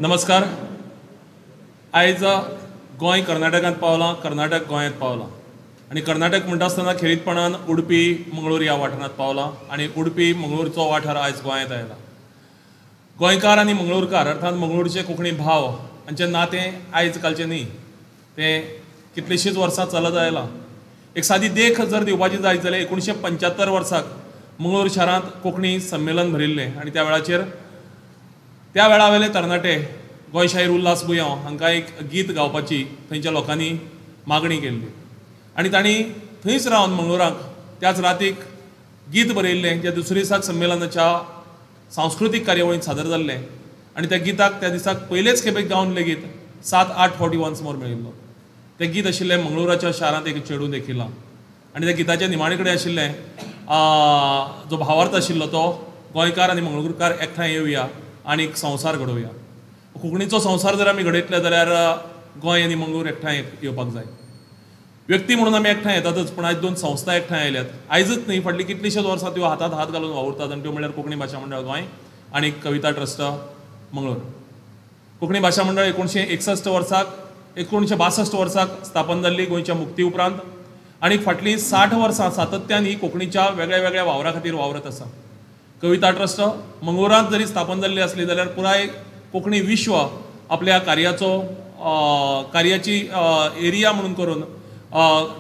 नमस्कार. आयज गोंय कर्नाटकांत पावलां, कर्नाटक गोंयांत पावलां आनी कर्नाटक म्हणटा आसतना खेरीतपणान उडपी मंगळूर ह्या वाठारांत पावलां आनी उडपी मंगळूरचो वाठार आयज गोंयांत आयला. गोंयकार आनी मंगळूरकार अर्थात मंगळूरचे कोंकणी भाव हांचें नातें आयज कालचें न्ही, तें कितलींशींच वर्सां चलत आयलां. एक सादी देख जर दिवपाची जायत जाल्यार 1975 वर्साक मंगळूर शारांत कोंकणी संमेलन भरिल्लें आनी त्या वेळाचेर त्या वेळावेले तरणाटे गोंय शाहीर उल्हास बुयांव हांकां एक गीत गावपाची थंयच्या लोकांनी मागणी केल्ली आनी तांणी थंयच रावन मंगळूराक त्याच रातीक गीत बरयल्लें जें दुसरे दिसाक संमेलनाच्या सांस्कृतीक कार्यावळींत सादर जाल्लें आनी त्या गिताक त्या दिसाक पयलेच खेपेक गावन लेगीत 7-8 फावटी वन्स मोर मेळिल्लो. तें गीत आशिल्लें मंगळूराच्या शारांत एक चेडूं देखिलां आनी त्या गिताच्या निमाणे कडेन आशिल्लें जो भावार्थ आशिल्लो तो गोंयकार आनी मंगळूरकार एकठांय येवया आनी एक संवसार घडोवया. कोंकणीचो संवसार जर आमी घडयतले जाल्यार गोंय आनी मंगळूर एकठांय येवपाक जाय. व्यक्ती म्हणून आमी एकठांय येतातच, पूण आयज दोन संस्था एकठांय आयल्यात. आयजच न्ही, फाटलीं कितलींशींच वर्सां त्यो हातांत हात घालून वावुरतात आनी त्यो म्हणल्यार कोंकणी भाशा मंडळ गोंय आनी कविता ट्रस्ट मंगळूर. कोंकणी भाशा मंडळ 1961 वर्साक 1962 वर्साक स्थापन जाल्ली गोंयच्या मुक्ती उपरांत आनी फाटलीं 60 वर्सां सातत्यान ही कोंकणीच्या वेगळ्या वेगळ्या वावरा खातीर वावरत आसा. कविता ट्रस्ट मंगळूरांत जरी स्थापन जाल्ली आसली जाल्यार पुराय कोंकणी विश्व आपल्या कार्याचो कार्याची एरिया म्हणून करून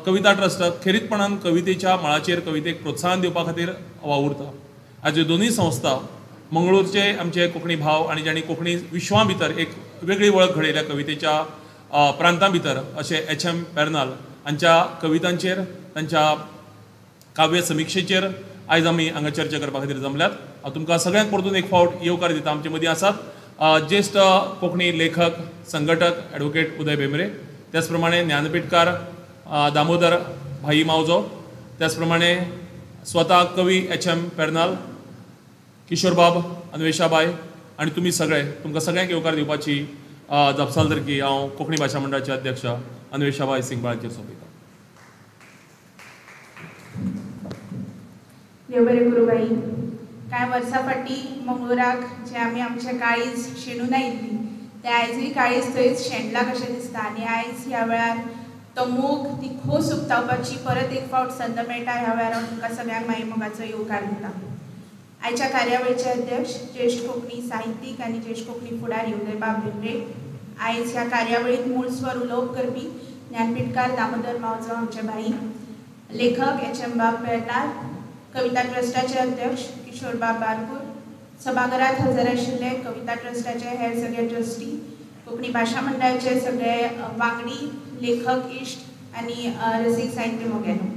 कविता ट्रस्ट खेरीतपणान कवितेच्या मळाचेर कवितेक प्रोत्साहन दिवपा खातीर वावुरता. आज दोनूय संस्था मंगळूरचे आमचे कोंकणी भाव आनी जांणी कोंकणी विश्वा भितर एक वेगळी वळख घडयल्या कवितेच्या प्रांता भितर अशें एच.एम. पेर्नाल हांच्या कवितांचेर तांच्या काव्य समिक्षेचेर आयज आमी हांगा चर्चा करपा खातीर जमल्यात. हांव तुमकां सगळ्यांक परतून एक फावट येवकार दिता. आमचे मदीं आसात ज्येश्ठ कोंकणी लेखक संघटक ॲडवोकेट उदय भेंब्रे, त्याच प्रमाणे ज्ञानपीठकार दामोदर भाई मावजो, त्याच प्रमाणे स्वता कवी एच.एम. पेर्नाल, किशोरबाब, अन्वेषाबाय आनी तुमी सगळे, तुमकां सगळ्यांक येवकार दिवपाची जापसालदारकी हांव कोंकणी भाशा मंडळाचे अध्यक्ष अन्वेषाबाय सिंगबाळाचेर सोंपयतां. देव बरें करूं बाई. कांय वर्सां फाटीं मंगळूराक जें आमी आमचें काळीज शेणून आयिल्ली तें आयजूय काळीज थंयच शेणलां कशें दिसता आनी आयज ह्या वेळार तो मोग ती खोस उक्तावपाची परत एक फावट संद मेळटा. ह्या वेळार हांव तुमकां सगळ्यांक माई मोगाचो येवकार दिता. आयच्या कार्यावळीचे अध्यक्ष ज्येश्ठ कोंकणी साहित्यीक आनी ज्येश्ठ कोंकणी फुडारी उदयबाब भेंब्रे, आयज ह्या कार्यावळींत मूळ स्वर उलोवप करपी ज्ञानपीठकार दामोदर मावजो आमचे भाई, लेखक एच.एम. बाब पेर्नाल, कविता ट्रस्टाचे अध्यक्ष किशोरबाब बारकूर, सभाघरात हजर आशिल्ले कविता ट्रस्टाचे हेर सगळे ट्रस्टी, कोंकणी भाशा मंडळाचे सगळे वांगडी, लेखक इश्ट आनी रसीक साहित्य मोग्यानो.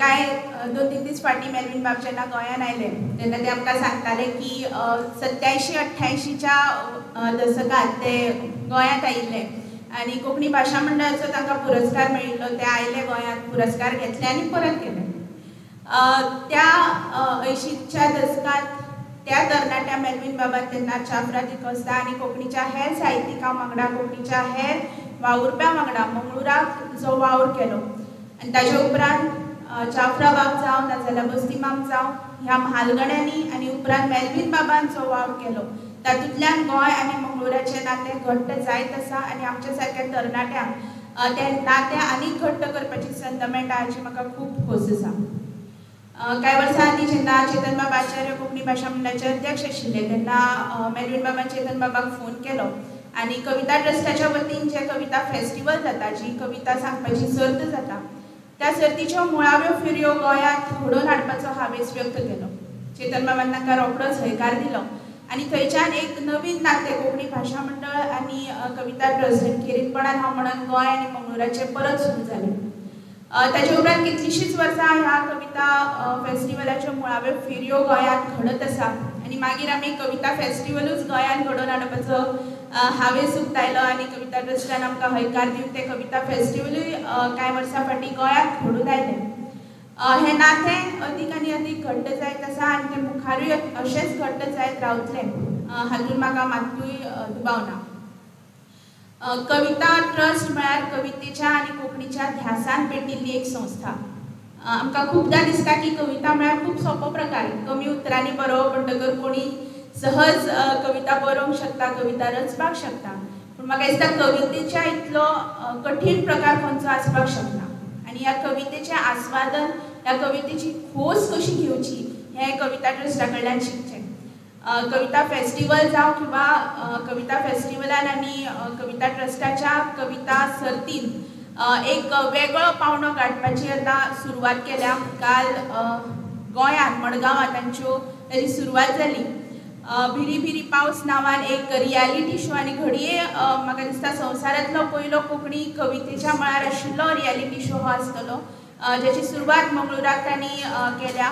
कांय 2-3 दीस फाटीं मेलवीन बाब जेन्ना गोंयांत आयले तेन्ना ते आमकां सांगताले की 87-88च्या दसकांत ते गोंयांत आयिल्ले आनी कोंकणी भाशा मंडळाचो तांकां पुरस्कार मेळिल्लो. ते आयले गोंयांत, पुरस्कार घेतले आनी परत गेले. त्या 80च्या दसकांत त्या तरणाट्या मेलवीन बाबान तेन्ना चाफ्रा दिकोस्ता आनी कोंकणीच्या हेर साहित्यिकां वांगडा, कोंकणीच्या हेर वावुरप्यां वांगडा मंगळूराक जो वावर केलो आनी ताजे उपरांत चाफ्रा बाब जावं नाजाल्यार बस्तीमाम जावं ह्या म्हालगड्यांनी आनी उपरांत मेलवीन बाबान जो वावर केलो तातूंतल्यान गोंय आनी मंगळूराचें नातें घट्ट जायत आसा आनी आमच्या सारक्या तरणाट्यांक तें नातें आनीक घट्ट करपाची संद मेळटा हाची म्हाका खूब खोस आसा. कांय वर्सां आदीं जेन्ना चेतन बाब आचार्य कोंकणी भाशा मंडळाचे अध्यक्ष आशिल्ले तेन्ना मेलवीन बाबान चेतन बाबाक फोन केलो आनी कविता ट्रस्टाच्या वतीन जें कविता फेस्टिवल जाता, जी कविता सांगपाची सर्त जाता, त्या सर्तीच्यो मुळाव्यो फेरयो गोंयांत घडोवन हाडपाचो हावेस व्यक्त केलो. चेतन बाबान तांकां रोखडोच हयकार दिलो आनी थंयच्यान एक नवीन नातें कोंकणी भाशा मंडळ आनी कविता ट्रस्ट खेरीतपणान हांव म्हणून गोंय आनी मंगळूराचें परत सुरू जालें. ताजे उपरांत कितलींशींच वर्सां ह्या कविता फेस्टिवलाच्यो मुळाव्यो फेरयो गोंयांत घडत आसा आनी मागीर आमी कविता फेस्टिवलूच गोंयांत घडोवन हाडपाचो हावेस उक्तायलो आनी कविता ट्रस्टान आमकां हयकार दिवन तें कविता फेस्टिवलूय कांय वर्सां फाटीं गोंयांत घडून आयलें. हें नातें अदीक आनी अदीक घट्ट जायत आसा आनी तें मुखारूय अशेंच घट्ट जायत रावतलें हातूंत म्हाका मात्तूय दुबाव ना. कविता ट्रस्ट म्हळ्यार कवितेच्या आनी कोंकणीच्या ध्यासान पेटिल्ली एक संस्था. आमकां खुबदां दिसता की कविता म्हळ्यार खूब सोंपो प्रकार, कमी उतरांनी बरोवप म्हणटकर कोणी सहज कविता बरोवंक शकता, कविता रचपाक शकता, पूण म्हाका दिसता कवितेच्या इतलो कठीण प्रकार खंयचो आसपाक शकना. आनी ह्या कवितेचें आस्वादन, ह्या कवितेची खोस कशी घेवची हें कविता ट्रस्टा कडल्यान शिकचें. कविता फेस्टिवल जावं किंवा कविता फेस्टिवलान आनी कविता ट्रस्टाच्या कविता सर्तीन एक वेगळो पावंडो गांठपाची आतां सुरवात केल्या. काल गोंयांत मडगांवां तांच्यो ताजी सुरवात जाली. भिरी भिरी पावस नांवान एक रियलिटी शो आनी घडये म्हाका दिसता संवसारांतलो पयलो कोंकणी कवितेच्या मळार आशिल्लो रियलिटी शो हो आसतलो, ज्याची सुरवात मंगळुराक तांणी केल्या.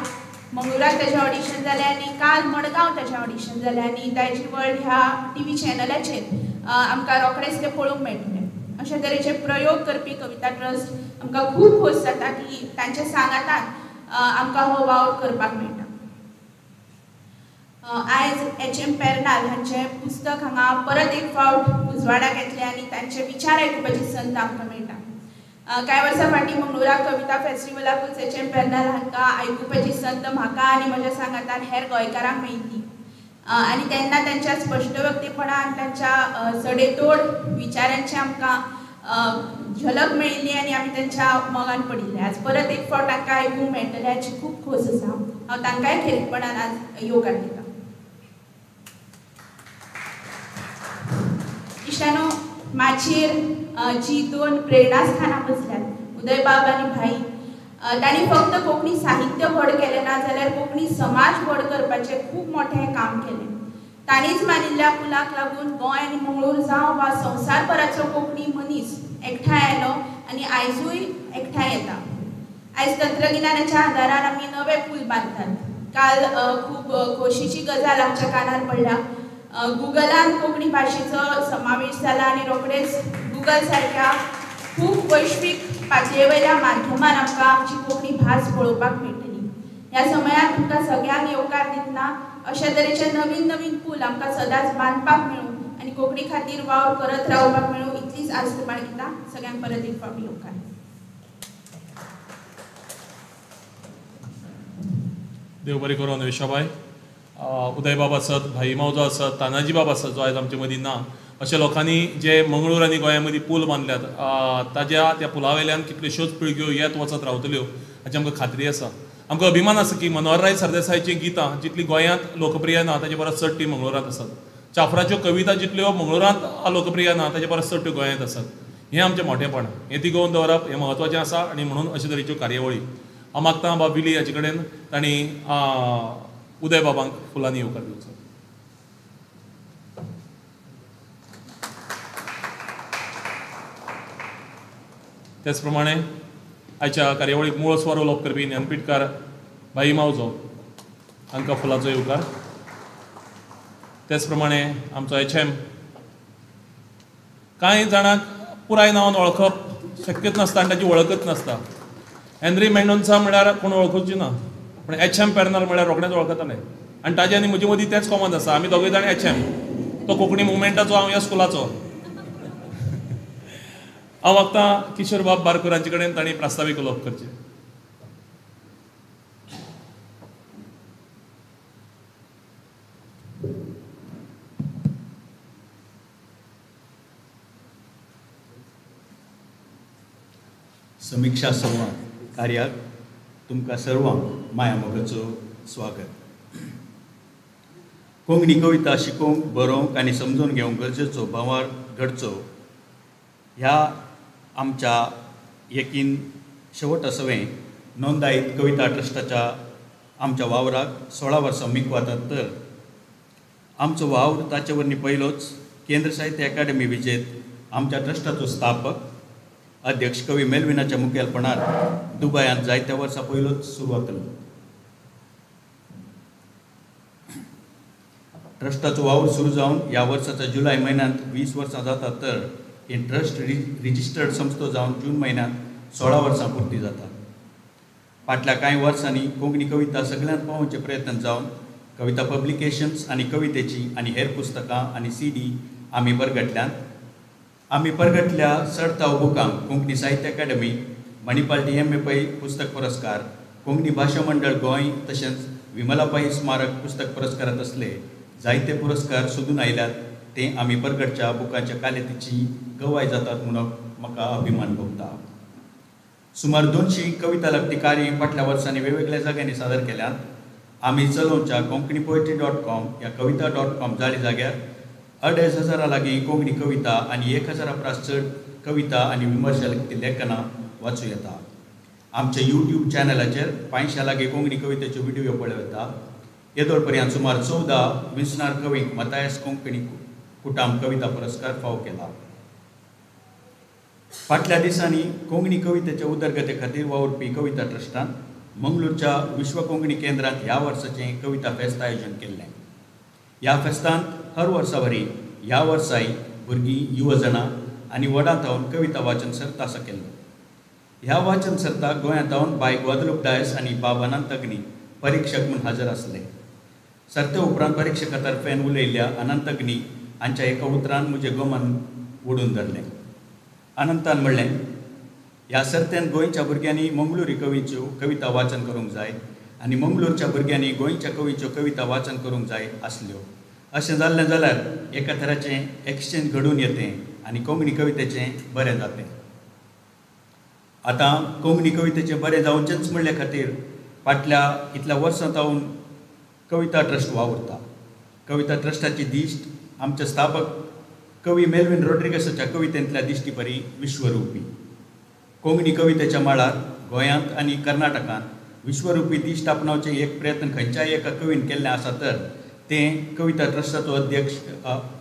मंगळुराक ताजें ऑडिशन जालें आनी काल मडगांव ताजें ऑडिशन जालें आनी दायजी वर्ल्ड ह्या टीव्ही चॅनलाचेर आमकां रोखडेंच तें पळोवंक मेळटलें. अशे तरेचे प्रयोग करपी कविता ट्रस्ट आमकां खूब खोस जाता की तांच्या सांगातान आमकां हो वावर करपाक मेळटा. आयज एच.एम. पेर्नाल हांचें पुस्तक हांगा परत एक फावट उजवाडाक येतलें आनी तांचे विचार आयकुपाची संद आमकां मेळटा. कांय वर्सां फाटीं मंगळुराक कविता फेस्टिवलाकूच एच.एम. पेर्नाल हांकां आयकुपाची संद म्हाका आनी म्हज्या सांगातान हेर गोंयकारांक मेळिल्ली आनी तेन्ना तांच्या स्पश्टवक्तेपणान, तांच्या सडेतोड विचारांची आमकां झलक मेळिल्ली आनी आमी तांच्या मोगान पडिल्ले. आज परत एक फावट तांकां आयकूंक मेळटलें हाची खूब खोस आसा. हांव तांकांय खेरीतपणान आज येवकार दितां. इश्टानो, माचयेर जी दोन प्रेरणास्थानां बसल्यात, उदयबाब आनी भाई, तांणी फक्त कोंकणी साहित्य व्हड केलें ना जाल्यार कोंकणी समाज व्हड करपाचें खूब मोठें काम केलें. तांणीच मानिल्ल्या पुलाक लागून गोंय आनी मंगळूर जावं वा संवसारभराचो कोंकणी मनीस एकठांय आयलो आनी आयजूय एकठांय येता. आयज तंत्रगिन्यानाच्या आदारान आमी नवे पूल बांदतात. काल खूब खोशीची गजाल आमच्या कानार पडल्या, गुगलान कोंकणी भाशेचो समावेश जाला आनी रोखडेच गुगल सारक्या खूब वैश्वीक पातळे वयल्या माध्यमान आमकां आमची कोंकणी भास पळोवपाक मेळटली. ह्या समयार तुमकां सगळ्यांक येवकार दितना अशा तरेचे नवीन नवीन पूल आमकां सदांच बांदपाक मेळूं आनी कोंकणी खातीर वावर करत रावपाक मेळूं इतलीच आस्त बाळगिता. सगळ्यांक परत एक फावटी येवकार. देव बरें करूं अन्वेषाबाय. उदयबाब आसत, भाई मावजो आसत, तानाजी बाब आसत जो आयज आमचे मदीं ना, अशा लोकांनी जे मंगळूर आनी गोंया मदीं पूल बांदल्यात ताज्या त्या पुला वयल्यान कितल्योश्योच पिळग्यो येत वचत रावतल्यो हाची आमकां खात्री आसा. आमकां अभिमान आसा की मनोहरराय सरदेसायाचीं गितां जितलीं गोंयांत लोकप्रिय ना ताजे परस चड तीं मंगळुरांत आसात. चाफ्राच्यो कविता जितल्यो मंगळुरांत लोकप्रिय ना ताजे परस चड त्यो गोंयांत आसात. हें आमचें मोठेपण, हें तिगोवन दवरप हें म्हत्वाचें आसा आनी म्हणून अशे तरेच्यो कार्यावळी. हांव मागतां बाब विली हाचे कडेन तांणी उदयबाबांक फुलांनी येवकार दिवचो. त्याच प्रमाणे आयच्या कार्यावळीक मूळ स्वर उलोवप करपी ज्ञानपीठकार भाई मावजो हांकां फुलांचो येवकार. त्याच प्रमाणे आमचो एच.एम. कांय जाणांक पुराय नांवान वळखप शक्यच नासता आनी ताची वळखच नासता. हेनरी मेंडोन्सा म्हळ्यार कोण वळखुची ना, पूण एच.एम. पेर्नाल म्हळ्यार रोखडेच वळखताले आनी ताजे आनी म्हजे मदीं तेंच कॉमन आसा. आमी दोगूय जाण एच.एम. तो कोंकणी मुवमेंटाचो, हांव ह्या स्कुलाचो. हांव मागतां किशोर बाब बारकर हांचे कडेन तांणी प्रास्तावीक उलोवप करचें. समिक्षा संवाद कार्याक तुमकां सर्वांक माया मोगाचो स्वागत. कोंकणी कविता शिकोवंक, बरोवंक आनी समजून घेवंक गरजेचो भावार घडचो ह्या आमच्या यकीन शेवट असवें नोंदायत कविता ट्रस्टाच्या आमच्या वावराक 16 वर्सां मिकवातात तर आमचो वावर ताचे वरवीं पयलोच केंद्र साहित्य अकादमी विजेत आमच्या ट्रस्टाचो स्थापक अध्यक्ष कवी मेलविनाच्या मुखेलपणार दुबयांत जायत्या वर्सां पयलोच सुरवात केलो. ट्रस्टाचो वावर सुरू जावन ह्या वर्साच्या जुलय म्हयन्यांत 20 वर्सां जातात तर हे ट्रस्ट रिजिस्टर्ड संस्थो जावन जून म्हयन्यांत 16 वर्सां पुर्ती जाता. फाटल्या कांय वर्सांनी कोंकणी कविता सगळ्यांत पावोवचे प्रयत्न जावन कविता पब्लिकेशन्स आनी कवितेची आनी हेर पुस्तकां आनी CD आमी परगटल्यांत. आमी परगटल्या चडताव बुकांक Konkani Sahitya Akademi, Manipal T M A Pai पुस्तक पुरस्कार, कोंकणी भाशा मंडळ गोंय तशेंच विमला पै स्मारक पुस्तक पुरस्कारांत असले जायते पुरस्कार सोदून आयल्यात ते आमी परगटच्या बुकाच्या कालेतीची गवाय जातात म्हणून म्हाका अभिमान भोगता. सुमार 200 कविता लागती कार्य फाटल्या वर्सांनी वेगवेगळ्या जाग्यांनी सादर केल्यात. आमी चलोवच्या konkanipoetry.com ह्या kavita.com जाळी जाग्यार 2500 लागीं कोंकणी कविता आनी 1000 परस चड कविता आनी विमर्श लागती लेखनां वाचूं येता. आमच्या यूट्यूब चॅनलाचेर 500 लागीं कोंकणी कवितेच्यो व्हिडियो पळोवं येता. येदोळ पर्यंत सुमार 14 विंचणार कवींक मतायस कोंकणी कुटाम कविता पुरस्कार फावो केला. फाटल्या दिसांनी कोंकणी कवितेच्या उदरगते खातीर वावुरपी कविता ट्रस्टान मंगळूरच्या विश्व कोंकणी केंद्रांत ह्या वर्साचें कविता फेस्त आयोजन केल्लें. ह्या फेस्तांत हर वर्सा वरी ह्या वर्साय भुरगीं, युवजणां आनी व्हडां थावन कविता वाचन सर्त आसा केल्लो. ह्या वाचन सर्ताक गोंयांत थावन बाय ग्वादलूप डायस आनी बाब अनंत अग्नी परिक्षक म्हूण हाजर आसले. सर्ते उपरांत परिक्षका तर्फेन उलयल्ल्या अनंत अग्नी हांच्या एका उतरान म्हजें गमन ओडून धरलें. अनंतान म्हणलें, ह्या सर्तेन गोंयच्या भुरग्यांनी मंगळुरी कवीच्यो कविता वाचन करूंक जाय आनी मंगळूरच्या भुरग्यांनी गोंयच्या कवीच्यो कविता वाचन करूंक जाय आसल्यो. अशें जाल्लें जाल्यार एका तराचें एक्सचेंज घडून येतें आनी कोंकणी कवितेचें बरें जातें. आतां कोंकणी कवितेचें बरें जावचेंच म्हणले खातीर फाटल्या इतल्या वर्सां जावन कविता ट्रस्ट वावुरता. कविता ट्रस्टाची दिश्ट आमचे स्थापक कवी मेल्विन रॉड्रिगसाच्या कवितेंतल्या दिश्टी परी विश्वरुपी. कोंकणी कवितेच्या मळार गोंयांत आनी कर्नाटकांत विश्वरुपी दिश्ट आपणावचें एक प्रयत्न खंयच्याय एका कवीन केल्लें आसा तर तें कविता ट्रस्टाचो अध्यक्ष,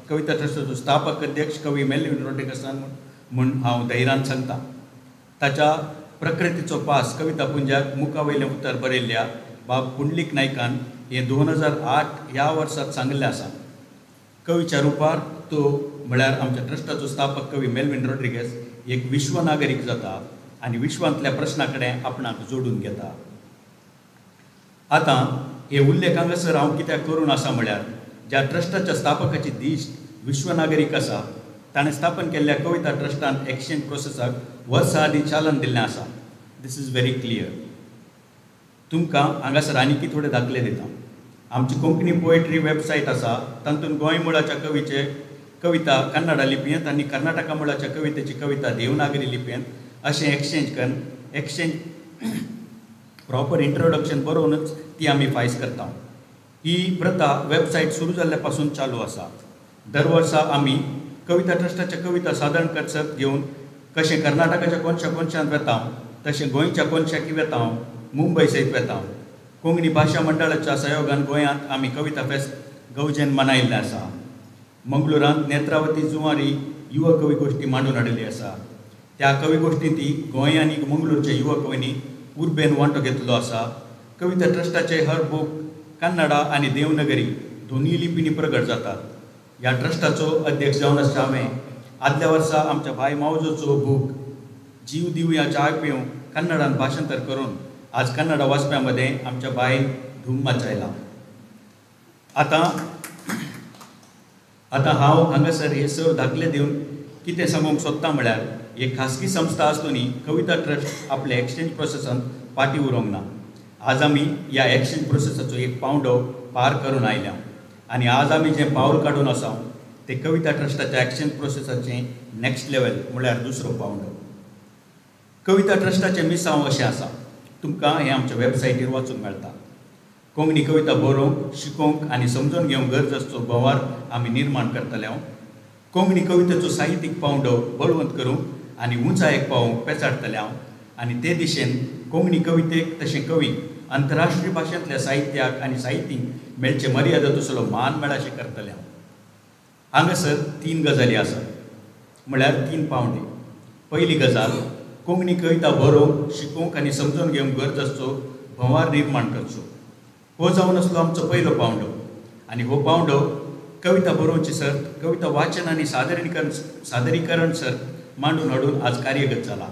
कविता ट्रस्टाचो स्थापक अध्यक्ष कवी मेल्विन रॉड्रिगसान म्हूण हांव धैर्यान सांगता. ताच्या प्रकृतीचो पास कविता पुंजाक मुखा वयलें उतर बरयल्ल्या बाब पुंडलीक नायकान हें 2008 ह्या वर्सांत सांगिल्लें आसा. कवीच्या रुपार तो म्हळ्यार आमच्या ट्रस्टाचो स्थापक कवी मेल्विन रॉड्रिगस एक विश्व नागरीक जाता आनी विश्वांतल्या प्रश्ना कडेन आपणाक जोडून घेता. आतां हे उल्लेख हांगासर हांव कित्याक करून आसा म्हळ्यार ज्या ट्रस्टाच्या स्थापकाची दिश्ट विश्व नागरीक आसा ताणें स्थापन केल्ल्या कविता ट्रस्टान एक्सचेंज प्रोसेसाक वर्सां आदीं चालन दिल्लें आसा. This is very clear. तुमकां हांगासर आनीकी थोडे दाखले दिता. आमची कोंकणी पोएट्री वेबसायट आसा तातूंत गोंय मुळाच्या कवीचे कविता कन्नडा लिपयेंत आनी कर्नाटका मुळाच्या कवितेची कविता देवनागरी लिपयेंत अशें एक्सचेंज करून एक्सचेंज प्रॉपर इंट्रोडक्शन बरोवनच ती आमी फायस करता. ही प्रथा वेबसायट सुरू जाल्ल्या पासून चालू आसा. दर वर्सा आमी कविता ट्रस्टाच्या कविता सादारण सर्त घेवन कशें कर्नाटकाच्या कोनशा कोनशांत वेता तशें गोंयच्या कोनशाकी वेता, मुंबय सयत वेता. कोंकणी भाशा मंडळाच्या सहयोगान गोंयांत आमी कविता फेस्त गौजेन मनयल्लें आसा. मंगळुरांत नेत्रावती जुवारी युवा कवी गोश्टी मांडून हाडिल्ली आसा. त्या कवी गोश्टींत ती गोंय आनी मंगळूरच्या युवा कवींनी उर्बेन वांटो घेतलो आसा. कविता ट्रस्टाचे हर बूक कन्नडा आनी देवनगरी दोनूय लिपींनी प्रगट जातात. ह्या ट्रस्टाचो अध्यक्ष जावन आसच्या हांवें आदल्या वर्सा आमच्या भाई मावजोचो बूक जीव दिवया चाय पिवं कन्नडान भाशांतर करून आज कन्नडा वाचप्यां मदें आमच्या बायन धूम मचायला. आतां आतां हांव हांगासर हे सर दाखले दिवन कितें सांगूंक सोदता म्हळ्यार एक खासगी संस्था आसतनी कविता ट्रस्ट आपल्या एक्सचेंज प्रोसेसांत फाटीं उरोंक ना. आज आमी ह्या एक्सचेंज प्रोसेसाचो एक पावंडो पार करून आयल्या आनी आज आमी जें पावल काडून आसा तें कविता ट्रस्टाच्या एक्सचेंज प्रोसेसाचें नॅक्स्ट लेवल म्हळ्यार दुसरो पावंडो. कविता ट्रस्टाचें मिसांव अशें आसा, तुमकां हें आमच्या वेबसायटीर वाचूंक मेळटा. कोंकणी कविता बरोवंक, शिकोवंक आनी समजून घेवंक गरज आसचो भोंवार आमी निर्माण करतले. हांव कोंकणी कवितेचो साहित्यीक पावंडो बळवंत करूंक आनी उंचायेक पावोवंक पेचाडटले हांव आनी ते दिशेन कोंकणी कवितेक तशें कवीक आंतरराष्ट्रीय भाशेंतल्या साहित्याक आनी साहित्यीक मेळचे मर्यादा तसलो मान मेळाशें करतले हांव. हांगासर 3 गजाली आसात म्हळ्यार 3 पावंडे. पयली गजाल, कोंकणी कविता बरोवंक, शिकोवंक आनी समजून घेवंक गरज आसचो भोंवार निर्माण करचो. हो जावन आसलो आमचो पयलो पावंडो आनी हो पावंडो कविता बरोवची सर्त, कविता वाचन आनी सादरीकरण सर्त मांडून हाडून आज कार्यगत जाला.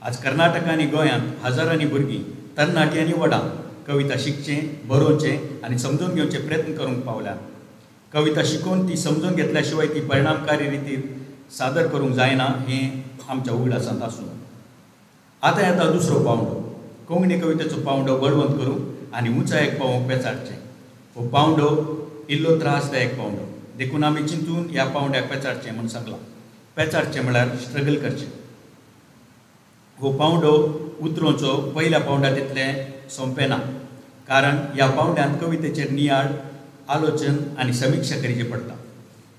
आज कर्नाटक आनी गोंयांत हजारांनी भुरगीं, तरणाटीं आनी व्हडां कविता शिकचें, बरोवचें आनी समजून घेवचे प्रयत्न करूंक पावल्यात. कविता शिकोवन ती समजून घेतल्या शिवाय ती परिणामकारी रितीन सादर करूंक जायना हें आमच्या उगडासांत आसूं. आतां येता दुसरो पावंडो, कोंकणी कवितेचो पावंडो बळवंत करूंक आनी उंचायेक पावोवंक पेचाडचें. हो पावंडो इल्लो त्रासदायक पावंडो. देखून आमी चिंतून ह्या पावंड्याक पेचाडचें म्हूण सांगलां. पेचाडचें म्हळ्यार स्ट्रगल करचें. हो पावंडो उतरोवचो पयल्या पावंड्या तितलें सोंपें ना, कारण ह्या पावंड्यांत कवितेचेर नियाळ, आलोचन आनी समिक्षा करची पडटा.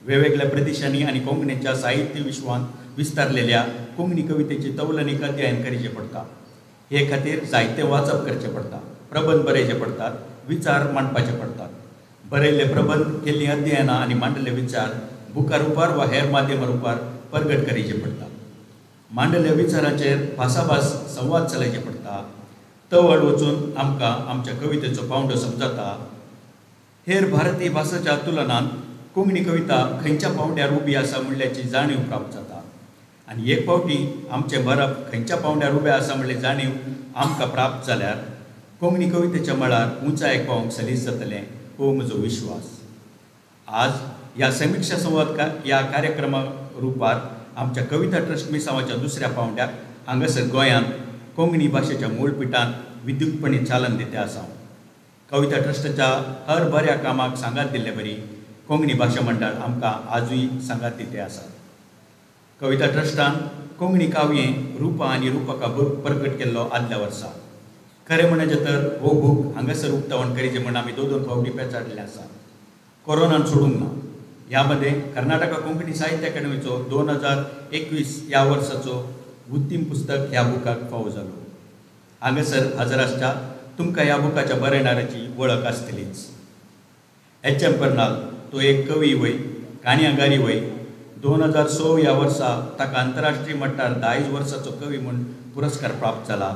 वेगवेगळ्या प्रदेशांनी आनी कोंकणीच्या साहित्य विश्वांत विस्तारलेल्या कोंकणी कवितेची तवलनीक अध्ययन करचें पडटा. हे खातीर जायते वाचप करचें पडटा, प्रबंध बरयचे पडटात, विचार मांडपाचे पडटात. बरयल्ले प्रबंध, केल्लीं अध्ययनां आनी मांडले विचार बुका रुपार वा हेर माध्यमा रुपार परगट करचे पडटा. मांडल्या विचारांचेर भासाभास संवाद चलयचे पडटा. तवळ वचून आमकां आमच्या कवितेचो पावंडो समजता. हेर भारतीय भासाच्या तुलनांत कोंकणी कविता खंयच्या पावंड्यार उबी आसा म्हणल्याची जाणीव प्राप्त जाता आनी एक फावटी आमचें बरप खंयच्या पावंड्यार उबें आसा म्हणल्यार जाणीव आमकां प्राप्त जाल्यार कोंकणी कवितेच्या मळार उंचायेक पावोवंक सलीस जातलें हो म्हजो विश्वास. आज ह्या समिक्षा संवाद ह्या कार्यक्रमा रुपार आमच्या कविता ट्रस्ट मिसांवाच्या दुसऱ्या पावंड्याक हांगासर गोंयांत कोंकणी भाशेच्या मूळपिठांत विद्युतपणी चालन दिते आसा. कविता ट्रस्टाच्या हर बऱ्या कामाक सांगात दिल्ले बरी कोंकणी भाशा मंडळ आमकां आजूय सांगात दिते आसा. कविता ट्रस्टान कोंकणी काव्यें रुपां आनी रुपकां प्रकट केल्लो आदल्या वर्सा. खरें म्हणचें तर हो बूक हांगासर उक्तावण करीचें म्हण आमी दोन दोन फावटी पेचाडलें आसा. कोरोनान सोडूंक ना. ह्या मदें कर्नाटका कोंकणी साहित्य अकादमीचो 2021 ह्या वर्साचो उत्तीम पुस्तक ह्या बुकाक फावो जालो. हांगासर हजर आसच्या तुमकां ह्या बुकाच्या बरयणाराची वळख आसतलीच. एच एम पर्नाल तो एक कवी वय, काणयांगारी वय. 2006 ह्या वर्सा ताका आंतरराष्ट्रीय मट्टार 10 वर्साचो कवी म्हूण पुरस्कार प्राप्त जाला.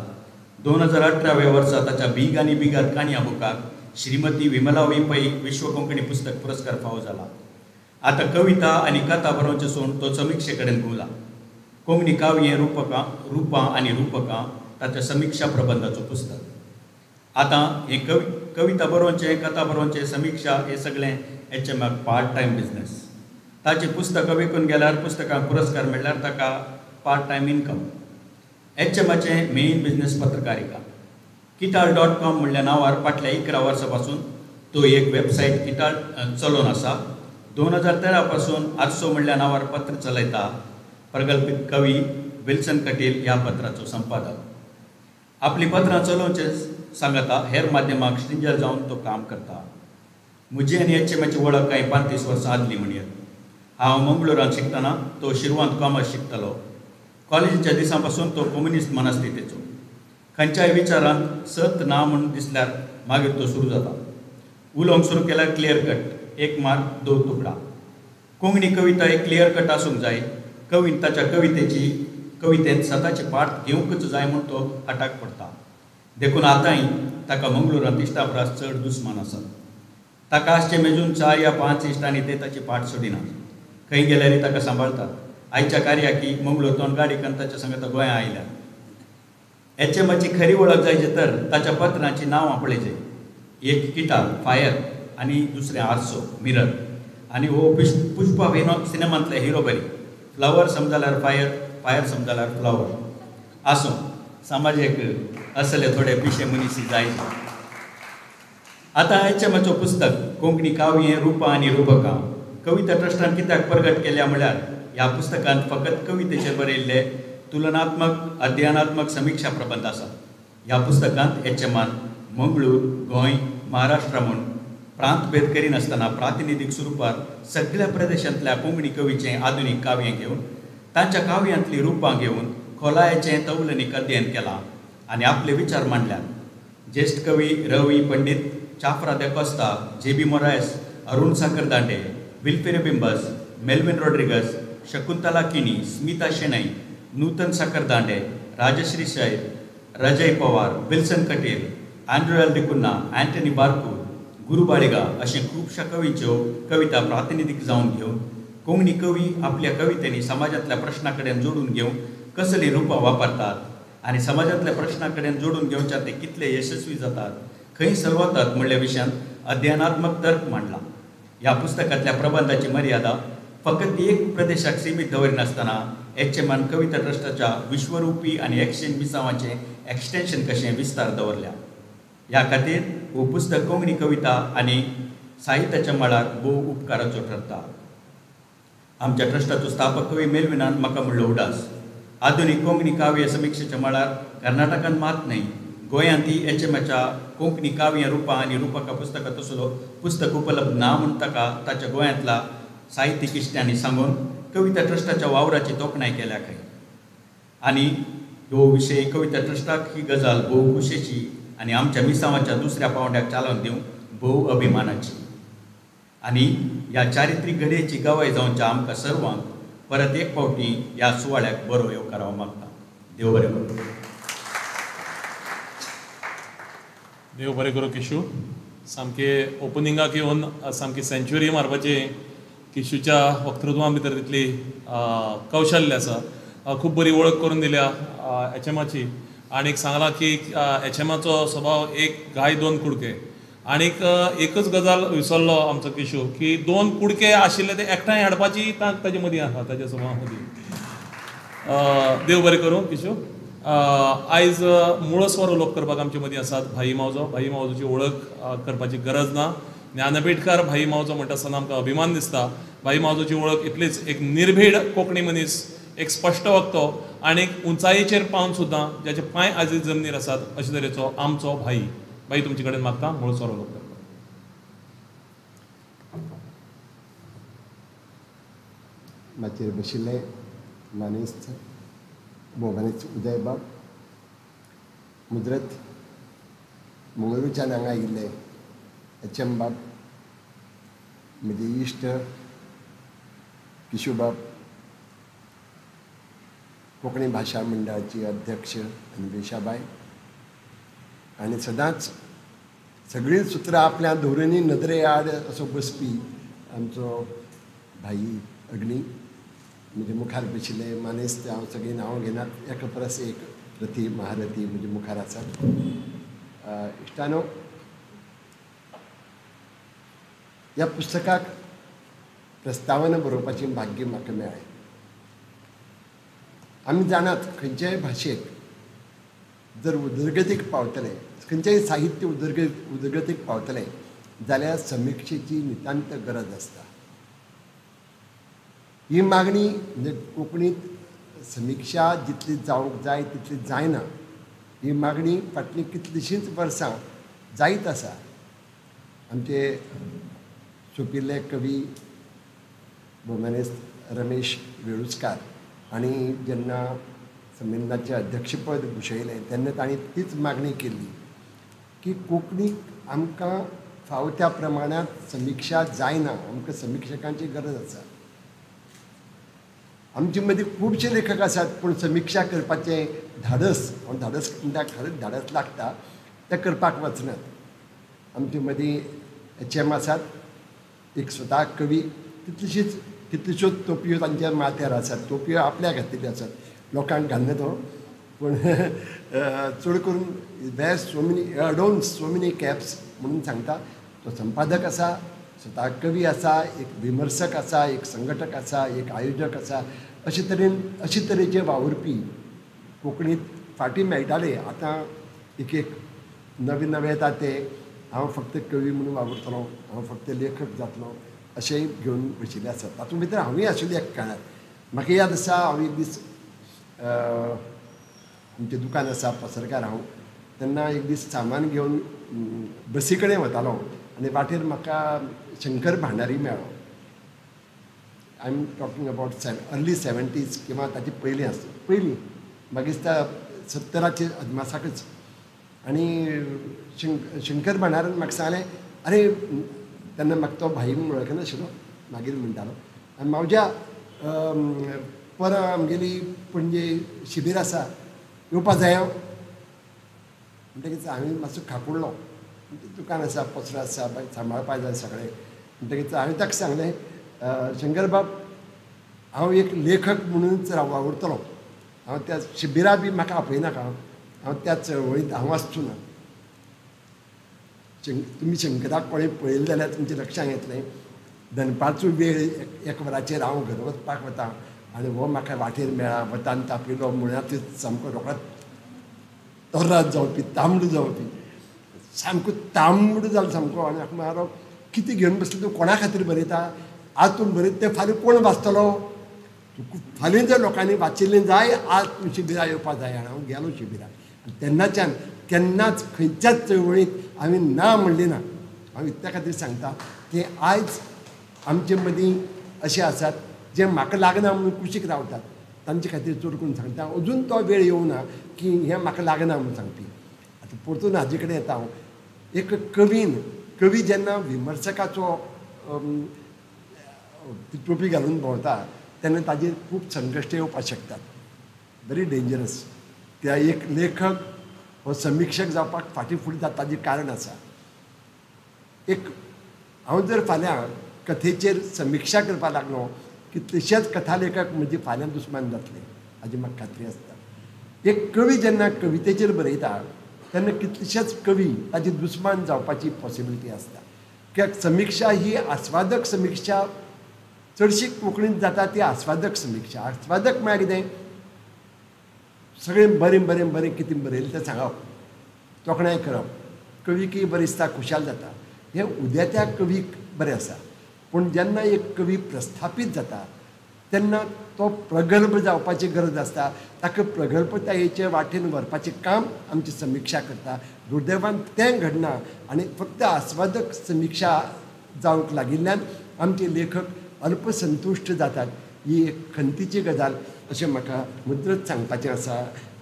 2018 व्या वर्सा ताच्या बीग आनी बिगात काणयां बुकाक श्रीमती विमला वी पै विश्व कोंकणी पुस्तक पुरस्कार फावो जाला. आतां कविता आनी कथा बरोवचे सोडून तो समिक्षे कडेन घुंवला. कोंकणी काव्यें रुपकां रुपां आनी रुपकां ताच्या समिक्षा प्रबंधाचो पुस्तक. आतां हें कविता बरोवचें, कथा बरोवचें, समिक्षा हें सगळें एच एमाक पार्ट टायम बिजनेस. ताची पुस्तकां विकून गेल्यार, पुस्तकांक पुरस्कार मेळ्ळ्यार ताका पार्ट टायम इनकम. एच एमाचें मेन बिजनेस पत्रकारिता. किटाळ.com म्हणल्या नांवार फाटल्या 11 वर्सां पासून तो एक वेबसायट किटाळ चलोवन आसा. 2013 पासून आरसो म्हणल्या नांवार पत्र चलयता. प्रगल्पित कवी विल्सन कटील ह्या पत्राचो संपादक. आपली पत्रां चलोवचें सांगता हेर माध्यमाक स्ट्रिंजर जावन तो काम करता. म्हजी आनी एच एमाची वळख कांय 35 वर्सां आदली म्हणयत. हांव मंगळुरांत शिकतना तो शिरवांत कॉमर्स शिकतालो. कॉलेजीच्या दिसां पासून तो कम्युनिस्ट मनस्थितीचो. खंयच्याय विचारांत सत ना म्हूण दिसल्यार मागीर तो सुरू जाता. उलोवंक सुरू केल्यार क्लियर कट, एक मार दोन तुकडा. कोंकणी कविता एक क्लियर कट आसूंक जाय. कवीन ताच्या कवितेंत सताचे पाठ घेवंकच जाय म्हूण तो हटाक पडटा. देखून आतांय ताका मंगळुरांत इश्टा परस चड दुस्मान आसात. ताका आसचे मेजून 4 या 5 इश्ट आनी ते ताची पाठ सोडिनात. खंय गेल्यारय ताका सांबाळतात. आयच्या कार्याकी मंगळूर गाडी करून ताच्या सांगता गोंया आयल्या. एच एमाची खरी वळख जायची तर ताच्या पत्रांची नांवां पळयचें. एक किटाळ फायर आनी दुसरें आरसो मिरर. आनी हो पुष्पा विनोद सिनेमांतले हिरो बरी. फ्लावर समजाल्यार फायर, फायर समजाल्यार फ्लावर. आसूं, समाजेक असले थोडे पिशे मनीस जाय. आतां एच एमाचो पुस्तक कोंकणी काव्यें रुपां आनी रुपकां कविता ट्रस्टान कित्याक प्रगट केल्या म्हळ्यार ह्या पुस्तकांत फकत कवितेचेर बरयल्ले तुलनात्मक अध्ययनात्मक समिक्षा प्रबंध आसा. ह्या पुस्तकांत एच एमान मंगळूर, गोंय, महाराष्ट्र म्हूण प्रांतभेद करिनासतना प्रातिनिधीक स्वरुपार सगळ्या प्रदेशांतल्या कोंकणी कवीचें आधुनीक काव्य घेवन तांच्या काव्यांतलीं रुपां घेवन खोलायेचें तवलनीक अध्ययन केलां आनी आपले विचार मांडल्यात. ज्येश्ठ कवी Ravi Pandit, Chafra D'Costa, J B Moraes, Arun Sakhardande, Wilfred Bimbas, Melvin Rodrigues, Shakuntala Kini, Smita Shenoy, Nutan Sakhardande, Rajashree Shail, Rajay Pawar, Wilson Kateel, Andrew L D'Cunha, Antony Barkur, Guru Baliga अशें खुबश्या कवीच्यो कविता प्रातिनिधीक जावन घेवन कोंकणी कवी आपल्या कवितेंनी समाजांतल्या प्रश्ना कडेन जोडून घेवन कसलीं रुपां वापरतात आनी समाजांतल्या प्रश्ना कडेन जोडून घेवच्या ते कितले यशस्वी जातात, खंय सलवतात म्हणल्या विशयांत अध्ययनात्मक तर्क मांडला. ह्या पुस्तकांतल्या प्रबंधाची मर्यादा फकत एक प्रदेशाक सीमित दवरिनासतना एच एमान कविता ट्रस्टाच्या विश्वरूपी आनी एक्सचेंज मिसांवाचें एक्सटेंशन कशें विस्तार दवरल्या. ह्या खातीर हो पुस्तक कोंकणी कविता आनी साहित्याच्या मळार भोव उपकाराचो ठरता. आमच्या ट्रस्टाचो स्थापक कवी मेलविनान म्हाका म्हणलो उडास आधुनीक कोंकणी काव्य समिक्षेच्या मळार कर्नाटकान मात न्हय गोंयांत एचएमाच्या कोंकणी काव्य रुपां आनी रुपका पुस्तकां तसलो पुस्तक उपलब्ध ना म्हूण ताका ताच्या गोंयांतल्या साहित्यीक इश्टांनी सांगून कविता ट्रस्टाच्या वावराची तोखणाय केल्या खंय. आनी ह्यो विशय कविता ट्रस्टाक ही गजाल भोव खुशेची आनी आमच्या मिसांवाच्या दुसऱ्या पांवड्याक चालोवन दिवंक भोव अभिमानाची. आनी ह्या चारित्रीक घडयेची गवाय जावच्या आमकां सर्वांक परत एक फावटी ह्या सुवाळ्याक बरो येवकार हांव मागता. देव बरें करूं. देव बरें करूं किशू. सामकें ओपनिंगाक येवन सामकी सेंच्युरी मारपाची किशूच्या वक्तृत्वा भितर तितली कौशल्य आसा. खूब बरी वळख करून दिल्या एचएमाची आनीक सांगलां की एचएमाचो स्वभाव एक गाय दोन कुडके. आनीक एकच गजाल विसरलो आमचो किशू की दोन कुडके आशिल्ले ते एकठांय हाडपाची तांक ताजे मदीं आसा, ताच्या स्वभावा मदीं. देव बरें करूं किशू. आयज मूळ स्वर उलोवप करपाक आमचे मदीं आसात भाई मावजो. भाई मावजोची वळख करपाची गरज ना. ज्ञानपीठकार भाई मावजो म्हणटा आसतना आमकां अभिमान दिसता. भाई मावजोची वळख इतलीच, एक निर्भीड कोंकणी मनीस, एक स्पश्ट वक्तो आनी उंचायेचेर पावन सुद्दां ज्याचे पांय आजूय जमनीर आसात अशे तरेचो आमचो भाई. भाई तुमचे कडेन मागता मूळ स्वर उलोवप करपाक. माचयेर बशिल्ले मानेस्त भोवमानेस्त उदयबाब, मुजरत मंगळूरच्यान हांगा आयिल्ले एच एम बाब, म्हजे इश्ट किशूबाब, कोंकणी भाशा मंडळाची अध्यक्ष अन्वेषाबाय, आनी सदांच सगळीं सुत्रां आपल्या धोरणी नदरे आड असो बसपी आमचो भाई अग्नी, म्हजे मुखार बशिल्ले मानेस्त, हांव सगळीं नांवां घेनात, एका परस एक रथी महारथी म्हजे मुखार आसात. इश्टानो, ह्या पुस्तकाक प्रस्तावना बरोवपाचें भाग्य म्हाका मेळ्ळें. आमी जाणात खंयच्याय भाशेक जर उदरगतीक पावतले, खंयचेय साहित्य उदरगतीक पावतलें जाल्यार समिक्षेची नितांत गरज आसता. ही मागणी म्हणजे कोंकणीत समिक्षा जितली जावंक जाय तितली जायना. ही मागणी फाटलीं कितलींशींच वर्सां जायत आसा. आमचे सोंपिल्ले कवी भोवमानेस्त रमेश वेळुस्कार आनी जेन्ना संमेलनाचें अध्यक्षपद भुशयलें तेन्ना तांणी तीच मागणी केल्ली की कोंकणीक आमकां फावो त्या प्रमाणांत समिक्षा जायना, आमकां समिक्षकांची गरज आसा. आमचे मदीं खुबशे लेखक आसात पूण समिक्षा करपाचें धाडस, हांव धाडस म्हणटा, खरेंच धाडस लागता, तें करपाक वचनात. आमचे मदीं एच एम आसात, एक स्वता कवी, कितलीश्योच तोपयो तांच्या माथ्यार आसात, तोपयो आपल्या घातिल्ल्यो आसात, लोकांक घालना तो, पूण चड करून wear so many adorn so many caps म्हणून सांगता. तो संपादक आसा, स्वता कवी आसा, एक विमर्शक आसा, एक संघटक आसा, एक आयोजक आसा. अशे तरेन अशे तरेचे वावुरपी कोंकणीत फाटीं मेळटाले. आतां एक एक नवे नवे येता ते हांव फक्त कवी म्हणून वावुरतलो, हांव फक्त लेखक जातलो अशेंय घेवन बशिल्ले आसात. तातूंत भितर हांवूय आशिल्लें एका काळार. म्हाका याद आसा, हांव एक दीस आमचें दुकान आसा पसरकार हांव, तेन्ना एक दीस सामान घेवन बसी कडेन वतालो आनी वाटेर म्हाका शंकर भांडारी मेळ्ळो. I am talking about early 70s किंवा ताचे पयलीं आसता, पयलीं मागीर त्या 70च्या अदमासाकच. आनी शंकर भांडारान म्हाका सांगलें, अरे तेन्ना म्हाका तो भाई म्हूण वळखनाशिल्लो, मागीर म्हणटालो, आनी मावज्या परां आमगेली पणजे शिबीर आसा, येवपा जाय. म्हणटकीच हांवें मातसो खाकुडलो, दुकान आसा, पसरो आसा, सांबाळपा जाय सगळें. म्हणटकीच हांवें ताका सांगलें, शंकरबाब हांव एक लेखक म्हणूनच वावुरतलो, हांव त्या शिबिरा बी म्हाका आपयनाका, हांव त्या चळवळींत हांव आसचो ना. तुमी शंकराक कोणें पळयलें जाल्यार तुमच्या लक्षांत येतलें, दनपारचो वेळ एक वराचेर हांव घर वचपाक वता आनी हो म्हाका वाटेर मेळ्ळा, वतान तापिल्लो, मुळांतच सामको रोखडोच तर्रात जावपी, तांबडो जावपी, सामको तांबडो जालो सामको. आनी म्हाका मारो, कितें घेवन बसले तूं, कोणा खातीर बरयता, आज तूं बरयता तें फाल्यां कोण वाचतलो, तुका फाल्यां जर लोकांनी वाचिल्लें जाय आज तूं शिबिरां येवपा जाय. आनी हांव गेलो शिबिराक आनी तेन्नाच्यान केन्नाच खंयच्याच चळवळींत हांवें ना म्हणलें ना. हांव इतल्या खातीर सांगता की आयज आमचे मदीं अशें आसात जे म्हाका लागना म्हणून कुशीक रावतात, तांचे खातीर चड करून सांगता अजून तो वेळ येवना की हें म्हाका लागना म्हणून सांगपी. आतां परतून हाजे कडेन येता हांव. एक कवीन, कवी जेन्ना विमर्शकाचो टोपी घालून भोंवता तेन्ना ताजेर खूब संकश्ट येवपाक शकतात, व्हेरी डेंजरस. त्या एक लेखक हो समिक्षक जावपाक फाटीं फुडें जाता ताजें कारण आसा. एक हांव जर फाल्यां कथेचेर समिक्षा करपाक लागलो कितलेशेच कथालेखक म्हजे फाल्यां दुस्मान जातले हाजी म्हाका खात्री आसता. एक कवी जेन्ना कवितेचेर बरयता तेन्ना कितलेशेच कवी ताजी दुस्मान जावपाची पॉसिबिलिटी आसता. कित्याक समिक्षा ही आस्वादक समिक्षा चडशी कोंकणींत जाता ती आस्वादक समिक्षा. आस्वादक म्हळ्यार कितें, सगळें बरें बरें बरें कितें बरयलें तें सांगप, तोखणाय करप, कवीकय बरें दिसता, खुशाल जाता, हें उद्याच्या कवीक बरें आसा. पूण जेन्ना एक कवी प्रस्थापीत जाता तेन्ना तो प्रगल्भ जावपाची गरज आसता, ताका प्रगल्भतायेचे वाटेन व्हरपाचें काम आमची समिक्षा करता. दुर्दैवान तें घडना आनी फक्त आस्वादक समिक्षा जावंक लागिल्ल्यान आमचे लेखक अल्पसंतुश्ट जातात. ही एक खंतीची गजाल अशें म्हाका मुद्रत सांगपाचें आसा.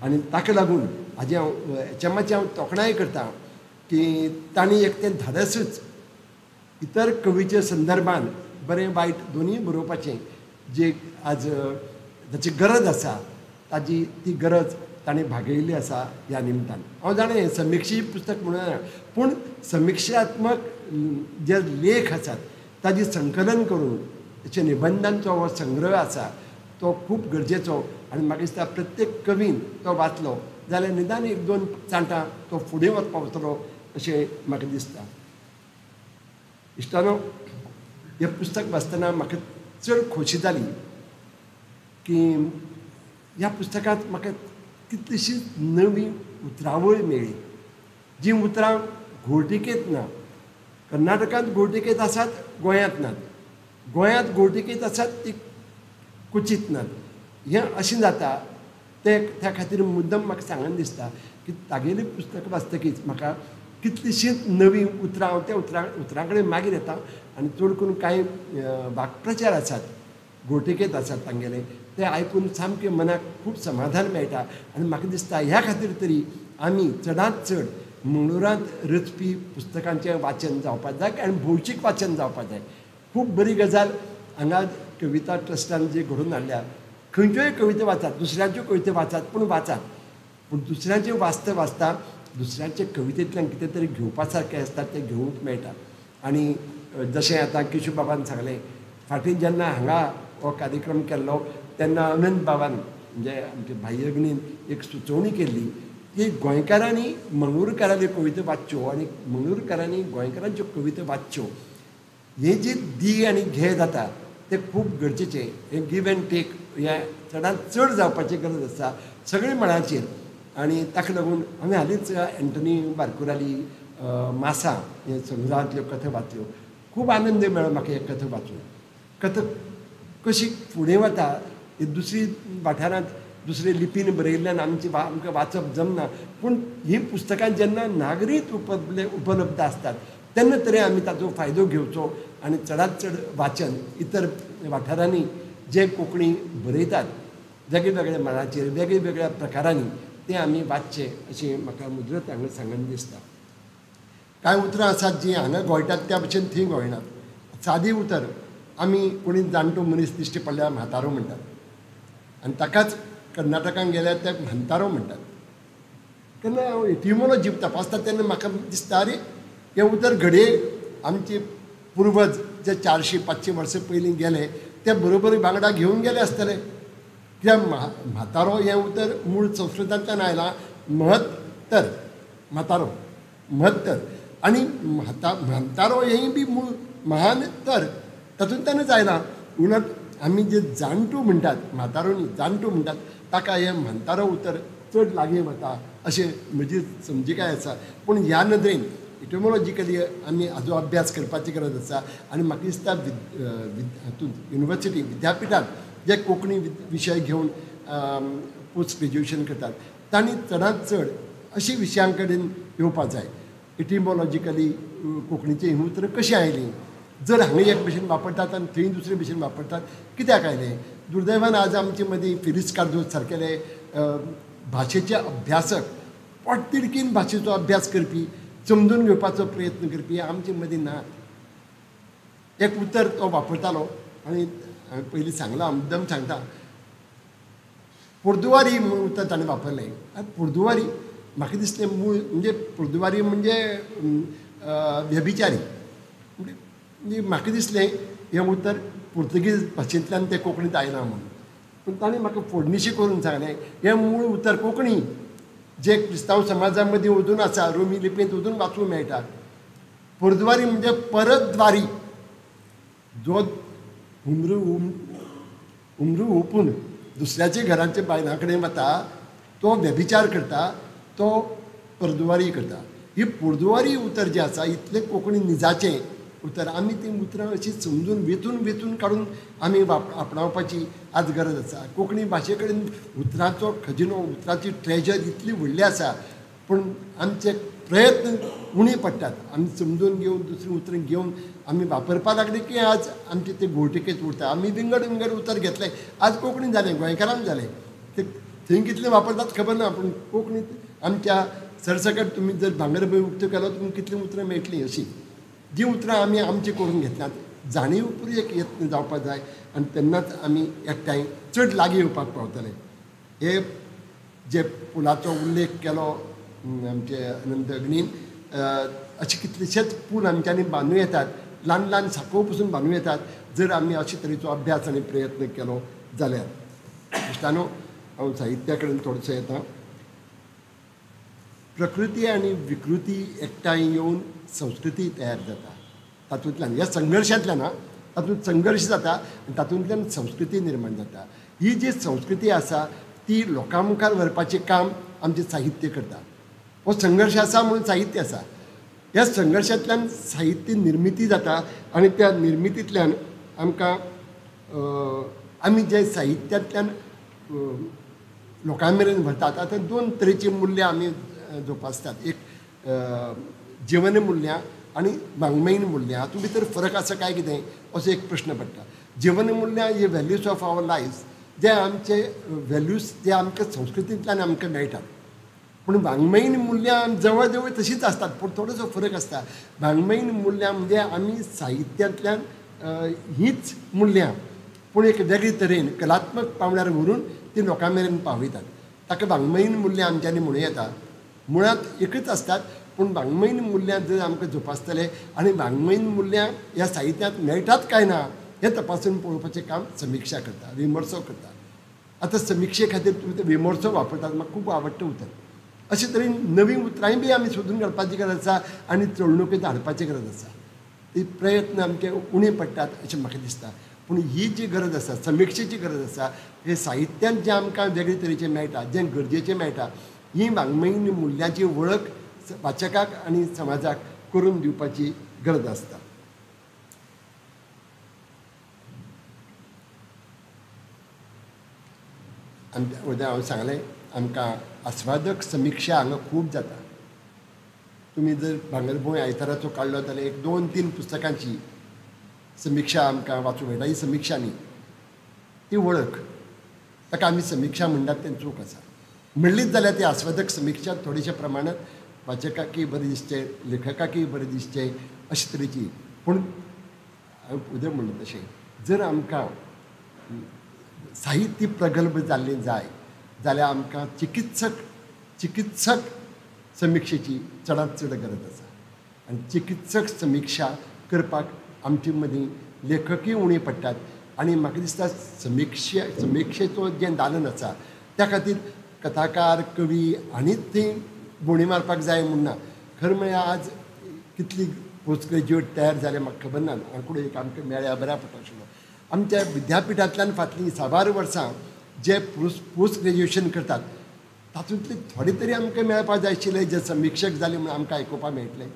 आनी ताका लागून हाजें हांव एचएमाची हांव तोखणाय करता की तांणी एक तें धाडसूच इतर कवीच्या संदर्भान बरें वायट दोनूय बरोवपाचें जे आज ताची गरज आसा ताजी ती गरज ताणें भागयल्ली आसा. ह्या निमतान हांव जाणा हें समिक्षी पुस्तक म्हणून जाणा, पूण समिक्षात्मक जे लेख आसात ताजी संकलन करून अशे निबंधांचो हो संग्रह आसा तो खूब गरजेचो. आनी म्हाका दिसता प्रत्येक कवीन तो वाचलो जाल्यार निदान एक दोन चांटां तो फुडें वचपाक पावतलो अशें म्हाका दिसता. इश्टानो, हें पुस्तक वाचतना म्हाका चड खोशी जाली की ह्या पुस्तकांत म्हाका कितलीशीच नवी उतरावळ मेळ्ळी, जीं उतरां घोळटिकेंत ना. कर्नाटकांत घोळटिकेंत आसात, गोंयांत नात, गोंयांत घोळटिकेंत आसात ती क्वचीत नात. हें अशें जाता तें त्या खातीर मुद्दम म्हाका सांगन दिसता की तागेलीं पुस्तकां वाचतकीच म्हाका कितलीशींच नवीं उतरां, हांव त्या उतरां कडेन मागीर येता. आनी चड करून कांय वाक्प्रचार आसात घोळटिकेंत आसात तांगेले, ते आयकून सामकें मनाक खूब समाधान मेळटा. आनी म्हाका दिसता ह्या खातीर तरी आमी चडांत चड मंगळुरांत रचपी पुस्तकांचें वाचन जावपाक जाय आनी भौशीक वाचन जावपाक जाय. खूब बरी गजाल हांगा कविता ट्रस्टान जी घडोवन हाडल्या, खंयच्योय कविता वाचात, दुसऱ्यांच्यो कविता वाचात, पूण वाचात, पूण दुसऱ्यांच्यो वाचता वाचता दुसऱ्यांचे कवितेंतल्यान कितें तरी घेवपा सारकें आसता तें घेवंक मेळटा. आनी जशें आतां केशव बाबान सांगलें, फाटीं जेन्ना हांगा हो कार्यक्रम केल्लो तेन्ना अनंत बाबान म्हणजे आमच्या भाई अग्नीन एक सुचोवणी केल्ली की गोंयकारांनी मंगळूरकारांल्यो कविता वाचच्यो आनी मंगळूरकारांनी गोंयकारांच्यो कविता वाचच्यो. हे जी दी आनी घे जाता तें खूब गरजेचें. हें गिव एंड टेक हें चडांत चड जावपाची गरज आसा सगळ्या मळांचेर. आनी ताका लागून हांवें हालींच एंटनी बारकुराली मासा हे संग्रहांतल्यो कथा वाचल्यो, खूब आनंद मेळ्ळो म्हाका हे कथा वाचून. कथा कशी फुडें वता ही दुसरी वाठारांत दुसरे लिपीन बरयल्ल्यान आमची आमकां वाचप जमना, पूण हीं पुस्तकां जेन्ना नागरीत उपलब्ध आसतात तेन्ना तरी आमी ताचो फायदो घेवचो आनी चडांत चड वाचन इतर वाठारांनी जे कोंकणी बरयतात वेगळे वेगळ्या मळाचेर वेगळे वेगळ्या प्रकारांनी तें आमी वाचचें अशें म्हाका मुद्रत हांगा सांगन दिसता. कांय उतरां आसात जीं हांगा घोळटात त्या भशेन थंय घोळनात. सादी उतर आमी कोणी जाणटो मनीस दिश्टी पडल्यार म्हातारो म्हणटात आनी ताकाच कर्नाटकान गेल्यार ते म्हातारो म्हणटात. तेन्ना हांव एटिमोलॉजी तपासता तेन्ना म्हाका दिसता आरे हें उतर घडये आमचे पुर्वज जे 400-500 वर्सां पयलीं गेले ते बरोबर वांगडा घेवन गेले आसतले. कित्याक म्हातारो हें उतर मूळ संस्कृतांतल्यान आयलां, महत्तर म्हातारो महत्तर, आनी म्हातारो हेंय बी मूळ महान तर तातूंतल्यानच आयलां. उलट आमी जे जाणटो म्हणटात, म्हातारो न्ही जाणटो म्हणटात, ताका हें म्हातारो उतर चड लागीं वता अशें म्हजी समजिकाय आसा. पूण ह्या नदरेन इटिमॉलॉजिकली आमी हाजो अभ्यास करपाची गरज आसा. आनी म्हाका दिसता हातूंत युनिवर्सिटी विद्यापिठांत जे कोंकणी विशय घेवन पोस्ट ग्रेज्युएशन करतात तांणी चडांत चड अशी विशयां कडेन येवपाक जाय. इटिमॉलॉजिकली कोंकणीचीं हीं उतरां कशीं आयलीं, जर हांगा एक भशेन वापरतात आनी थंय दुसरे भशेन वापरतात कित्याक आयलें. दुर्दैवान आज आमचे मदीं फिरीस कार्दोज सारकेले भाशेचे अभ्यासक, पोटतिडकीन भाशेचो अभ्यास करपी, समजून घेवपाचो प्रयत्न करपी आमचे मदीं नात. एक उतर तो वापरतालो आनी हांवें पयलीं सांगलां, मुद्दम सांगता, पोर्दुवारी म्हूण उतर ताणें वापरलें. आनी पोर्दुवारी म्हाका दिसलें मूळ म्हणजे पोर्दुवारी म्हणजे व्यभिचारी. म्हणजे म्हाका दिसलें हें उतर पुर्तुगीज भाशेंतल्यान तें कोंकणींत आयलां म्हणून. पूण ताणें म्हाका फोडणिशी करून सांगलें हें मूळ उतर कोंकणी जें क्रिस्तांव समाजा मदीं अजून आसा, रोमी लिपयेंत अजून वाचूंक मेळटा. पोर्दुवारी म्हणजे परतद्वारी, जो हुमरू हुमरू हुपून दुसऱ्याच्या घरांच्या बायलां कडेन वता तो व्यभिचार करता, तो परदुवारी करता. ही पोर्दुवारी उतर जें आसा इतलें कोंकणी निजाचें उतर, आमी तीं उतरां अशीं समजून वेंचून वेंचून काडून आमी आपणावपाची आज गरज आसा. कोंकणी भाशे कडेन उतरांचो खजिनो, उतरांची ट्रेजर इतली व्हडली आसा, पूण आमचे प्रयत्न उणे पडटात. आमी समजून घेवन दुसरीं उतरां घेवन आमी वापरपाक लागली की आज आमचे ते घोळटिकेंत उरता. आमी विंगड विंगड उतर घेतलें, आज कोंकणी जालें, गोंयकारान जालें, ते थंय कितलें वापरतात खबर ना, पूण कोंकणींत आमच्या सरसकट तुमी जर भांगरभूंय उक्तो केलो तुमकां कितलीं उतरां मेळटलीं. अशीं जीं उतरां आमी आमचीं करून घेतल्यात जाणीवपूर्वक यत्न जावपाक जाय आनी तेन्नाच आमी एकठांय चड लागीं येवपाक पावतले. हे जे पुलाचो उल्लेख केलो आमचे अनंत अग्नीन, अशे कितलेशेच पूल आमच्यांनी बांदूं येतात, ल्हान ल्हान साको पसून बांदूं येतात जर आमी अशे तरेचो अभ्यास आनी प्रयत्न केलो जाल्यार. इश्टानो, हांव साहित्या कडेन थोडोसो येता. प्रकृती आनी विकृती एकठांय येवन संस्कृती तयार जाता. तातूंतल्यान ह्या संघर्शांतल्यान तातूंत संघर्श जाता आनी तातूंतल्यान संस्कृती निर्माण जाता. ही जी संस्कृती आसा ती लोकां मुखार व्हरपाचें काम आमचें साहित्य करता. हो संघर्श आसा म्हणून साहित्य आसा. ह्या संघर्शांतल्यान साहित्य निर्मिती जाता आनी त्या निर्मितींतल्यान आमकां आमी जे साहित्यांतल्यान लोकां मेरेन व्हरतात. आतां दोन तरेचीं मुल्यां आमी जोपासतात, एक जिवन मुल्यां आनी वाङ्मयीन मुल्यां. हातूंत भितर फरक आसा काय कितें असो एक प्रश्न पडटा. जिवन मुल्यां ही व्हॅल्यूज ऑफ our life, जे आमचे व्हॅल्यूज जे आमकां संस्कृतींतल्यान आमकां मेळटात. पूण वाङ्मयीन मुल्यां जवळ जवळ तशींच आसतात, पूण थोडोसो फरक आसता. वाङ्मयीन मुल्यां म्हणजे आमी साहित्यांतल्यान हींच मुल्यां पूण एक वेगळे तरेन कलात्मक पांवड्यार व्हरून ती लोकां मेरेन पावयतात. ताका वाङ्मयीन मुल्यां आमच्यांनी म्हणूं येता. मुळांत एकच आसतात, पूण वाङ्मयीन मुल्यां जर आमकां जोपासतले आनी वाङ्मयीन मुल्यां ह्या साहित्यांत मेळटात काय ना हें तपासून पळोवपाचें काम समिक्षा करता, विमर्सो करता. आतां समिक्षे खातीर तुमी ते विमर्सो वापरतात, म्हाका खूब आवडटा उतर. अशे तरेन नवीं उतरांय बी आमी सोदून काडपाची गरज आसा आनी चलणुकेंत हाडपाची गरज आसा. ती प्रयत्न आमचे उणे पडटात अशें म्हाका दिसता. पूण ही जी गरज आसा, समिक्षेची गरज आसा, हे साहित्यांत जें आमकां वेगळे तरेचें मेळटा, जें गरजेचें मेळटा, ही वाङ्मयीन मुल्यांची वळख वाचकाक आनी समाजाक करून दिवपाची गरज आसता. आनी हांवें सांगलें आमकां आस्वादक समिक्षा हांगा खूब जाता. तुमी जर भांगरभूंय आयताराचो काडलो जाल्यार एक दोन तीन पुस्तकांची समिक्षा आमकां वाचूंक मेळटा. ही समिक्षा न्ही, ती वळख, ताका आमी समिक्षा म्हणटात तें चूक आसा. म्हणलीच जाल्यार ती आस्वादक समिक्षा थोडेशा प्रमाणांत वाचकाकय बरें दिसचें, लेखकाकय बरें दिसचें अशे तरेची. पूण हांवें उदय म्हणलें तशें जर आमकां साहित्य प्रगल्भ जाल्लें जाय जाल्यार आमकां चिकित्सक समिक्षेची चडांत चड गरज आसा. आनी चिकित्सक समिक्षा करपाक आमचे मदीं लेखकय उणे पडटात. आनी म्हाका दिसता समिक्षेचो जें दालन आसा त्या खातीर कथाकार, कवी हांणीच थंय बोणी मारपाक जाय म्हूण ना. खरें म्हळ्यार आज कितली पोस्ट ग्रेज्युएट तयार जाले म्हाका खबर ना, आंकडो एक आमकां मेळ्ळ्यार बऱ्या पडटा आशिल्लो. आमच्या विद्यापिठांतल्यान फाटलीं साबार वर्सां जे पोस्ट ग्रेज्युएशन करतात तातूंतले थोडे तरी आमकां मेळपाक जाय आशिल्ले जे समिक्षक जाले म्हूण आमकां आयकुपाक मेळटलें.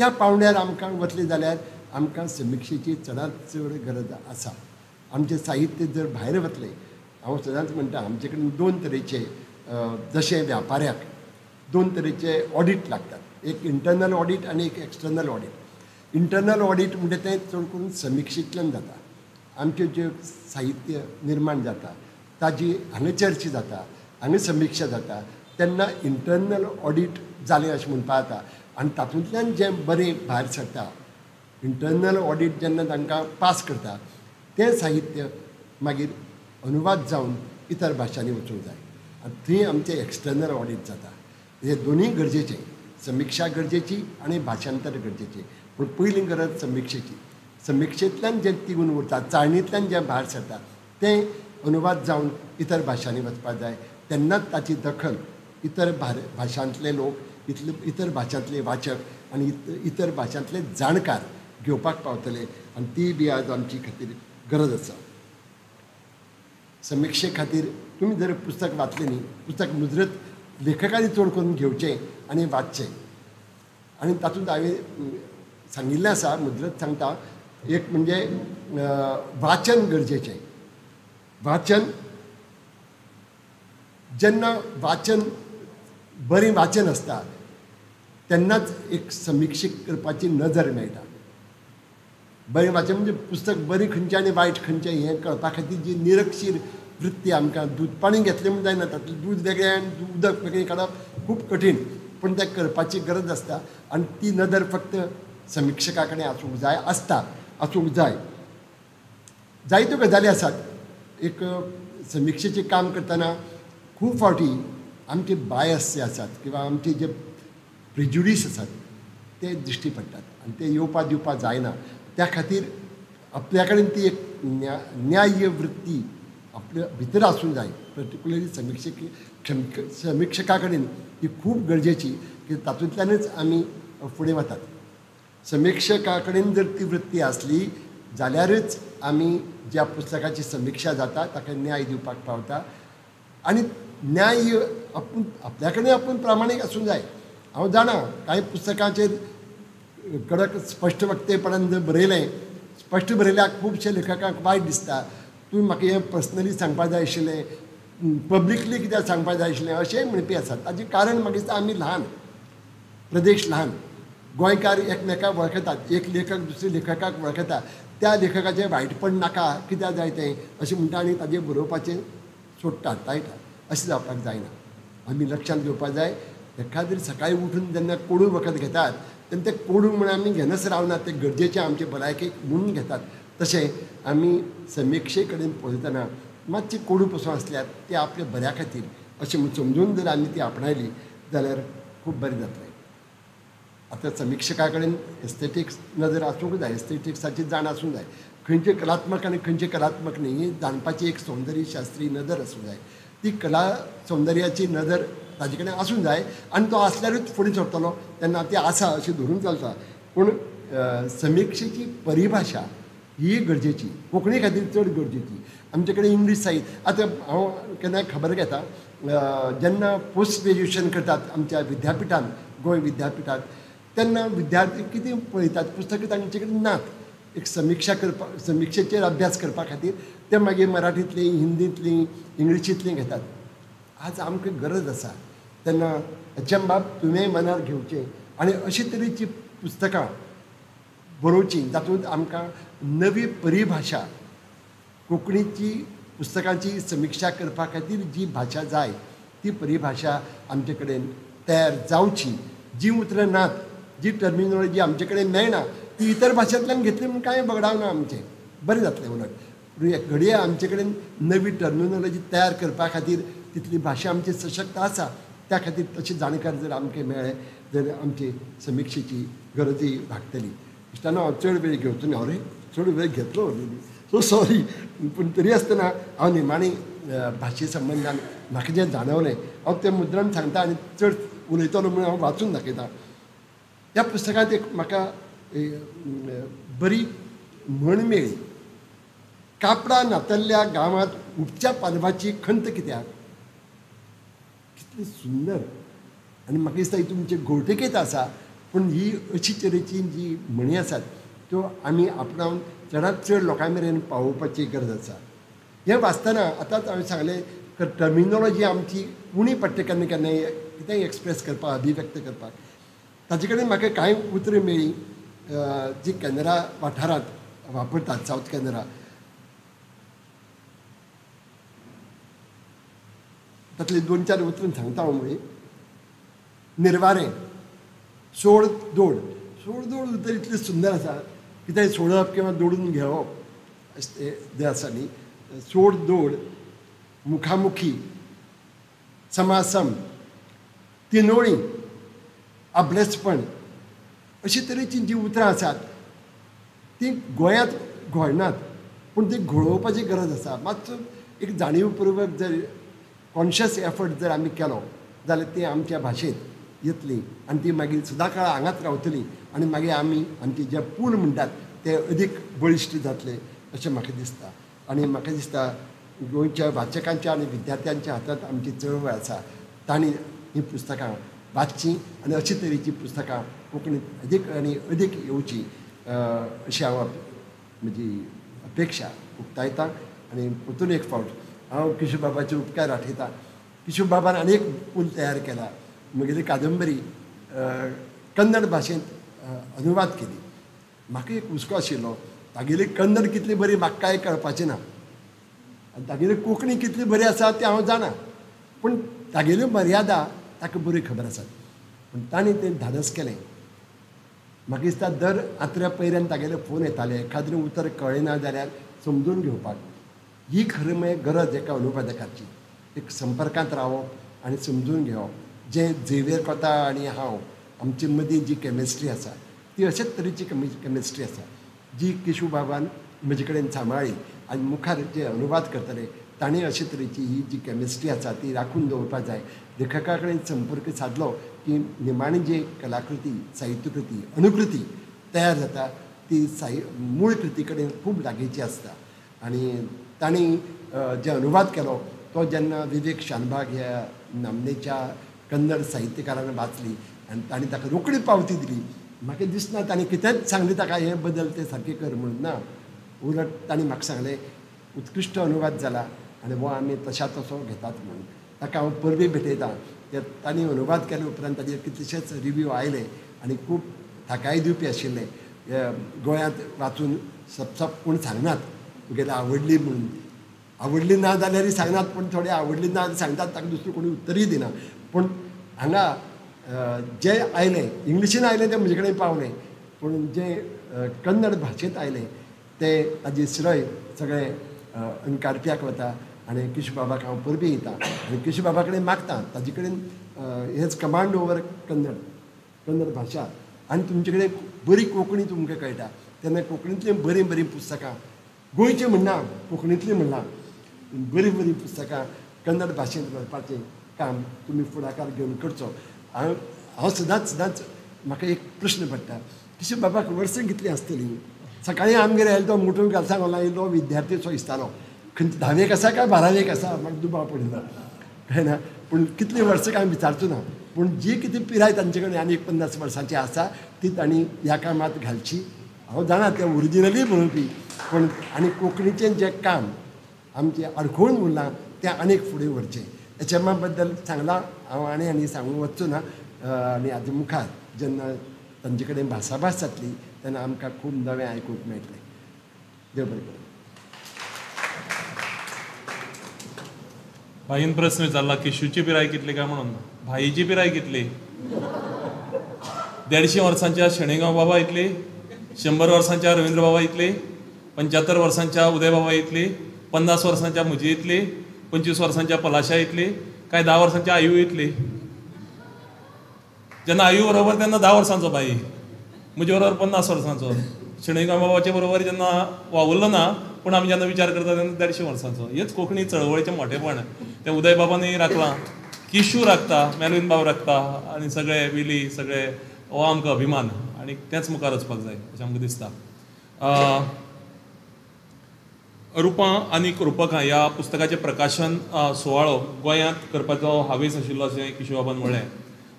त्या पावंड्यार आमकां वतले जाल्यार आमकां समिक्षेची चडांत चड गरज आसा. आमचें साहित्य जर भायर वतलें, हांव सदांच म्हणटा आमचे कडेन दोन तरेचे, जशें व्यापाऱ्याक दोन तरेचे ऑडीट लागतात, एक इंटरनल ऑडीट आनी एक एक्सटर्नल ऑडीट. इंटरनल ऑडीट म्हणजे तें चड करून समिक्षेंतल्यान जाता. आमचें जें साहित्य निर्माण जाता ताजी हांगा चर्चा जाता, हांगा समिक्षा जाता, तेन्ना इंटरनल ऑडीट जालें अशें म्हणपाक जाता. आनी तातूंतल्यान जें बरें भायर सरता, इंटरनल ऑडीट जेन्ना तांकां पास करता, तें साहित्य मागीर अनुवाद जावन इतर भाशांनी वचूंक जाय आनी थंय आमचें एक्सटर्नल ऑडीट जाता. हे दोनूय गरजेचें, समिक्षा गरजेची आनी भाशांतर गरजेचें, पूण पयली गरज समिक्षेची. समिक्षेंतल्यान जें तिगून उरता, चाळणींतल्यान जें भायर सरता तें अनुवाद जावन इतर भाशांनी वचपाक जाय. तेन्नाच ताची दखल इतर भाशांतले लोक, इतर भाशांतले वाचक आनी इतर भाशांतले जाणकार घेवपाक पावतले आनी ती बी आज आमची खातीर गरज आसा. समिक्षे खातीर तुमी जर पुस्तक वाचलें न्ही, पुस्तक मुजरत लेखकांनी चड करून घेवचें आनी वाचचें. आनी तातूंत हांवें सांगिल्लें आसा, मुजरत सांगता, एक म्हणजे वाचन गरजेचें. वाचन जेन्ना वाचन बरें वाचन आसता तेन्नाच एक समिक्षीक करपाची नदर मेळटा. बरें वाचन म्हणजे पुस्तक बरें खंयचें आनी वायट खंयचें हें कळपा खातीर जी निरक्षीर वृत्ती आमकां, दूद पाणी घेतलें म्हूण जायना, तातूंत दूद वेगळें आनी उदक वेगळें काडप खूब कठीण, पूण तें करपाची गरज आसता आनी ती नदर फक्त समिक्षका कडेन आसूंक जाय, आसता, आसूंक जाय. जायत्यो गजाली आसात. एक समिक्षेचें काम करतना खूब फावटी आमचे बायस जे आसात किंवा आमचे जे प्रिज्युडीस आसात ते दिश्टी पडटात आनी ते येवपा दिवपा जायना. त्या खातीर आपल्या कडेन ती एक न्याय्य वृत्ती आपल्या भितर आसूंक जाय. पर्टिक्युलरली समिक्षका कडेन ही खूब गरजेची की तातूंतल्यानच आमी फुडें वतात. समिक्षका कडेन जर ती वृत्ती आसली जाल्यारच आमी ज्या पुस्तकाची समिक्षा जाता ताका न्याय दिवपाक पावता. आनी न्याय आपूण आपल्या कडेन आपूण प्रामाणीक आसूंक जाय. हांव जाणा कांय पुस्तकांचेर कडक स्पश्ट वक्तेपणान जर बरयलें, स्पश्ट बरयल्यार खुबशे लेखकांक वायट दिसता, तुवें म्हाका हें पर्सनली सांगपाक जाय आशिल्लें, पब्लिकली कित्याक सांगपाक जाय आशिल्लें अशेंय म्हणपी आसात. ताचें कारण म्हाका दिसता आमी ल्हान प्रदेश, ल्हान गोंयकार एकमेकाक वळखतात, एक लेखक दुसऱ्या लेखकाक वळखता, त्या लेखकाचें वायटपण नाका कित्याक जाय तें अशें म्हणटा आनी ताजें बरोवपाचें सोडटात, टाळटात. अशें जावपाक जायना. आमी लक्षांत घेवपाक जाय, एखाद्रे सकाळीं उठून जेन्ना कोडू वखद घेतात तेन्ना तें कोडू म्हूण आमी घेनच रावना, तें गरजेचें आमचे भलायकेक म्हणून घेतात. तशें आमी समिक्षे कडेन पळयतना मातशी कोडू पसून आसल्यार ते आपल्या बऱ्या खातीर अशें म्हूण समजून जर आमी ती आपणायली जाल्यार खूब बरें जातलें. आतां समिक्षका कडेन एस्थेटिक्स नदर आसूंक जाय, एस्थेटिक्साची जाण आसूंक जाय, खंयचें कलात्मक आनी खंयचें कलात्मक न्ही ही जाणपाची एक सौंदर्य शास्त्रीय नदर आसूंक जाय. ती कला सौंदर्याची नदर ताजे कडेन आसूंक जाय आनी तो आसल्यारूच फुडें सरतलो, तेन्ना ती आसा अशें धरून चलता. पूण समिक्षेची परिभाशा ही गरजेची, कोंकणी खातीर चड गरजेची. आमचे कडेन इंग्लीश साहित्य आतां हांव केन्नाय खबर घेता, जेन्ना पोस्ट ग्रेज्युएशन करतात आमच्या विद्यापिठान, गोंय विद्यापिठान, तेन्ना विद्यार्थी कितें पळयतात, पुस्तकां तांचे कडेन नात. एक समिक्षा करपाक, समिक्षेचेर अभ्यास करपा खातीर ते मागीर मराठींतलीं, हिंदींतलीं, इंग्लिशींतलीं घेतात. आज आमकां गरज आसा. तेन्ना एच एम बाब तुवें मनार घेवचें आनी अशे तरेचीं पुस्तकां बरोवचीं जातूंत आमकां नवी परिभाशा, कोंकणीची पुस्तकांची समिक्षा करपा खातीर जी भाशा जाय ती परिभाशा आमचे कडेन तयार जावची. जी उतरां नात, जी टर्मिनॉलॉजी आमचे कडेन मेळना ती इतर भाशेंतल्यान घेतली म्हूण कांय बगडावना, आमचें बरें जातलें. उलट घडये आमचे कडेन नवी टर्मिनॉलॉजी तयार करपा खातीर तितली भाशा आमची सशक्त आसा, त्या खातीर तशे जाणकार जर आमकां मेळ्ळे जाल्यार आमची समिक्षेची गरजूय भागतली. इश्टानो, हांव चड वेळ घेवचो न्ही, अरे चड वेळ घेतलो ऑलरेडी, सो सॉरी, पूण तरी आसतना हांव निमाणी भाशे संबंदान म्हाका जें जाणवलें हांव तें मुद्दम सांगता आनी चड उलयतलो म्हणून हांव वाचून दाखयता. ह्या पुस्तकांत एक म्हाका बरी म्हण मेळ्ळी, कापडां नातल्ल्या गांवांत उपच्या पालवाची खंत कित्याक. कितली सुंदर, आनी म्हाका दिसता ही तुमचे घोळटिकेंत आसा, पूण ही अशी तरेची जी म्हणी आसात त्यो आमी आपणावन चडांत चड लोकां मेरेन पावोवपाची गरज आसा. हें वाचतना आतांच हांवें सांगलें टर्मिनोलॉजी आमची उणी पडटा केन्ना केन्नाय कितेंय एक्सप्रेस करपाक, अभिव्यक्त करपाक. ताजे कडेन म्हाका कांय उतरां मेळ्ळीं जी कॅनरा वाठारांत वापरतात, सावथ कॅनरा. तातलीं दोन चार उतरां सांगता हांव. मुळे निर्वारें, सोड दोड. सोड दोड उतर इतलें सुंदर आसा, कितेंय सोडप किंवा दोडून घेवप अशें तें आसा न्ही. सोड दोड, मुखामुखी, समासम, तिनोळी, आब्लेसपण, अशे तरेचीं जीं उतरां आसात तीं गोंयांत घोळनात, पूण तीं घोळोवपाची गरज आसा. मातसो एक जाणीवपूर्वक जर कॉन्शियस एफर्ट जर आमी केलो जाल्यार तीं आमच्या भाशेंत येतलीं आनी ती मागीर सदांकाळ हांगाच रावतलीं आनी मागीर आमी आमचे जे पूल म्हणटात ते अदीक बळिश्ट जातले अशें म्हाका दिसता. आनी म्हाका दिसता गोंयच्या वाचकांच्या आनी विद्यार्थ्यांच्या हातांत आमची चळवळ आसा, तांणी हीं पुस्तकां वाचचीं आनी अशे तरेचीं पुस्तकां कोंकणींत अदीक आनी अदीक येवचीं अशी हांव म्हजी अपेक्षा उक्तायता. आनी परतून एक फावट हांव किशोरबाबाचे उपकार आठयतां. किशोरबाबान आनी एक पूल तयार केला, म्हगेली कादंबरी कन्नड भाशेंत अनुवाद केली. म्हाका एक हुस्को आशिल्लो तागेली कन्नड कितली बरी म्हाका कांय कळपाचें ना, आनी तागेली कोंकणी कितली बरी आसा तें हांव जाणा, पूण तागेल्यो मर्यादा ताका बऱ्यो खबर आसात. पूण ताणें तें धाडस केलें. म्हाका दिसता दर आत्र्या पयऱ्यान तागेले फोन येताले, एखाद्रें उतर कळ्ळें ना जाल्यार समजून घेवपाक. ही खरें म्हळ्यार गरज एका अनुवादकाची, एक संपर्कांत रावप आनी समजून घेवप. जें झेवियर कोता आनी हांव आमचे मदीं जी केमिस्ट्री आसा ती अशेच तरेची केमिस्ट्री आसा जी केशवबाबान म्हजे कडेन सांबाळ्ळी आनी मुखार जे अनुवाद करतले तांणी अशे तरेची ही जी केमिस्ट्री आसा ती राखून दवरपाक जाय. लेखका कडेन संपर्क सादलो की निमाणी जी कलाकृती, साहित्यकृती, अनुकृती तयार जाता ती मूळ कृती कडेन खूब लागींची आसता. आनी तांणी जे अनुवाद केलो तो जेन्ना विवेक शानभाग ह्या नामनेच्या कन्नड साहित्यकारान वाचली आनी तांणी ताका रोखडी पावती दिली. म्हाका दिसना तांणी कितेंच सांगलें ताका हें बदल तें सारकें कर म्हणून ना, उलट तांणी म्हाका सांगलें उत्कृश्ट अनुवाद जाला आनी हो आमी तशा तसो घेतात म्हणून. ताका हांव परबी भेटयतां. ते तांणी अनुवाद केले उपरांत ताजेर कितलेशेच रिव्यू आयले आनी खूब थाकाय दिवपी आशिल्ले. गोंयांत वाचून सपसप कोण सांगनात तुगेले आवडली म्हणून, आवडली ना जाल्यारय सांगनात, पूण थोडे आवडली ना सांगतात ताका दुसरो कोणी उत्तरूय दिना. पूण हांगा जें आयलें इंग्लिशीन आयलें तें म्हजे कडेन पावलें, पूण जें कन्नड भाशेंत आयलें तें ताजी श्रय सगळें अणकारप्याक वता. आनी केशवबाबाक हांव परबी दिता आनी केशवबाबा कडेन मागता ताजे कडेन हेच कमांड ओवर कन्नड, कन्नड भाशा आनी तुमचे कडेन बरी कोंकणी तुमकां कळटा तेन्ना कोंकणींतलीं बरीं बरीं पुस्तकां, गोंयचीं म्हणना कोंकणींतलीं म्हणना, बरीं बरीं पुस्तकां कन्नड भाशेंत व्हरपाचें काम तुमी फुडाकार घेवन करचो. हांव सदांच सदांच म्हाका एक प्रश्न पडटा, केशवबाबाक वर्सां कितलीं आसतलीं? सकाळीं आमगेर आयलो तो मोटू घालसांक आयलो विद्यार्थी सो दिसतालो, खंयचे धावेक आसा काय बारावेक आसा म्हाका दुबाव पडिल्लो, कळ्ळें ना? पूण कितलीं वर्सां काय विचारचो ना, पूण जी कितें पिराय तांचे कडेन आनी एक 50 वर्सांची आसा ती तांणी ह्या कामांत घालची. हांव जाणा तें ओरिजिनली बरोवपी, पूण आनी कोंकणीचें जें काम आमचें आडखळून उरलां तें आनीक फुडें व्हरचें. एचएमा बद्दल सांगलां हांव आनी आनी सांगूंक वचचो ना. आनी हाजे मुखार जेन्ना तांचे कडेन भासाभास जातली तेन्ना आमकां खूब नवें आयकूंक मेळटलें. देव बरें करूं. भाईन प्रस्न विचारला केशूची पिराय कितली काय म्हणून, भाईची पिराय कितली? 150 वर्सांच्या शणैगांव बाबा इतली, 100 वर्सांच्या रवींद्र बाबा इतली, 75 वर्सांच्या उदय बाबा इतली, 50 वर्सांच्या म्हजी इतली, 25 वर्सांच्या पलाशा इतली, काय 10 वर्सांच्या आयु इतली? जेन्ना आयु बरोबर तेन्ना 10 वर्सांचो भाई, म्हजे बरोबर 50 वर्सांचो, शणैगांव बाबाचे बरोबर जेन्ना वावुरलो ना, पूण आमी जेन्ना विचार करता तेन्ना 150 वर्सांचो. हेच कोंकणी चळवळीचें मोठेपण. तें उदय बाबानूय राखलां, केशू राखता, मेलवीन बाब राखता आनी सगळे विली सगळे, हो आमकां अभिमान आनी तेंच मुखार वचपाक जाय अशें आमकां दिसता. रुपां आनी रुपकां ह्या पुस्तकाचें प्रकाशन सुवाळो गोंयांत करपाचो हावेस आशिल्लो अशें किशोरबाबान म्हणलें.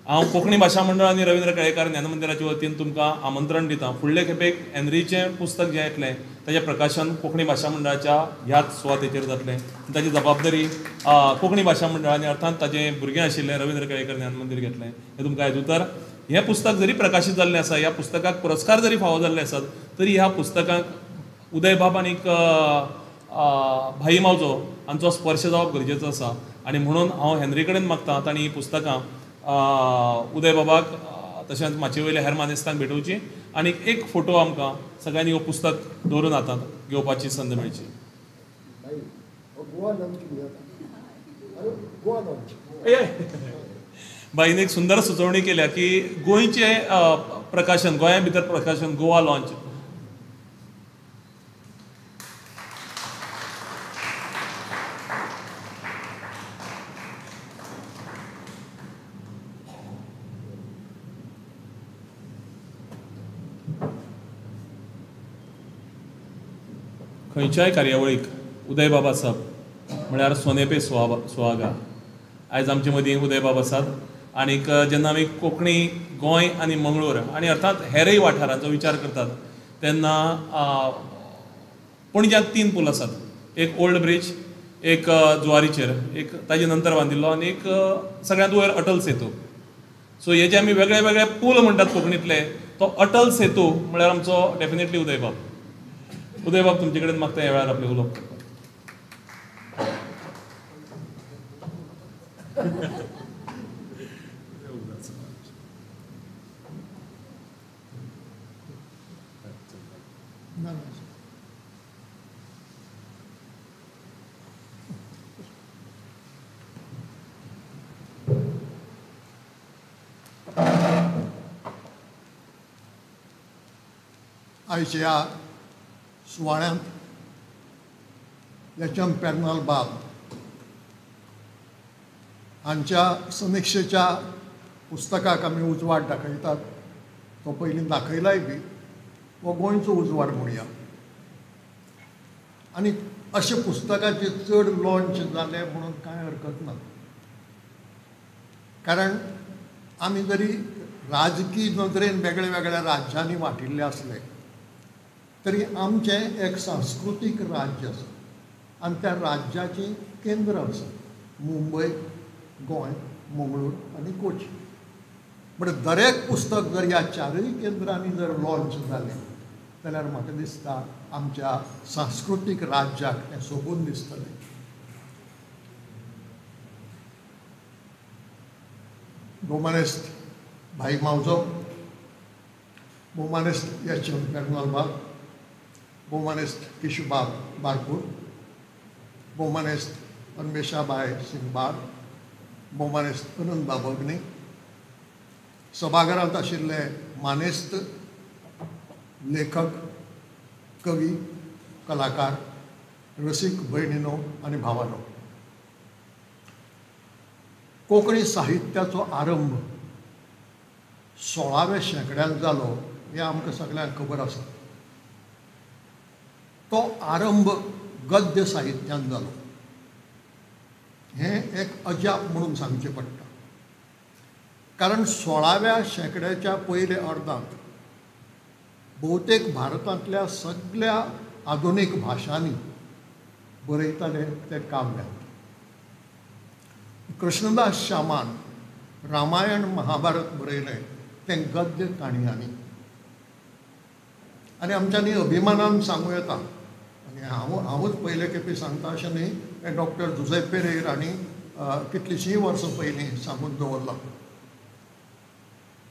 हांव कोंकणी भाशा मंडळ आनी रवींद्र केळेकार ज्ञानमंदिराच्या वतीन तुमकां आमंत्रण दितां, फुडले खेपेक हेनरीचें पुस्तक जें येतलें ताचें प्रकाशन कोंकणी भाशा मंडळाच्या ह्याच सुवातेचेर जातलें. ताची जबाबदारी कोंकणी भाशा मंडळान, अर्थात ताचें भुरगें आशिल्लें रवींद्र केळेकार ज्ञानमंदीर घेतलें. हें तुमकां आयज उतर. हें पुस्तक जरी प्रकाशीत जाल्लें आसा, ह्या पुस्तकाक पुरस्कार जरी फावो जाल्ले आसात, तरी ह्या पुस्तकाक उदयबाब आनीक भाई मावजो हांचो स्पर्श जावप गरजेचो आसा. आनी म्हणून हांव हेनरी कडेन मागता तांणी ही पुस्तकां उदयबाबाक तशेंच माचये वयल्या हेर मानेस्तांक भेटोवची आनी एक फोटो आमकां सगळ्यांनी हो पुस्तक दवरून हातांत घेवपाची संद मेळची. बाईन एक सुंदर सुचोवणी केल्या की गोंयचें प्रकाशन, गोंया भितर प्रकाशन, गोवा लॉन्च. खंयच्याय कार्यावळीक उदयबाब आसप म्हळ्यार सोने पे सुहागा. आयज आमचे मदीं उदयबाब आसात आनीक जेन्ना आमी कोंकणी, गोंय आनी मंगळूर आनी अर्थात हेरय वाठारांचो विचार करतात तेन्ना पणज्यांत 3 पूल आसात, एक ओल्ड ब्रिज, एक जुवारीचेर, एक ताजे नंतर बांदिल्लो आनी एक सगळ्यांत वयर अटल सेतू. सो हे जे आमी वेगळे वेगळे पूल म्हणटात कोंकणींतले, तो अटल सेतू म्हळ्यार आमचो डेफिनेटली उदयबाब. उदयबाब तुमचे कडेन मागता ह्या वेळार आपलें उलोवप करपाक. आयच्या सुवाळ्यांत एच एम पेर्नाल बाब हांच्या समिक्षेच्या पुस्तकाक आमी उजवाड दाखयतात. तो पयलीं दाखयलाय बी, हो गोंयचो उजवाड म्हणया. आनी अशे पुस्तकाचे चड लॉन्च जाले म्हणून कांय हरकत ना, कारण आमी जरी राजकीय नदरेन वेगळ्या वेगळ्या राज्यांनी वांटिल्ले आसले तरी आमचें एक सांस्कृतीक राज्य आसा आनी त्या राज्याचीं केंद्रां आसा, मुंबय, गोंय, मंगळूर आनी कोची. म्हणजे दरेक पुस्तक जर ह्या चारूय केंद्रांनी जर लॉन्च जालें जाल्यार म्हाका दिसता आमच्या सांस्कृतीक राज्याक तें सोबून दिसतलें. भोवमानेस्त भाई मावजो, भोवमानेस्त एच एम पेर्नाल बाब, भोवमानेस्त केशुबाब बारपूर, भोवमानेस्त अन्वेषाबाय सिंगबाळ, भोवमानेस्त अनंतबाब अग्नी, सभाघरांत आशिल्ले मानेस्त लेखक, कवी, कलाकार, रसीक भयणीनो आनी भावानो, कोंकणी साहित्याचो आरंभ 16व्या शेंकड्यांत जालो हें आमकां सगळ्यांक खबर आसा. तो आरंभ गद्य साहित्यान जालो हें एक अजाप म्हणून सांगचें पडटा, कारण 16व्या शेंकड्याच्या पयल्या अर्दांत बहुतेक भारतांतल्या सगळ्या आधुनीक भाशांनी बरयताले ते काव्यांत. कृष्णदास श्यामान रामायण महाभारत बरयलें तें गद्य काणयांनी. आनी आमच्यांनी अभिमानान सांगूं येता, आनी हांवूच पयले खेपे सांगता अशें न्ही, हें डॉक्टर जुझे पेरेर हांणी कितलींशीं वर्सां पयलीं सांगून दवरलां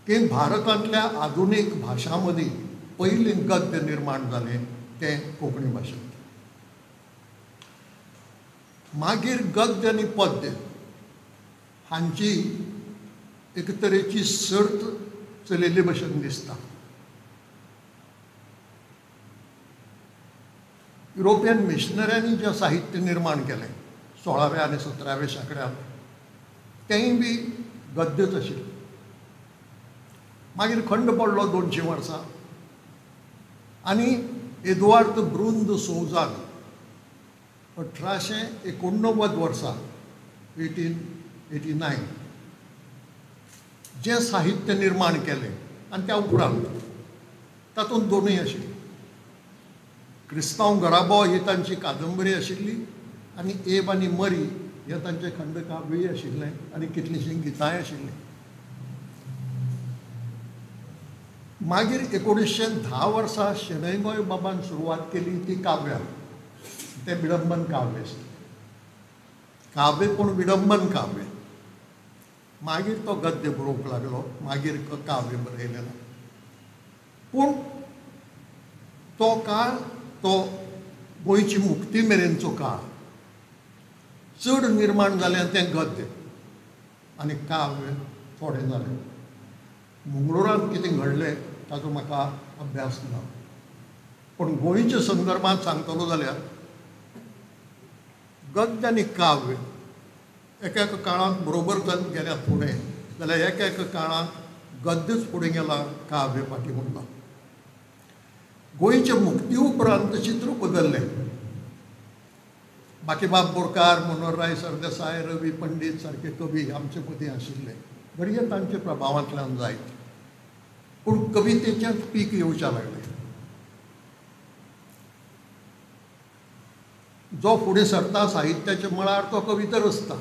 की भारतांतल्या आधुनीक भाशां मदीं पयलीं गद्य निर्माण जालें तें कोंकणी भाशेंत. मागीर गद्य आनी पद्य हांची एक तरेची सर्त चलिल्ले भशेन दिसता. युरोपियन मिशनऱ्यांनी जें साहित्य निर्माण केलें 16व्या आनी 17व्या शेंकड्यांत तेंय बी गद्यच आशिल्लें. मागीर खंड पडलो 200 वर्सां आनी एदुआर्द ब्रून the सोजान 1889 वर्सा 1889 जें साहित्य निर्माण केलें आनी त्या उपरांत तातूंत दोनूय आशिल्ली. क्रिस्तांव घराबो ही तांची कादंबरी आशिल्ली आनी एब आनी मरी हें तांचें खंडकाव्यूय आशिल्लें आनी कितलींशीं गितांय आशिल्लीं. मागीर 1910 वर्सा शणै गोंयबाबान सुरवात केली ती काव्या. तें विडंबन काव्य आशिल्लें. काव्य पूण विडंबन काव्य. मागीर तो गद्य बरोवंक लागलो, मागीर काव्य बरयलें ना. पूण तो काळ तो गोंयची मुक्ती मेरेनचो काळ चड निर्माण जालें तें गद्य आनी काव्य थोडें जालें. मंगळुरांत कितें घडलें ताचो म्हाका अभ्यास ना, पूण गोंयच्या संदर्भांत सांगतलो जाल्यार गद्य आनी काव्य एका एका काळांत बरोबर गेल्या फुडें जाल्यार एका एका काळांत गद्यच फुडें गेलां, काव्य फाटीं उरलां. गोंयचे मुक्ती उपरांत चित्र बदल्लें. बाकीबाब बोरकार, मनोहरराय सरदेसाय, रवी पंडीत सारके कवी आमचे मदीं आशिल्ले, घडये तांच्या प्रभावांतल्यान जायत, पूण कवितेचें पीक येवचें लागलें. जो फुडें सरता साहित्याच्या मळार तो कविता रचता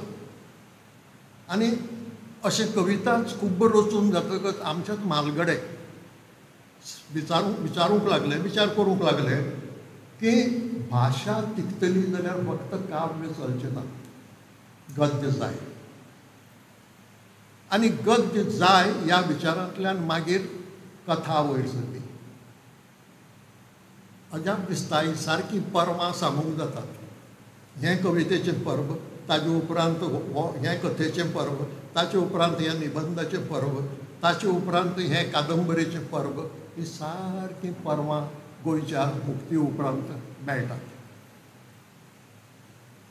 आनी अशें कविताच खूब्ब रचून जातकच आमच्याच म्हालगडे विचारूंक लागले, विचार करूंक लागले की भाशा तिगतली जाल्यार फक्त काव्य चलचें ना, गद्य जाय. आनी गद्य जाय ह्या विचारांतल्यान मागीर कथा वयर सरली. अजाप दिसता ही सारकी पर्वां सांगूंक जातात. हें कवितेचें पर्व, ताजे उपरांत हें कथेचें पर्व, ताचे उपरांत हें निबंदाचें पर्व, ताचे उपरांत हें कादंबरेचें पर्व, ही सारकीं पर्वां गोंयच्या मुक्ती उपरांत मेळटात.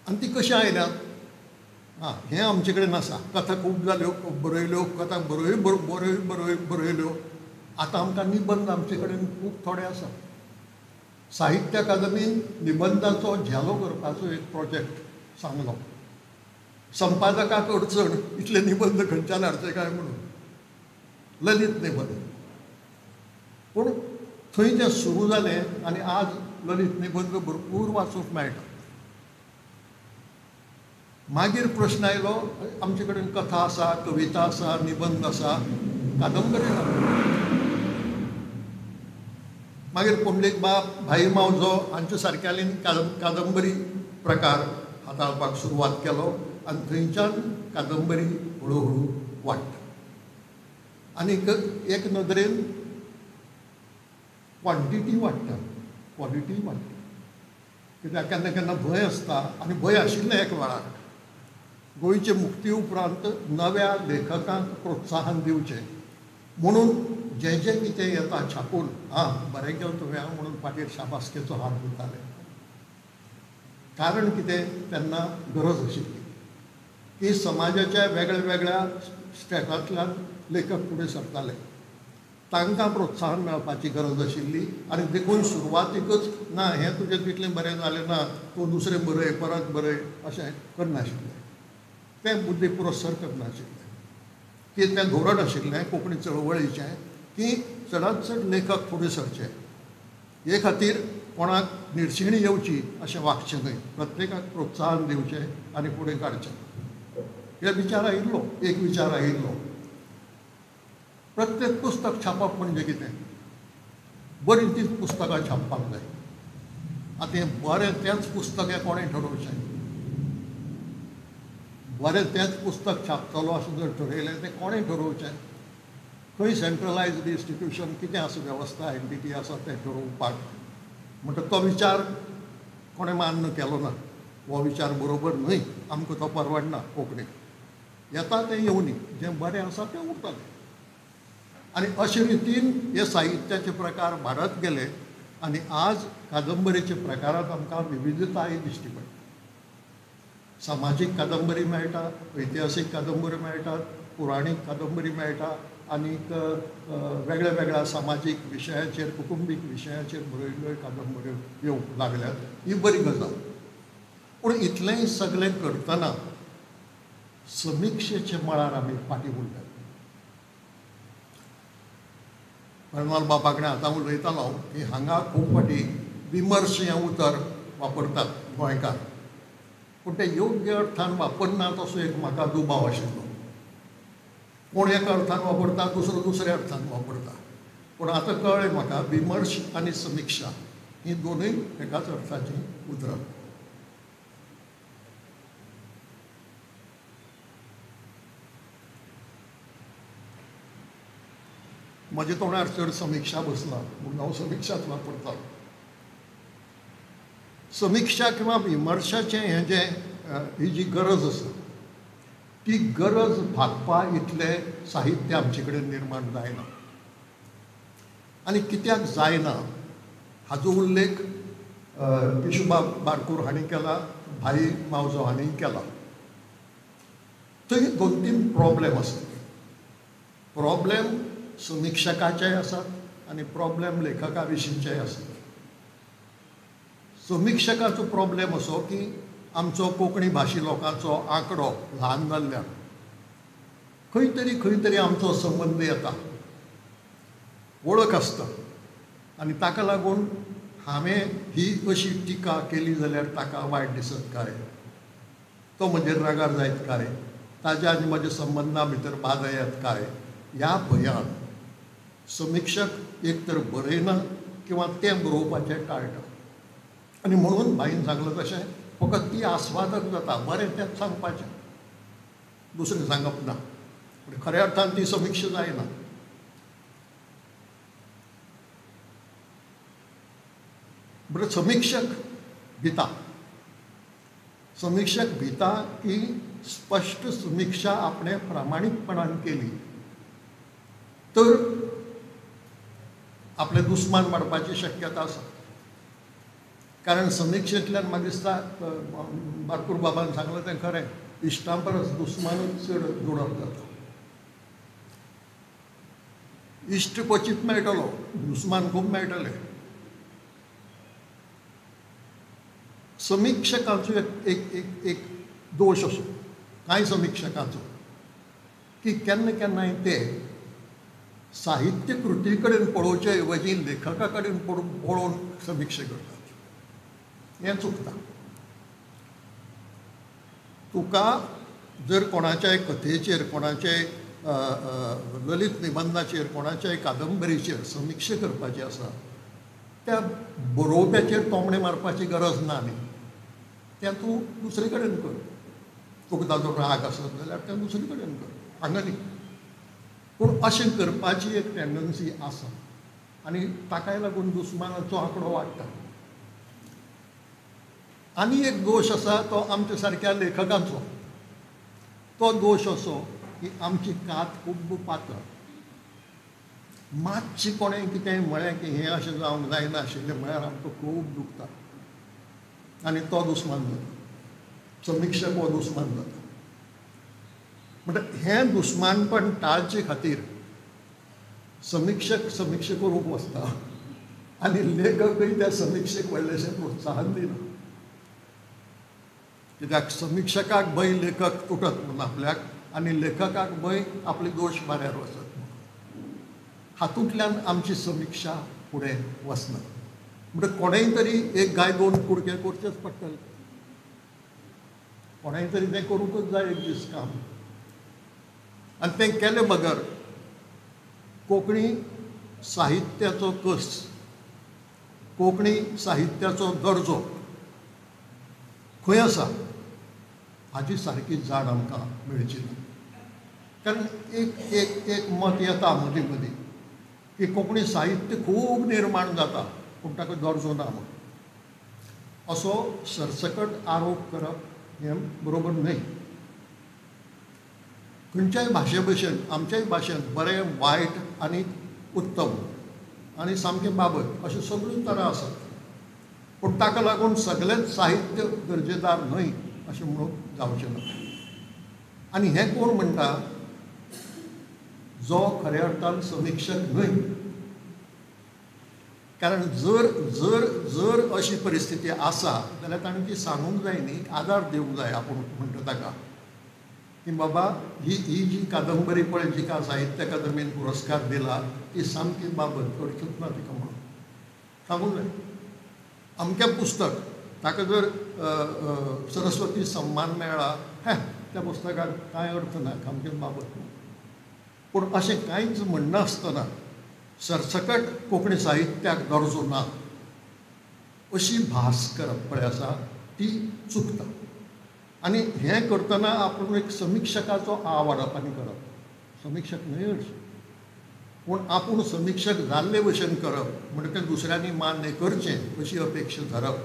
आनी ती कशीं आयल्यात? आं, हें आमचे कडेन आसा. कथा खूब जाल्यो, बरयल्यो, कथा बरय बरय बरय बरयल्यो. आतां आमकां निबंद आमचे कडेन खूब थोडे आसा. साहित्य अकादमीन निबंदाचो झेलो करपाचो एक प्रोजेक्ट सांगलो. संपादकाक अडचण, इतले निबंद खंयच्यान हाडचे काय म्हणून, ललित निबंद. पूण थंय तें सुरू जालें आनी आज ललित निबंद भरपूर वाचूंक मेळटा. मागीर प्रश्न आयलो, आमचे कडेन कथा आसा, कविता आसा, निबंद आसा, कादंबरी ना. मागीर पुंडलीक बाब, भाई मावजो हांचे सारक्यांनी कादंबरी प्रकार हाताळपाक सुरवात केलो आनी थंयच्यान कादंबरी हळू हळू वाडटा. आनी एक नदरेन क्वॉन्टिटी वाडटा, क्वॉलिटी वाडटा. कित्याक केन्ना केन्ना भंय आसता आनी भंय आशिल्लें एक वेळार. गोंयचे मुक्ती उपरांत नव्या लेखकांक प्रोत्साहन दिवचें म्हणून जें जें कितें येता छापून, आं बरें केलें तुवें आं म्हणून फाटीर शाबासकेचो हात दिताले. कारण कितें, तेन्ना गरज आशिल्ली की समाजाच्या वेगळ्या वेगळ्या स्टेटांतल्यान लेखक फुडें सरताले, तांकां प्रोत्साहन मेळपाची गरज आशिल्ली. आनी देखून सुरवातीकच ना हें तुजें तितलें बरें जालें ना, तूं दुसरें बरय, परत बरय अशें करनाशिल्लें. तें बुद्धी पुरस्सर करनाशिल्लें. की तें धोरण आशिल्लें कोंकणी चळवळीचें की चडांत चड लेखक फुडें सरचे, हे खातीर कोणाक निर्शेणी येवची अशें वागचें न्हय, प्रत्येकाक प्रोत्साहन दिवचें आनी फुडें काडचें. हे विचार आयिल्लो, एक विचार आयिल्लो. प्रत्येक पुस्तक छापप म्हणजे कितें, बरीं तींच पुस्तकां छापपाक जाय. आतां हें बरें तेंच पुस्तक हें कोणें ठरोवचें? बरें तेंच पुस्तक छापतलो अशें जर ठरयलें तें कोणें ठरोवचें? खंय सेंट्रलायज्ड इन्स्टिट्यूशन कितें आसा, वेवस्था एंटिटी आसा तें ठरोवपाक? म्हणटा तो विचार कोणें मान्य केलो ना. हो विचार बरोबर न्हय, आमकां तो परवडना. कोंकणीक येता तें येवनी, जें बरें आसा तें उरतलें. आनी अशे रितीन हे साहित्याचे प्रकार वाडत गेले आनी आज कादंबरेच्या प्रकारांत आमकां विविधताय दिश्टी पडटा. सामाजीक कादंबरी मेळटा, ऐतिहासीक कादंबरी मेळटात, पुराणीक कादंबरी मेळटा आनीक वेगळ्या वेगळ्या सामाजीक विशयाचेर, कुटुंबीक विशयाचेर बरयल्ल्यो कादंबऱ्यो येवंक लागल्यात. ही बरी गजाल. पूण इतलेंय सगळें करतना समिक्षेच्या मळार आमी फाटीं उरल्यात. अर्नाल बाबा कडेन आतां उलयतालो की हांगा खूब फावटी विमर्श हें उतर वापरतात गोंयकार, पूण ते योग्य अर्थान वापरनात असो एक म्हाका दुबाव आशिल्लो. कोण एका अर्थान वापरता, दुसरो दुसऱ्या अर्थान वापरता. पूण आतां कळ्ळें म्हाका विमर्श आनी समिक्षा ही दोनूय एकाच अर्थाचीं उतरां. म्हज्या तोंडार चड समिक्षा बसना म्हणून हांव समिक्षाच वापरता. समिक्षा किंवा विमर्शाचें हें जें ही जी गरज आसा ती गरज भागपा इतलें साहित्य आमचे कडेन निर्माण जायना. आनी कित्याक जायना हाजो उल्लेख पिशुबाब बारकूर हांणी केला, भाई मावजो हांणी केला. थंय दोन तीन प्रॉब्लेम आसात. प्रॉब्लेम समिक्षकाचेय आसात आनी प्रॉब्लेम लेखका विशींचेय आसात. समिक्षकाचो प्रॉब्लेम असो की आमचो कोंकणी भाशी लोकांचो आंकडो ल्हान जाल्ल्यान खंय तरी खंय तरी आमचो संबंद येता, वळख आसता आनी ताका लागून हांवें ही अशी टिका केली जाल्यार ताका वायट दिसत काय, तो म्हजेर रागार जायत काय, ताज्या आनी म्हज्या संबंदा भितर बादा येत काय, ह्या भंयान समिक्षक एक तर बरयना किंवा तें बरोवपाचें टाळटा. आनी म्हणून भाईन सांगलें तशें फकत ती आस्वादक जाता, बरें तेंच सांगपाचें, दुसरें सांगप ना. पूण खऱ्या अर्थान ती समिक्षा जायना. बरें, समिक्षक भिता, समिक्षक भिता की स्पश्ट समिक्षा आपणें प्रामाणीकपणान केली तर आपले दुस्मान वाडपाची शक्यता आसा. कारण समिक्षेंतल्यान म्हाका दिसता बारकूर बाबान सांगलें तें खरें, इश्टां परस दुस्मानूच चड जोडप जाता. इश्ट क्वचीत मेळटलो, दुस्मान खूब मेळटले. समिक्षकांचो एक एक एक एक दोश असो कांय समिक्षकांचो की केन्ना केन्नाय ते साहित्य कृती कडेन पळोवचे ऐवजी लेखका कडेन पळोवन समिक्षा करतात. हें चुकता. तुका जर कोणाच्याय कथेचेर, कोणाच्याय ललित निबंधाचेर, कोणाच्याय कादंबरीचेर समिक्षा करपाची आसा त्या बरोवप्याचेर तोमणे मारपाची गरज ना न्ही, तें तूं दुसरे कडेन कर. तुका ताजो राग आसत जाल्यार तें दुसरे कडेन कर, हांगा न्ही. पूण अशें करपाची एक टेंडन्सी आसा आनी ताकाय लागून दुस्मानाचो आंकडो वाडटा. आनी एक दोश आसा तो आमच्या सारक्या लेखकांचो. तो दोश असो की आमची कात खूब पातळ. मातशी कोणें कितेंय म्हळें की हें अशें जावंक जायना आशिल्लें म्हळ्यार आमकां खूब दुखता आनी तो दुस्मान जाता, समिक्षक हो दुस्मान जाता. म्हणटा हें दुस्मानपण टाळचे खातीर समिक्षक समिक्षा करूंक वचता आनी लेखकय त्या समिक्षेक व्हडलेशें प्रोत्साहन दिना. कित्याक समिक्षकाक भंय लेखक तुटत म्हणून आपल्याक आनी लेखकाक भंय आपले दोश बाऱ्यार वचत म्हणून. हातूंतल्यान आमची समिक्षा फुडें वचना. म्हणटा कोणेंय तरी एक गाय दोन कुडके करचेच पडटले, कोणेंय तरी तें करूंकच जाय एक दीस काम. आनी तें केले बगर कोंकणी साहित्याचो कस, कोंकणी साहित्याचो दर्जो खंय आसा हाची सारकी जाण आमकां मेळची ना. कारण एक एक एक मत येता मदीं मदीं की कोंकणी साहित्य खूब निर्माण जाता पूण ताका दर्जो ना म्हूण. असो सरसकट आरोप करप हें बरोबर न्हय. खंयच्याय भाशे भशेन आमच्याय भाशेन बरें, वायट आनी उत्तम आनी सामकें बाबत अश्यो सगळ्यो तरा आसात. पूण ताका लागून सगळेंच साहित्य दर्जेदार न्हय अशें म्हणूंक जावचें ना. आनी हें कोण म्हणटा? जो खऱ्या अर्थान समिक्षक न्हय. कारण जर जर जर अशी परिस्थिती आसा जाल्यार ताणें ती सांगूंक जाय न्ही, आदार दिवंक जाय आपूण म्हणटा ताका. की बाबा ही ही जी कादंबरी पळय जिका साहित्य अकादमीन पुरस्कार दिला ती सामकी बाबत, अर्थूच ना तिका म्हणून सांगूंक जाय. अमकें पुस्तक ताका जर सरस्वती सम्मान मेळ्ळा, हें त्या पुस्तकाक कांय अर्थ ना, सामकें बाबत. पूण अशें कांयच म्हणनासतना सरसकट कोंकणी साहित्याक दर्जो ना अशी भास करप पळय आसा ती चुकता. आनी हें करतना आपूण एक समिक्षकाचो आवाडपानी करप, समिक्षक न्हय हरशीं, पूण आपूण समिक्षक जाल्ले भशेन करप म्हणटकच दुसऱ्यांनी मान्य करचें अशी अपेक्षा धरप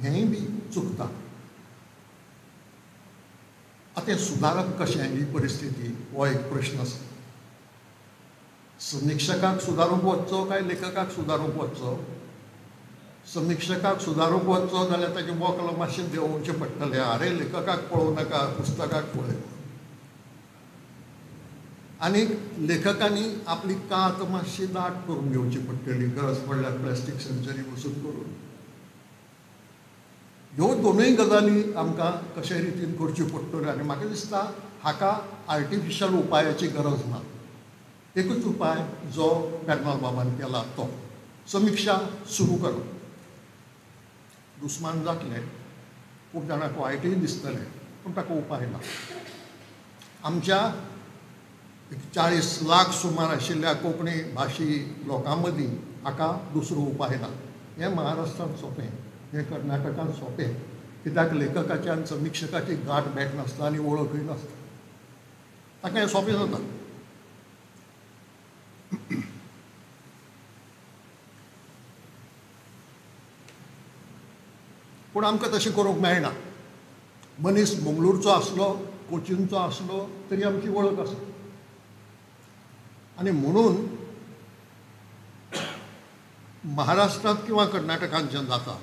हेंय बी चुकता. आतां सुदारप कशें ही परिस्थिती हो एक प्रश्न आसा. समिक्षकाक सुदारूंक वचचो काय लेखकाक सुदारूंक वचचो? समिक्षकाक सुदारूंक वचचो जाल्यार ताचें वक्ल मातशें देंवोवचें पडटलें. आरे लेखकाक पळोवं नाका, पुस्तकाक पळय. आनी लेखकांनी आपली कात मातशी दाट करून घेवची पडटली, गरज पडल्यार प्लास्टीक सर्जरी वचून करून. ह्यो दोनूय गजाली आमकां कशे रितीन करच्यो पडटल्यो. आनी म्हाका दिसता हाका आर्टिफिशल उपायाची गरज ना. एकूच उपाय जो पेरमाल बाबान केला तो समिक्षा सुरू करप. दुस्मान जातले, खूब जाणांक वायटूय दिसतलें, पूण ताका उपाय ना. आमच्या 40 लाख सुमार आशिल्ल्या कोंकणी भाशी लोकां मदीं हाका दुसरो उपाय ना. हें महाराष्ट्रांत सोंपें, हें कर्नाटकांत सोंपें, कित्याक लेखकाची आनी समिक्षकाची गांठ भेट नासता आनी वळखूय नासता, ताका हें सोंपें जाता. पूण आमकां तशें करूंक मेळना. मनीस मंगळूरचो आसलो, कोचीनचो आसलो तरी आमची वळख आसा. आनी म्हणून महाराष्ट्रांत किंवा कर्नाटकांत जें जाता,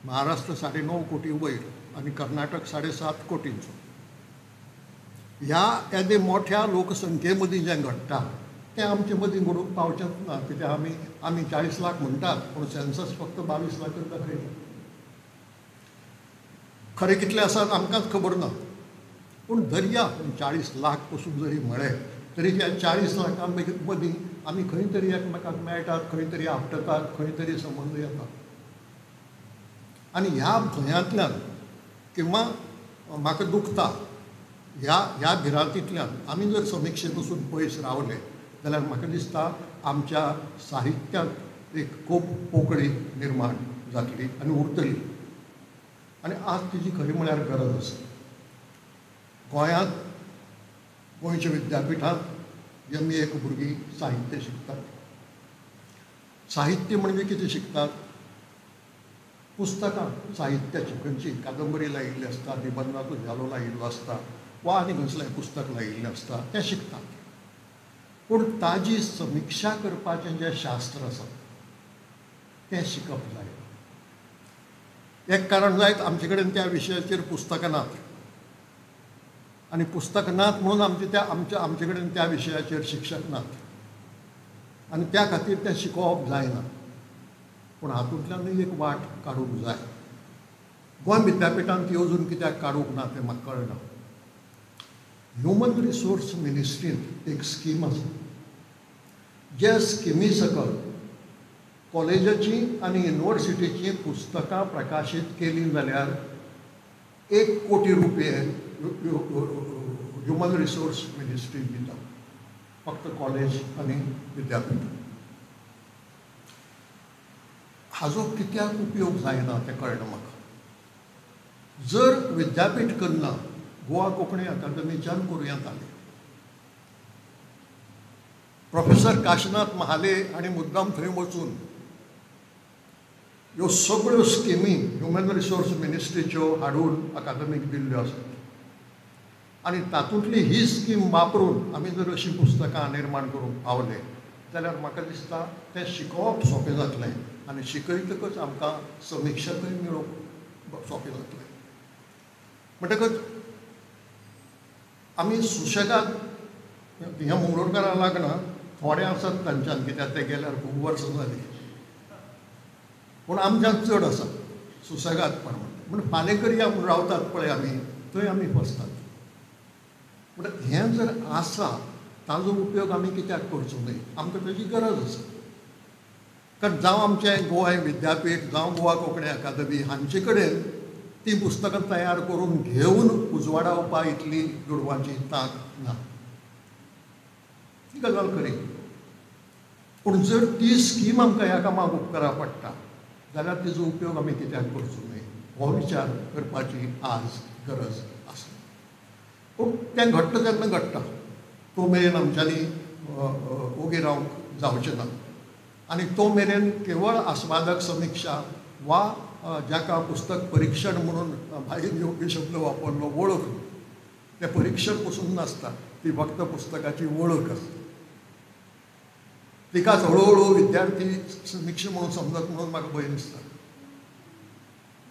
महाराष्ट्र 9.5 कोटी वयर आनी कर्नाटक 7.5 कोटींचो, ह्या येदे मोठ्या लोकसंख्ये मदीं जें घडटा तें आमचे मदीं घडूंक पावचेंच ना. कित्याक आमी आमी 40 लाख म्हणटात, पूण सेन्सस फक्त 22 लाखच दाखयता. खरें कितले आसात आमकांच खबर ना, पूण धरया 40 लाख पसून जरी म्हळें तरी ह्या 40 लाखां मदीं आमी खंय तरी एकमेकाक मेळटात, खंय तरी आपटतात, खंय तरी संबंद येतात. आनी ह्या भंयांतल्यान किंवा म्हाका दुखता ह्या ह्या भिरांतींतल्यान आमी जर समिक्षे पसून पयस रावले जाल्यार म्हाका दिसता आमच्या साहित्यांत एक खूब पोकळी निर्माण जातली आनी उरतली. आनी आज तिची खरी म्हळ्यार गरज आसा. गोंयांत गोंयच्या विद्यापिठांत MA भुरगीं साहित्य शिकतात. साहित्य म्हणजे कितें शिकतात? पुस्तकां साहित्याची, खंयची कादंबरी लायिल्ली आसता, निबंदाचो झेलो लायिल्लो आसता वा आनी कसलें पुस्तक लायिल्लें आसता तें शिकतात. पूण ताजी समिक्षा करपाचें जें शास्त्र आसा तें शिकप जाय. एक कारण जायत आमचे कडेन त्या विशयाचेर पुस्तकां नात, आनी पुस्तकां नात म्हणून आमचे त्या आमच्या आमचे कडेन त्या विशयाचेर शिक्षक नात, आनी त्या खातीर तें शिकोवप जायना. पूण हातूंतल्यानूय एक वाट काडूंक जाय. गोंय विद्यापिठान ती अजून कित्याक काडूंक ना तें म्हाका कळना. ह्युमन रिसोर्स मिनिस्ट्रींत एक स्कीम आसा, जे स्किमी सकल कॉलेजाची आनी युनिवर्सिटीची पुस्तकां प्रकाशीत केलीं जाल्यार 1 कोटी रुपये ह्युमन रिसोर्स मिनिस्ट्री दिता, फक्त कॉलेज आनी विद्यापीठ. हाजो कित्याक उपयोग जायना तें कळना म्हाका. जर विद्यापीठ करना गोवा कोंकणी अकादमीच्यान करूं येतालें, प्रोफेसर काशीनाथ महाले आनी मुद्दाम थंय वचून ह्यो सगळ्यो स्किमी ह्युमन रिसोर्स मिनिस्ट्रीच्यो हाडून अकादमीक दिल्ल्यो आसात, आनी तातूंतली ही स्कीम वापरून आमी जर अशीं पुस्तकां निर्माण करूंक पावले जाल्यार म्हाका दिसता तें शिकोवप सोंपें जातलें, आनी शिकयतकच आमकां समिक्षकय मेळोवप सोंपें जातलें. म्हणटकच आमी सुशेगाद ह्या मंगळूरकारां लागना, थोडे आसात तांच्यान, कित्याक ते गेल्यार खूब वर्सां जालीं, पूण आमच्यांत चड आसा सुसेगादपण म्हणटा. पूण फाल्यां करया म्हूण रावतात पळय आमी, थंय आमी फसतात. म्हणटा हें जर आसा ताजो उपयोग आमी कित्याक करचो न्हय, आमकां ताजी गरज आसा. कारण जावं आमचें गोवा विद्यापीठ जावं गोवा कोंकणी अकादमी हांचे कडेन तीं पुस्तकां तयार करून घेवन उजवाडावपा इतली दुडवांची तांक ना, ती गजाल खरी. पूण जर ती स्कीम आमकां ह्या कामाक उपकारा पडटा जाल्यार तिजो उपयोग आमी कित्याक करचो न्हय हो विचार करपाची आज गरज आसा. पूण तें घडटा तेन्ना घडटा, तो मेरेन आमच्यांनी ओगी रावंक जावचें ना. आनी तो मेरेन केवळ आस्वादक समिक्षा वा जाका पुस्तक परिक्षण म्हणून भायर योग्य शब्द वापरलो वळख, तें परिक्षण पसून नासता, ती फक्त पुस्तकाची वळख आसता. तिकाच हळुहळू विद्यार्थी समिक्षा म्हणून समजत म्हणून म्हाका भंय दिसता.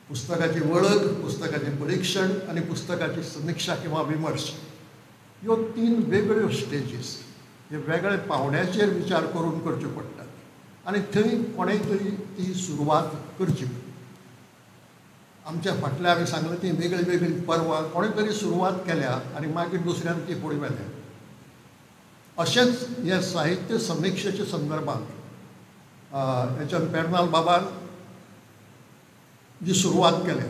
पुस्तकाची वळख, पुस्तकाचें परिक्षण आनी पुस्तकाची समिक्षा किंवा विमर्श ह्यो तीन वेगळ्यो स्टेजीस, हे वेगळे पावंड्याचेर विचार करून करच्यो पडटात आनी थंय कोणें तरी ती सुरवात करची. आमच्या फाटल्या हांवें सांगलें ती वेगळी वेगळी पर्वां कोणें तरी सुरवात केल्या आनी मागीर दुसऱ्यान ती फुडें व्हेल्या. अशेंच हे साहित्य समिक्षेच्या संदर्भात एच एम पेर्नाल बाबान जी सुरवात केल्या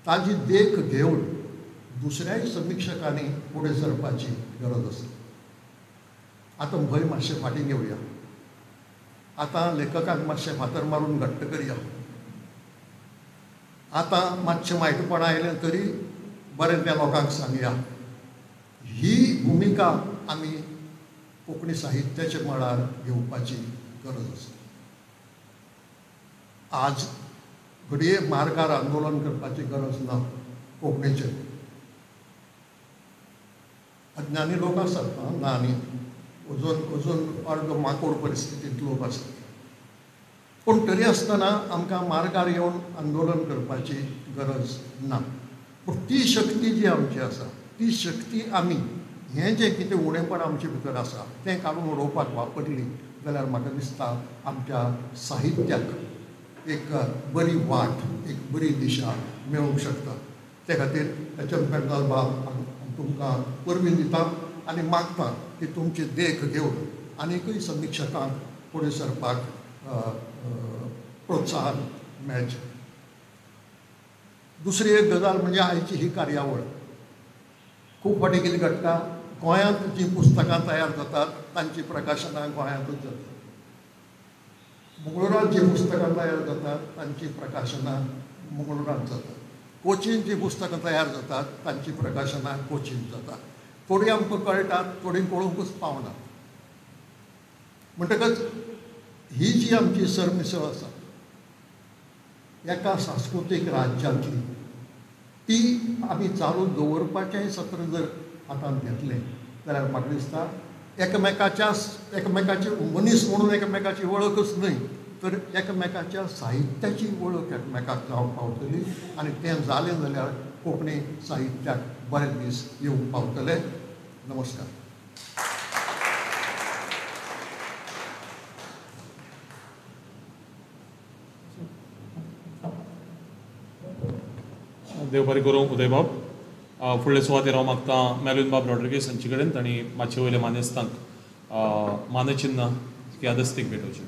ताजी देख घेवन दुसऱ्याय समिक्षकांनी फुडें सरपाची गरज आसा. आतां भंय मातशें फाटीं घेवया, आतां लेखकांक मातशें फातर मारून घट्ट करया, आतां मातशें वायटपण आयलें तरी बरें त्या लोकांक सांगया. ही भुमिका आमी कोंकणी साहित्याच्या मळार घेवपाची गरज आसा. आज घडये मार्गार आंदोलन करपाची गरज ना कोंकणीचेर. अज्ञानी लोक आसात ना, आनी अजून अजून अर्द माकोड परिस्थितींत लोक आसात, पूण तरी आसतना आमकां मार्गार येवन आंदोलन करपाची गरज ना. पूण ती शक्ती जी आमची आसा ती शक्ती आमी हें जें कितें उणेपण आमचे भितर आसा तें काडून उडोवपाक वापरली जाल्यार म्हाका दिसता आमच्या साहित्याक एक बरी वाट, एक बरी दिशा मेळूंक शकता. ते खातीर एच एम पेर्नाल बाब तुमकां परबीं दिता आनी मागता की तुमची देख घेवन आनीकय समिक्षकांक फुडें सरपाक प्रोत्साहन मेळचें. दुसरी एक गजाल म्हणजे आयची ही कार्यावळ खूब फावटी कितें घडटा, गोंयांत जीं पुस्तकां तयार जातात तांचीं प्रकाशनां गोंयांतूच जातात, मंगळुरांत जीं पुस्तकां तयार जातात तांचीं प्रकाशनां मंगळुरांत जातात, कोचीन जीं पुस्तकां तयार जातात तांचीं प्रकाशनां कोचीन जातात. थोडीं आमकां कळटात, थोडीं कळूंकच पावनात. म्हणटकच ही जी आमची सरमिसळ आसा एका सांस्कृतीक राज्यांतली ती आमी चालू दवरपाचेंय सत्र जर हातांत घेतलें जाल्यार म्हाका दिसता एकामेकाची मनीस म्हणून एकामेकाची वळखच न्हय तर एकामेकाच्या साहित्याची वळख एकामेकाक जावंक पावतली आनी तें जालें जाल्यार कोंकणी साहित्याक बरे दीस येवंक पावतले. नमस्कार. देव बरें करूं उदयबाब. फुडले सुवातेर हांव मागतां मेलविन बाब रॉड्रिगीस हांचे कडेन तांणी मातशे वयल्या मानेस्तांक मानचिन्ह यादस्तीक भेटोवचें.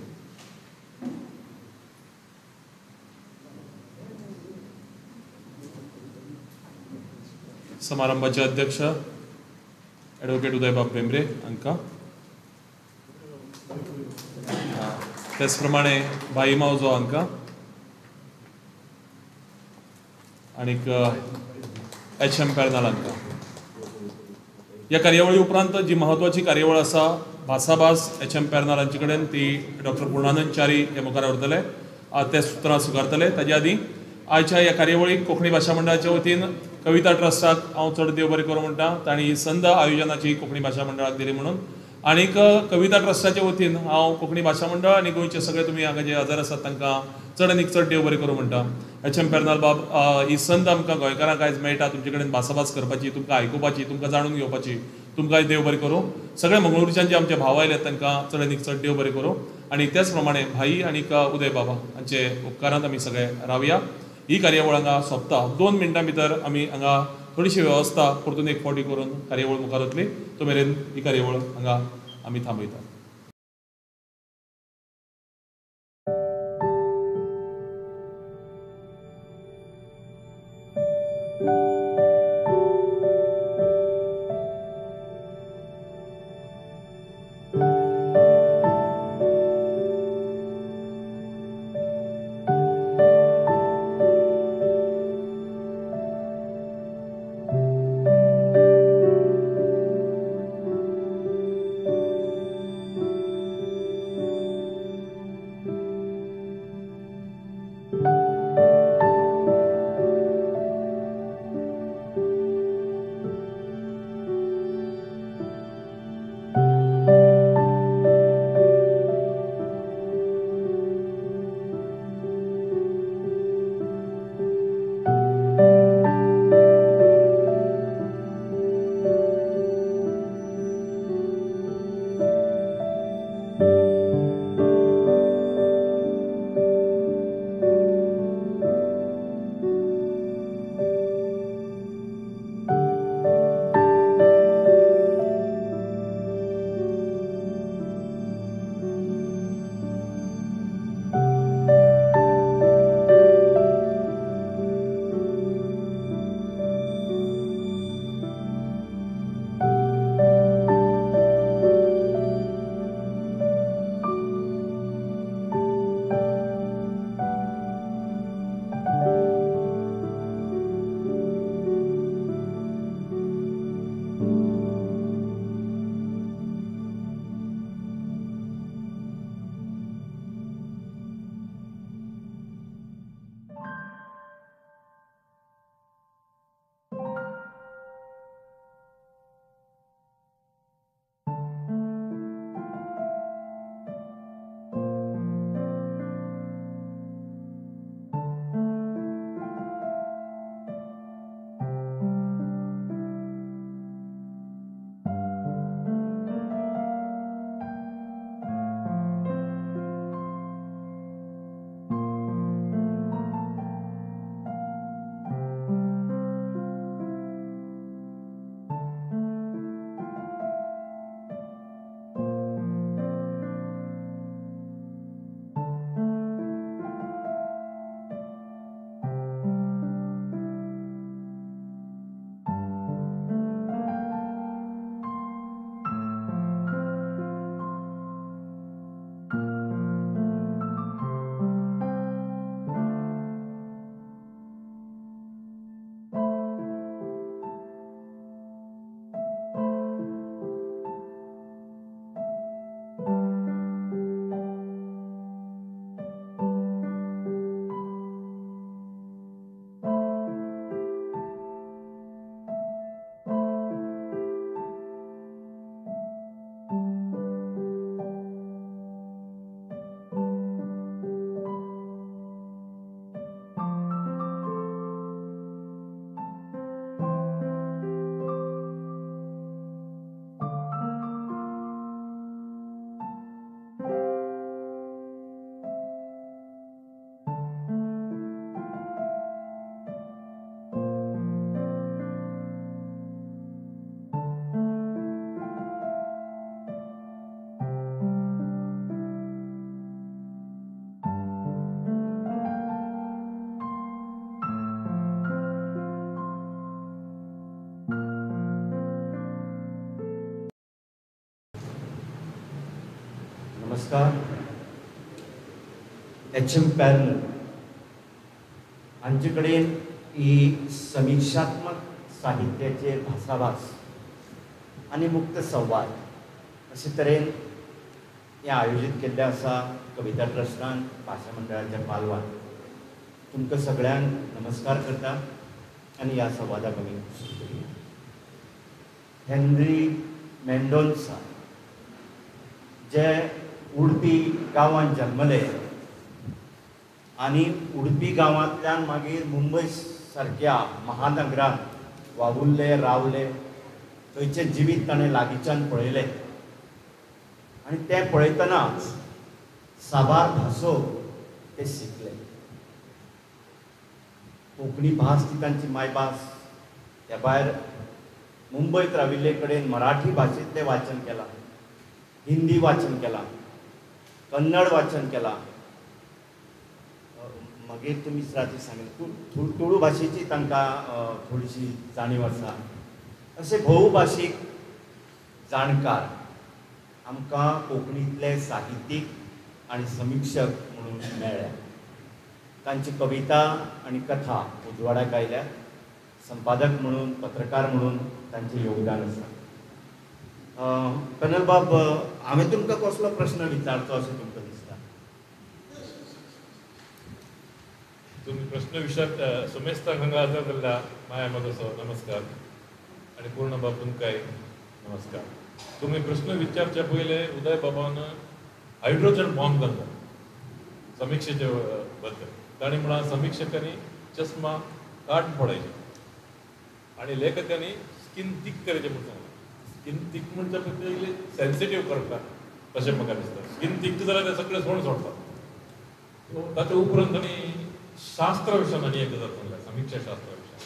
समारंभाचे अध्यक्ष एडवोकेट उदयबाब भेंब्रे हांकां, त्याच प्रमाणे भाई मावजो हांकां आनीक एच एम पेर्नाल हांकां. ह्या कार्यावळी उपरांत जी म्हत्वाची कार्यावळ आसा भासाभास एच एम पेर्नाल हांचे कडेन ती डॉक्टर पूर्णानंद च्यारी हे मुखार व्हरतले, ते सुत्रां स्विकारतले. ताजे आदीं आयच्या ह्या कार्यावळीक कोंकणी भाशा मंडळाच्या वतीन कविता ट्रस्टाक हांव चड देव बरें करूं म्हणटा, तांणी ही संद आयोजनाची कोंकणी भाशा मंडळाक दिली म्हणून. आनीक कविता ट्रस्टाच्या वतीन हांव कोंकणी भाशा मंडळ आनी गोंयचे सगळे तुमी हांगा जे हजर आसात तांकां चड आनीक चड देव बरें करूं म्हणटा. एच एम पेर्नाल बाब, ही संद आमकां गोंयकारांक आयज मेळटा तुमचे कडेन भासाभास करपाची, तुमकां आयकुपाची, तुमकां जाणून घेवपाची. तुमकां देव बरें करूं. सगळे मंगळूरच्यान जे आमचे भाव आयले तांकां चड आनीक चड देव बरें करूं. आनी त्याच प्रमाणे भाई आनीक उदय बाबा हांचे उपकारांत आमी सगळे रावया. ही कार्यावळ हांगा सोंपता. 2 मिनटां भितर आमी हांगा थोडीशी वेवस्था परतून एक फावटी करून कार्यावळ मुखार वतली. तो मेरेन ही कार्यावळ हांगा आमी थांबयतात. नमस्कार. एच एम पॅनल हांचे कडेन ही समिक्षात्मक साहित्याचेर भासाभास आनी मुक्त संवाद अशे तरेन हें आयोजीत केल्लें आसा कविता ट्रस्टान भाशा मंडळाच्या पालवान. तुमकां सगळ्यांक नमस्कार करता आनी ह्या संवादाक आमी सुरू करुया. हेनरी मेंडोन्सा जे उडपी गांवांत जन्मले आनी उडपी गांवांतल्यान मागीर मुंबय सारक्या महानगरांत वावुरले रावले, थंयचें जिवीत ताणें लागींच्यान पळयलें आनी तें पळयतनाच साबार भासो ते शिकले. कोंकणी भास ती तांची मायभास, त्या भायर मुंबयत राविल्ले कडेन मराठी भाशेंतलें वाचन केलां, हिंदी वाचन केलां, कन्नड वाचन केलां. मागीर तुमी राती सांगलें तुळू भाशेची तांकां थोडीशी जाणीव आसा. अशे भोवभाशीक जाणकार आमकां कोंकणींतले साहित्यीक आनी समिक्षक म्हणून मेळ्ळ्या. तांची कविता आनी कथा उजवाडाक आयल्या. संपादक म्हणून, पत्रकार म्हणून तांचें योगदान आसा. कनलबाब, हांवें तुमकां कसलो प्रश्न विचारचो अशें तुमकां दिसता? तुमी प्रश्न विचार सुमेस्ताक हांगा आसा जाल्यार माया म्हजो नमस्कार आनी पूर्णबाब तुमकांय नमस्कार. तुमी प्रश्न विचारच्या पयले उदय बाबान हायड्रोजन बॉम्ब घातला समिक्षेचे बद्दल. ताणें म्हळां समिक्षकांनी चश्मा काट पडायचे आनी लेखकांनी स्कीन थीक करायचें म्हूण सांगलां. स्कीन थीक म्हणचे पयलीं सेन्सिटीव करता अशें म्हाका दिसता. स्कीन थीक जाल्यार ते सगळे सोड सोडटा. ताचे उपरांत तांणी शास्त्र विशयान आनी एक गजाल सांगल्या, समिक्षा शास्त्र विशयान.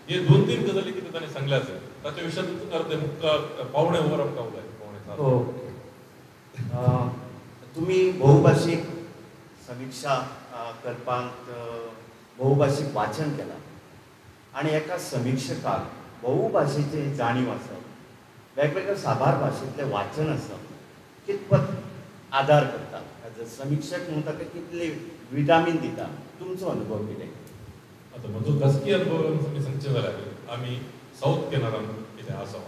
हे दोन तीन गजाली कितें ताणें सांगल्या आसा ताच्या विशयान अर्दे मुखार पावणे वर आमकां उलय 6:45. ओके, तुमी बहुभाशीक समिक्षा करपांत बहुभाशीक वाचन केलां आनी एका समिक्षकाक बहुभाशेची जाणीव आसप, वेगवेगळ्या साबार भाशेंतलें वाचन आसप कितपत आदार करता एज अ समिक्षक म्हणून ताका कितले विटामीन दिता? तुमचो अनुभव कितें? आतां म्हजो खासगी अनुभव आमी सांगचें जाल्यार आमी सावथ केनरान कितें आसा,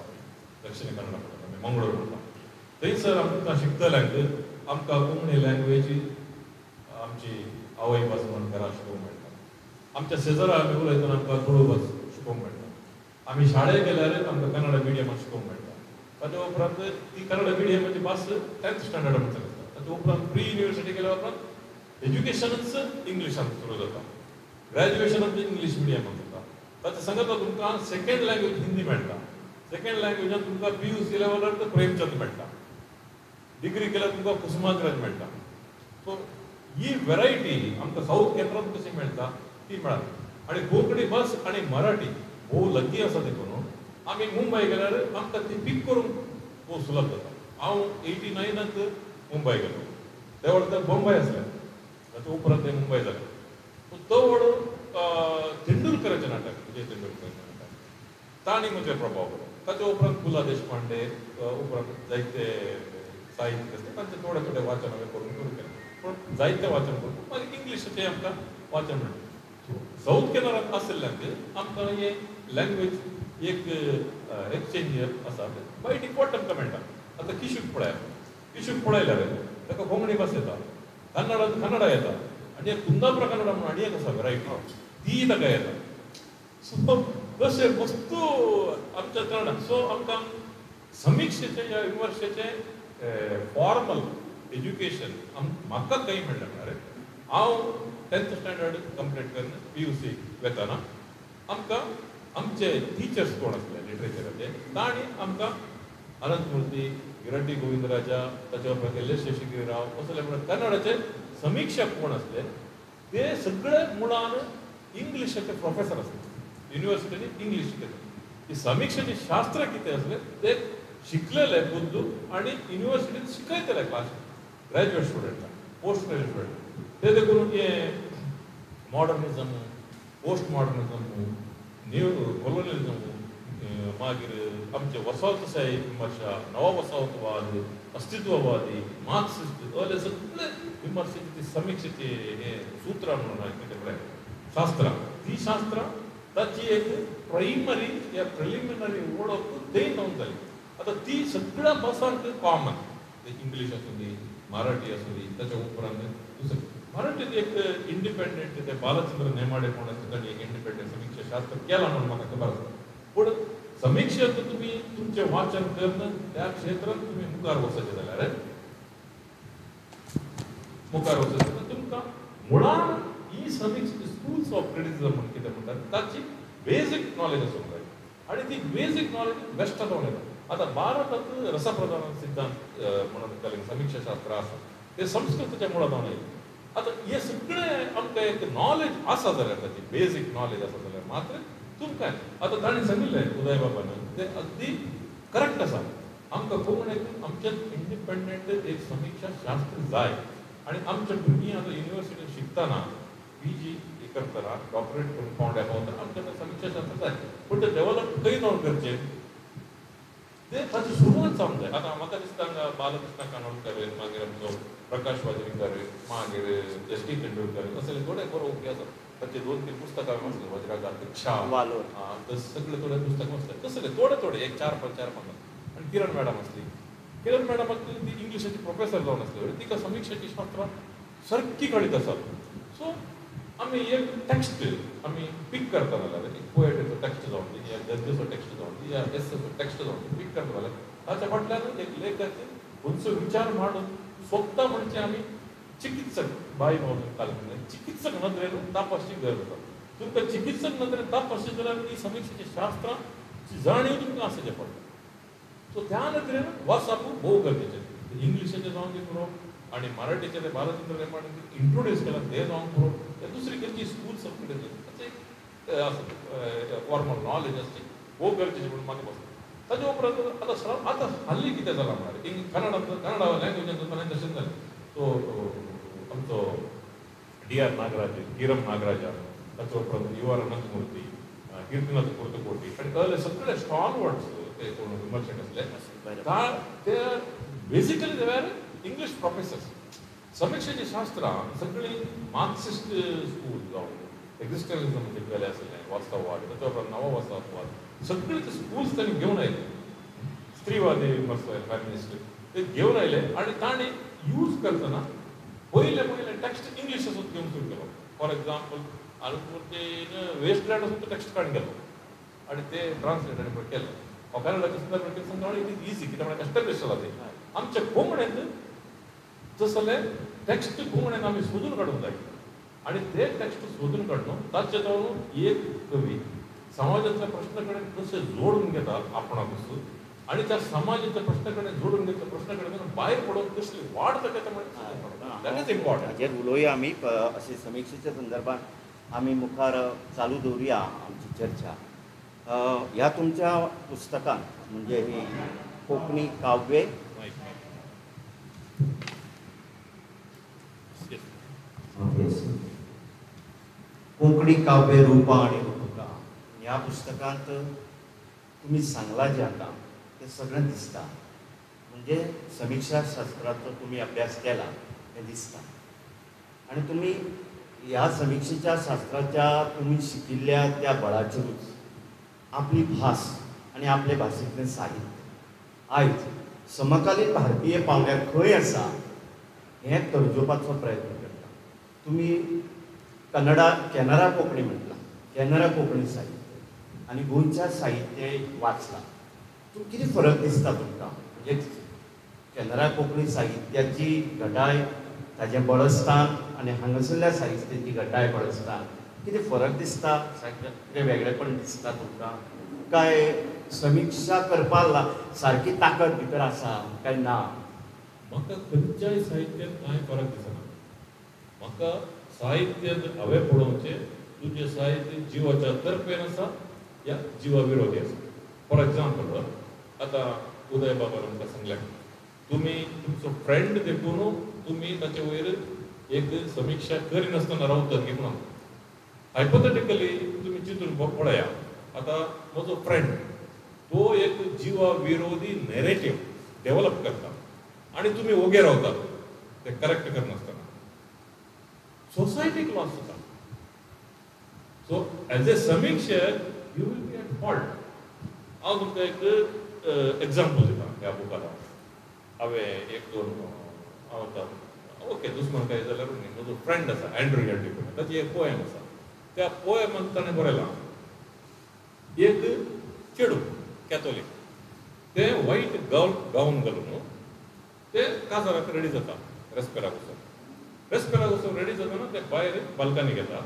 दक्षिण कन्नडा म्हणटात आमी, मंगळूर म्हणटा, थंयसर आमकां शिकतल्यांक आमकां कोंकणी लँग्वेज आमची आवय भास म्हणून घरा शिकोवंक मेळटा. आमच्या शेजरा आमी उलयतना आमकां तुळू भास शिकोवंक मेळटा. आमी शाळेक गेल्यार आमकां कन्नडा मिडियमान शिकोवंक मेळटा. ताच्या उपरांत ती कन्नडा मिडियमाची भास 10th standard म्हणटा आसता. ताच्या उपरांत प्री युनिवर्सिटी गेल्या उपरांत एज्युकेशनच इंग्लिशान सुरू जाता, ग्रॅज्युएशन इंग्लीश मिडियमान जाता. ताच्या सांगता तुमकां सेकेंड लँग्वेज हिंदी मेळटा. सेकेंड लँग्वेजान तुमकां PUC लेवलार प्रेमचंद मेळटा, डिग्री केल्यार तुमकां कुसुमाग्रज मेळटा. सो ही वेरायटी आमकां सावथ केंद्रांत कशी मेळटा ती मेळना. आनी कोंकणी भास आनी मराठी भोव लागीं आसा देखून आमी मुंबय गेल्यार आमकां ती पीक करूंक भोव सुलभ जाता. हांव 89 मुंबय गेलो, त्या वेळार बॉम्बय आसलें, ताच्या उपरांत तें मुंबय जालें. तो वेळ तेंडुलकराचें नाटक, विजय तेंडुलकराचें नाटक, तांणी म्हजेर प्रभाव पडलो. ताच्या उपरांत पु ल देशपांडे, उपरांत जायते साहित्य आसता तांचें थोडें थोडें वाचन हांवें करूंक सुरू केलें. पूण जायतें वाचन करून मागीर इंग्लिशाचें आमकां वाचन मेळटा. सावथ केनरांत आशिल्ल्यान आमकां हें लँग्वेज एक एक्सचेंज आसा बाय डिफॉल्ट आमकां मेळटा. आतां किशूक पळयात, किशूक पळयल्यार ताका कोंकणी भास येता, कन्नडांत कन्नडा येता, आनी एक कुंदापुरा कन्नडा म्हणून आनी एक आसा वेरायटी, ती ताका येता. सो तशें वस्तू आमच्या कन्नडा. सो आमकां समिक्षेचें ह्या विमर्शेचें फॉर्मल एज्युकेशन म्हाका खंय मेळ्ळें म्हळ्यार हांव 10th standard complete करून PUC वेतना आमकां आमचे टिचर्स कोण आसले लिटरेचराचे तांणी आमकां अनंतमूर्ती, गिरड्डी गोविंदराजा, ताच्या उपरांत एल एस शेषगिरी राव असले म्हणून कन्नडाचे समिक्षक कोण आसले ते सगळे मुळान इंग्लिशाचे प्रोफेसर आसले, युनिवर्सिटींनी इंग्लीश शिकयता. ही समिक्षेचें शास्त्र कितें आसलें ते शिकलेले बुद्दू आनी युनिवर्सिटींत शिकयतले क्लास ग्रॅज्युएट स्टुडंटाक, पोस्ट ग्रॅज्युएट स्टुडंट. ते देखून हें modernism, post modernism, new colonialism, मागीर आमचे वसाहतशाही विमर्शा, नववसाहतवाद, अस्तित्ववादी, मार्क्सिस्ट असले सगळे विमर्शेची ती समिक्षेची हें सूत्रां म्हणून कितें पळय शास्त्रां, ती शास्त्रां ताची एक प्रायमरी या प्रिलिमिनरी वळख थंय जावन जाली. आतां ती सगळ्या भासांक कॉमन, इंग्लीश आसूं दी, मराठी आसूं दी, ताच्या उपरांत दुसरें मराठीत एक इंडिपेंडंट ते बालचंद्र नेमाडे कोण आसा तांणी एक इंडिपेंडंट समिक्षा शास्त्र केलां म्हणून म्हाका खबर आसा. पूण समिक्षेत तुमी तुमचें वाचन करून त्या क्षेत्रांत तुमी मुखार वचचें जाल्यार मुखार वचचें जाल्यार तुमकां मुळान ही समिक्षा स्कूल्स ऑफ क्रिटिसिजम म्हणून कितें म्हणटात ताची बेजीक नॉलेज आसूंक जाय आनी ती बेजीक नॉलेज वेस्टांत येता. आतां भारतांत रसप्रधान सिद्धांत म्हणून समिक्षा शास्त्र आसा ते संस्कृताच्या मुळांत आयलें. आतां हें सगळें आमकां एक नॉलेज आसा जाल्यार ताची बेजीक नॉलेज आसा जाल्यार मात्र तुमकां आतां ताणें सांगिल्लें उदय बाबान तें अगदी करेक्ट आसा. आमकां कोंकणीक आमचें इंडिपेंडंट एक समिक्षा शास्त्र जाय आनी आमच्या भुरगीं आतां युनिवर्सिटीन शिकतना पी जी करतना डॉक्टरेट करून पावंड्या पावतना आमकां तें समिक्षा शास्त्र जाय. पूण तें डेवलप खंय जावन करचें तें ताची सुरवात जावंक जाय. आतां म्हाका दिसता हांगा बालकृष्ण कानोडकर, मागीर आमचो प्रकाश वाजरीकर, मागीर एस टी तेंडुलकर असले थोडे बरोवपी आसा. ताचे 2-3 पुस्तकां हांवें वाचलीं, वज्राघात, क्षा, सगळे थोडे पुस्तकां वाचले तसले थोडे थोडे एक 4-5 4-5. आनी किरण मॅडम आसली, किरण मॅडम ती इंग्लिशाची प्रोफेसर जावन आसली, तिका समिक्षेची शास्त्रां सारकी कळीत आसात. सो आमी एक टॅक्स्ट आमी पीक करता जाल्यार एक पोएटीचो टॅक्स्ट जावन दी या गद्यचो टॅक्स्ट जावन दी या एसेचो टॅक्स्ट जावन दी पीक करता जाल्यार ताच्या फाटल्यान एक लेखक खंयचो विचार मांडून सोदता म्हणजे आमी चिकित्सक बाय म्हणून काल चिकित्सक नदरेन तपासची गरज आसा. तुमकां चिकित्सक नदरेन तपासची जाल्यार ती समिक्षेची शास्त्रां जाणीव तुमकां आसचें पडटा. सो त्या नदरेन वाचप भोव गरजेचें. इंग्लिशाचें जावन दी पुरो आनी मराठीचें ते बालचंद्र रेमाडीन इंट्रोड्यूस केलां तें जावन पुरो, दुसरी खंयची स्कूल सब्जेक्ट ताचें एक आसा फॉर्मल नॉलेज आसची भोव गरजेचें म्हणून म्हाका दिसता. ताजे उपरांत आतां आतां हाल्ली कितें जालां म्हळ्यार कन्नडा लँग्वेजान तशेंच जालें. सो आमचो डी आर नागराज, किरम नागराजा, ताचे उपरांत you are Ananthamurthy, Kirtinath Kurtakoti आनी असले सगळे स्टॉलवर्ड्स ते कोण विमर्शक आसले ते basically they were English professors. समिक्षेची शास्त्रां सगळीं मार्क्सिस्ट स्कूल जावन एक्झिस्टन्शियलिझम शिकलेले आसलें, वास्तववाद, ताच्या उपरांत नववास्तववाद, सगळे ते स्कूल्स तांणी घेवन आयले. स्त्रीवादी विमर्शक, फेमिनिस्ट ते घेवन आयले आनी तांणी यूज करतना पयले पयले टॅक्स्ट इंग्लिशाचो घेवन सुरू केलो. फॉर एग्जाम्पल अनंतमूर्तीन वेस्टलँड सुद्दां टॅक्स्ट काडून गेलो आनी ते ट्रान्सलेट आनी केलें. कन्नडाच्या संदर्भात समजा it is easy कित्याक म्हळ्यार एस्टेब्लिश जाला तें. आमच्या कोंकणींत तसले टॅक्स्ट कोंकणीन आमी सोदून काडूंक जाय आनी ते टॅक्स्ट सोदून काडून ताचे जावन एक कवी समाजांतल्या प्रश्ना कडेन कशें जोडून घेता आपणाकूच आनी त्या समाजाच्या प्रश्ना कडेन जोडून घेतल्या प्रश्ना कडेन भायर पडून कसली वाड जाता म्हणल्यार that is important. हाजेर उलोवया आमी अशे समिक्षेच्या संदर्भात आमी मुखार चालू दवरुया आमची चर्चा. ह्या तुमच्या पुस्तकांत म्हणजे ही कोंकणी काव्य कोंकणी काव्य रूपां आनी रूपकां ह्या पुस्तकांत तुमी सांगलां जें आतां तें सगळें दिसता. म्हणजे समिक्षा शास्त्राचो तुमी अभ्यास केला हें दिसता आनी तुमी ह्या समिक्षेच्या शास्त्राच्या तुमी शिकिल्ल्या त्या बळाचेरूच आपली भास आनी आपले भाशेंतलें साहित्य आयज समकालीन भारतीय पांवड्यार खंय आसा हें तर्जोवपाचो प्रयत्न करता. तुमी कन्नडा कॅनरा कोंकणी म्हटलां, कॅनरा कोंकणी साहित्य आनी गोंयच्या साहित्य वाचलां, तुमकां कितें फरक दिसता तुमकां? म्हणजे कॅनरा कोंकणी साहित्याची घटाय, ताजें बळस्थान आनी हांगासरल्या साहित्याची घटाय बळस्थान कितें फरक दिसता? कितें वेगळेपण दिसता तुमकां? काय समिक्षा करपाक सारकी ताकद भितर आसा काय ना? म्हाका खंयच्याय साहित्यांत कांय फरक दिसना. म्हाका साहित्यांत हांवें पळोवचें तुजें साहित्य जिवाच्या तर्फेन आसा या जिवा विरोधी आसा. फॉर एग्जाम्पल आतां उदय बाबान आमकां सांगलें तुमी तुमचो फ्रेंड देखून तुमी ताचे वयर एक समिक्षा करिनासतना रावतात की म्हणून. हायपोथेटिकली तुमी चिंतून पळया, आतां म्हजो फ्रेंड तो एक जिवा विरोधी नॅरेटीव डेवलप करता आनी तुमी ओगे रावतात ते करेक्ट करनासतना, सोसायटीक लॉस जाता. सो एज ए समिक्षक you will be at fault. हांव तुमकां एक एग्जाम्पल दिता. ह्या बुकार हांवें एक दोन हांव आतां ओके दुस्मान काय जाल्यार म्हजो फ्रेंड आसा एंड्रू यड्डी, ताची एक पोएम आसा. त्या पोएमान ताणें बरयलां एक चेडूं कॅथोलीक तें व्हायट गावन घालून तें काजाराक रेडी जाता, रेस्पेराक वचून. रेस्पेराक वचून रेडी जातना तें भायर बाल्कनीक येता.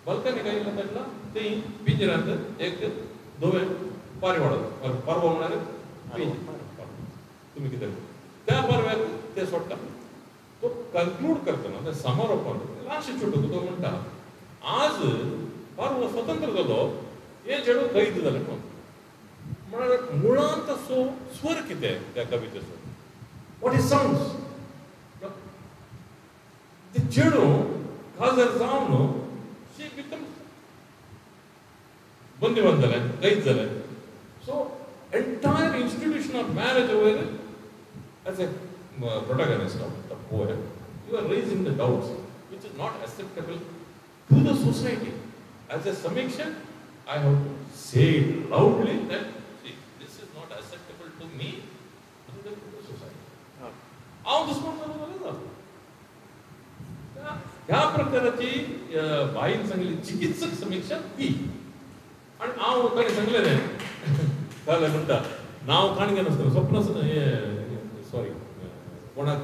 बाल्कनीक आयिल्लें तेन्ना तें पिंजऱ्यांत एक धवें पारवो, पारवो म्हळ्यार पिंज, तुमी कितें त्या पारव्याक तें सोडटा. तो कन्क्लूड करतना तें समारोपान लास्ट चेडूं तो म्हणटा आज पारवो स्वतंत्र जालो हें चेडूं कैद जालें म्हणून म्हळ्यार मुळांत तसो स्वर कितें त्या कवितेचो what is sounds ते चेडूं काजार जावन शी बिकम बंदीवान जालें कैद जालें. So entire institution of marriage वयर as a protagonist of the poem, you are raising the doubts which is not acceptable to the society. As a samikshak, I have to say it loudly that see, this is not acceptable to me and to the society. हांव दुस्मान जालो ह्या प्रकाराची बाईन सांगली चिकित्सक समिक्षा ती. आनी हांव ताणें सांगलें न्ही जालें म्हणटा नांव काणगे नासतना स्वप्न सॉरी कोणाक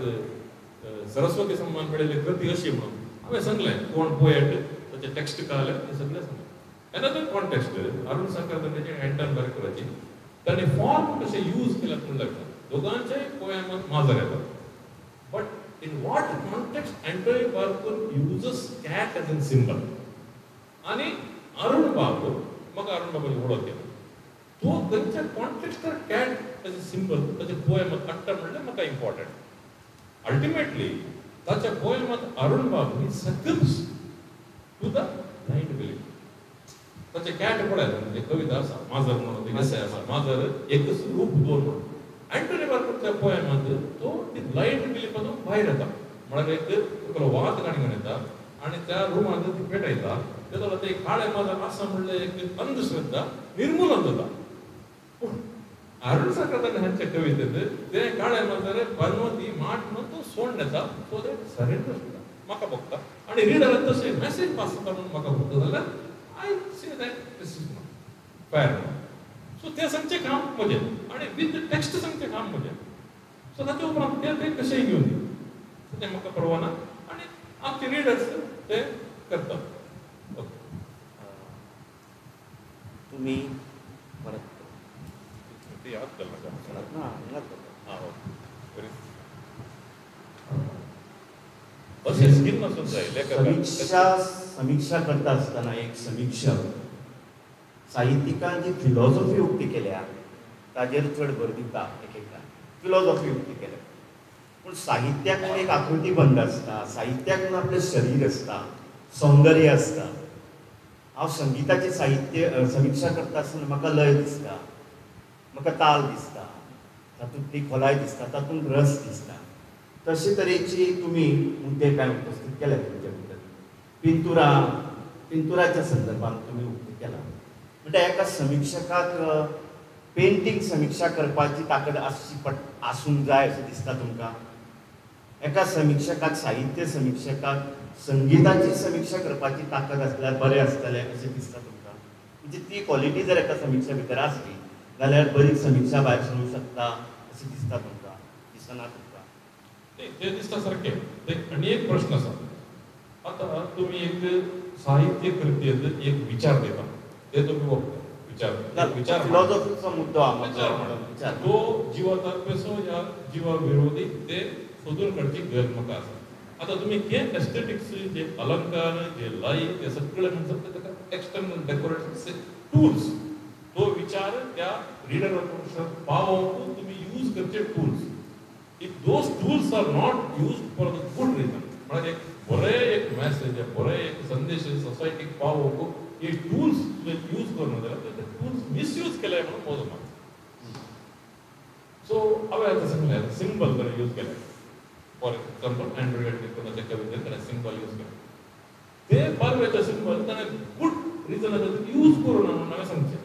सरस्वती सन्मान मेळिल्ली कृती अशी म्हणून हांवें सांगलें कोण पोएट ताचें टेक्स्ट कळ्ळें तें सगळें सांगलें. एनदर कॉन्टेक्स्ट अरुण साखरदांड्याचे एंटन बारकराची ताणें फॉर्म कशें यूज केल्यात म्हूण लागता दोगांच्याय पोएमांत माजर येता but in what context Antonio Barkur uses cat as an symbol. आनी अरुण बाब म्हाका अरुण बाबाची वळख केली तो खंयच्या कॉन्टेक्स्टार कॅट एज अ सिंबल ताच्या पोएमांत काडटा म्हणल्यार म्हाका इम्पॉर्टंट. अल्टिमेटली ताच्या पोएमांत अरुण बाब he succumbs to the blind belief. ताचे कॅट पळयता कविता आसा माजर म्हणून एसे आसा माजर एकच रूप दोन म्हणून. अँटोनी बारकूरच्या पोएमांत तो ती ब्लायंड बिलीफातून भायर येता म्हळ्यार एक एकलो वात काणी येता आनी त्या रुमांत ती पेटयता तेदोळा ते काळे माजर आसा म्हणल्यार एक अंधश्रद्धा निर्मूलन जाता. पूण अरुण साखरदांडे हांच्या कवितेंत ते काळे माजर पनवती माट म्हणून तो सोडून येता सो that surrender जाता म्हाका भोगता आनी रिडराक तशें मॅसेज पास जाता म्हणून म्हाका भोगता जाल्यार I say that this is not fair. So तें सांगचें काम म्हजें आनी विथ टेक्स्ट सांगचें काम म्हजें. सो ताचे उपरांत ते ते कशेंय घेवन दी तें म्हाका परवा ना आनी आमचे रिडर्स ते करतात. ओके तुमी परत ते याद करनाका ना याद करता. आं ओके अशें स्किल आसूंक जाय लेखकाक. समिक्षा करता आसतना एक समिक्षक साहित्यिकान जी फिलॉसॉफी उक्ती केल्या ताजेर चड भर दिता. एक एकदा फिलॉसॉफी उक्ती केल्या पूण साहित्याक म्हणून एक आकृती बंद आसता, साहित्याक म्हणून आपलें शरीर आसता, सौंदर्य आसता. हांव संगिताचें साहित्य समिक्षा करता आसतना म्हाका लय दिसता, म्हाका ताल दिसता, तातूंतली खोलाय दिसता, तातूंत रस दिसता. तशे तरेची तुमी मुद्दे कांय उपस्थीत केले तुमच्या भितर पिंतुरा पिंतुराच्या संदर्भात तुमी उक्ती केला. म्हणटा एका समिक्षकाक पेंटींग समिक्षा करपाची ताकद आसची पड आसूंक जाय अशें दिसता तुमकां? एका समिक्षकाक साहित्य समिक्षकाक संगिताची समिक्षा करपाची ताकद आसल्यार बरें आसतलें अशें दिसता तुमकां? म्हणजे ती क्वॉलिटी जर एका समिक्षा भितर आसली जाल्यार बरी समिक्षा भायर सरूंक शकता अशें दिसता तुमकां? दिसना तुमकां? तें दिसता सारकें. आनी एक प्रश्न आसा आतां तुमी एक साहित्य कृतींत एक विचार दिता ते तुमी विचार विचार फिलॉसॉफीचो मुद्दो विचार तो जिवा तर्फेचो या जिवा विरोधी ते सोदून काडची गरज म्हाका आसा. आतां तुमी कितें एस्थेटिक्स जे अलंकार जे लय ते सगळे म्हणटात ते ताका एक्सटर्नल डेकोरेशन टूल्स तो विचार त्या रिडर पावोवंक तुमी यूज करचे tools. If those tools are not used for the good reason म्हळ्यार एक बरें एक मॅसेज बरें एक संदेश सोसायटीक पावोवंक हे टूल्स तुवें यूज करूं जाल्यार ते टूल्स मिसयूज केले म्हणून म्हजो मत. सो हांवें आतां सांगलें सिंबल ताणें यूज केलें फॉर एक्झाम्पल अँड्रॉयड कोणाच्या कवितेन ताणें सिंबल यूज केलें ते पारव्याचें सिंबल ताणें गुड रिजना खातीर यूज करूं ना म्हणून हांवें सांगचें.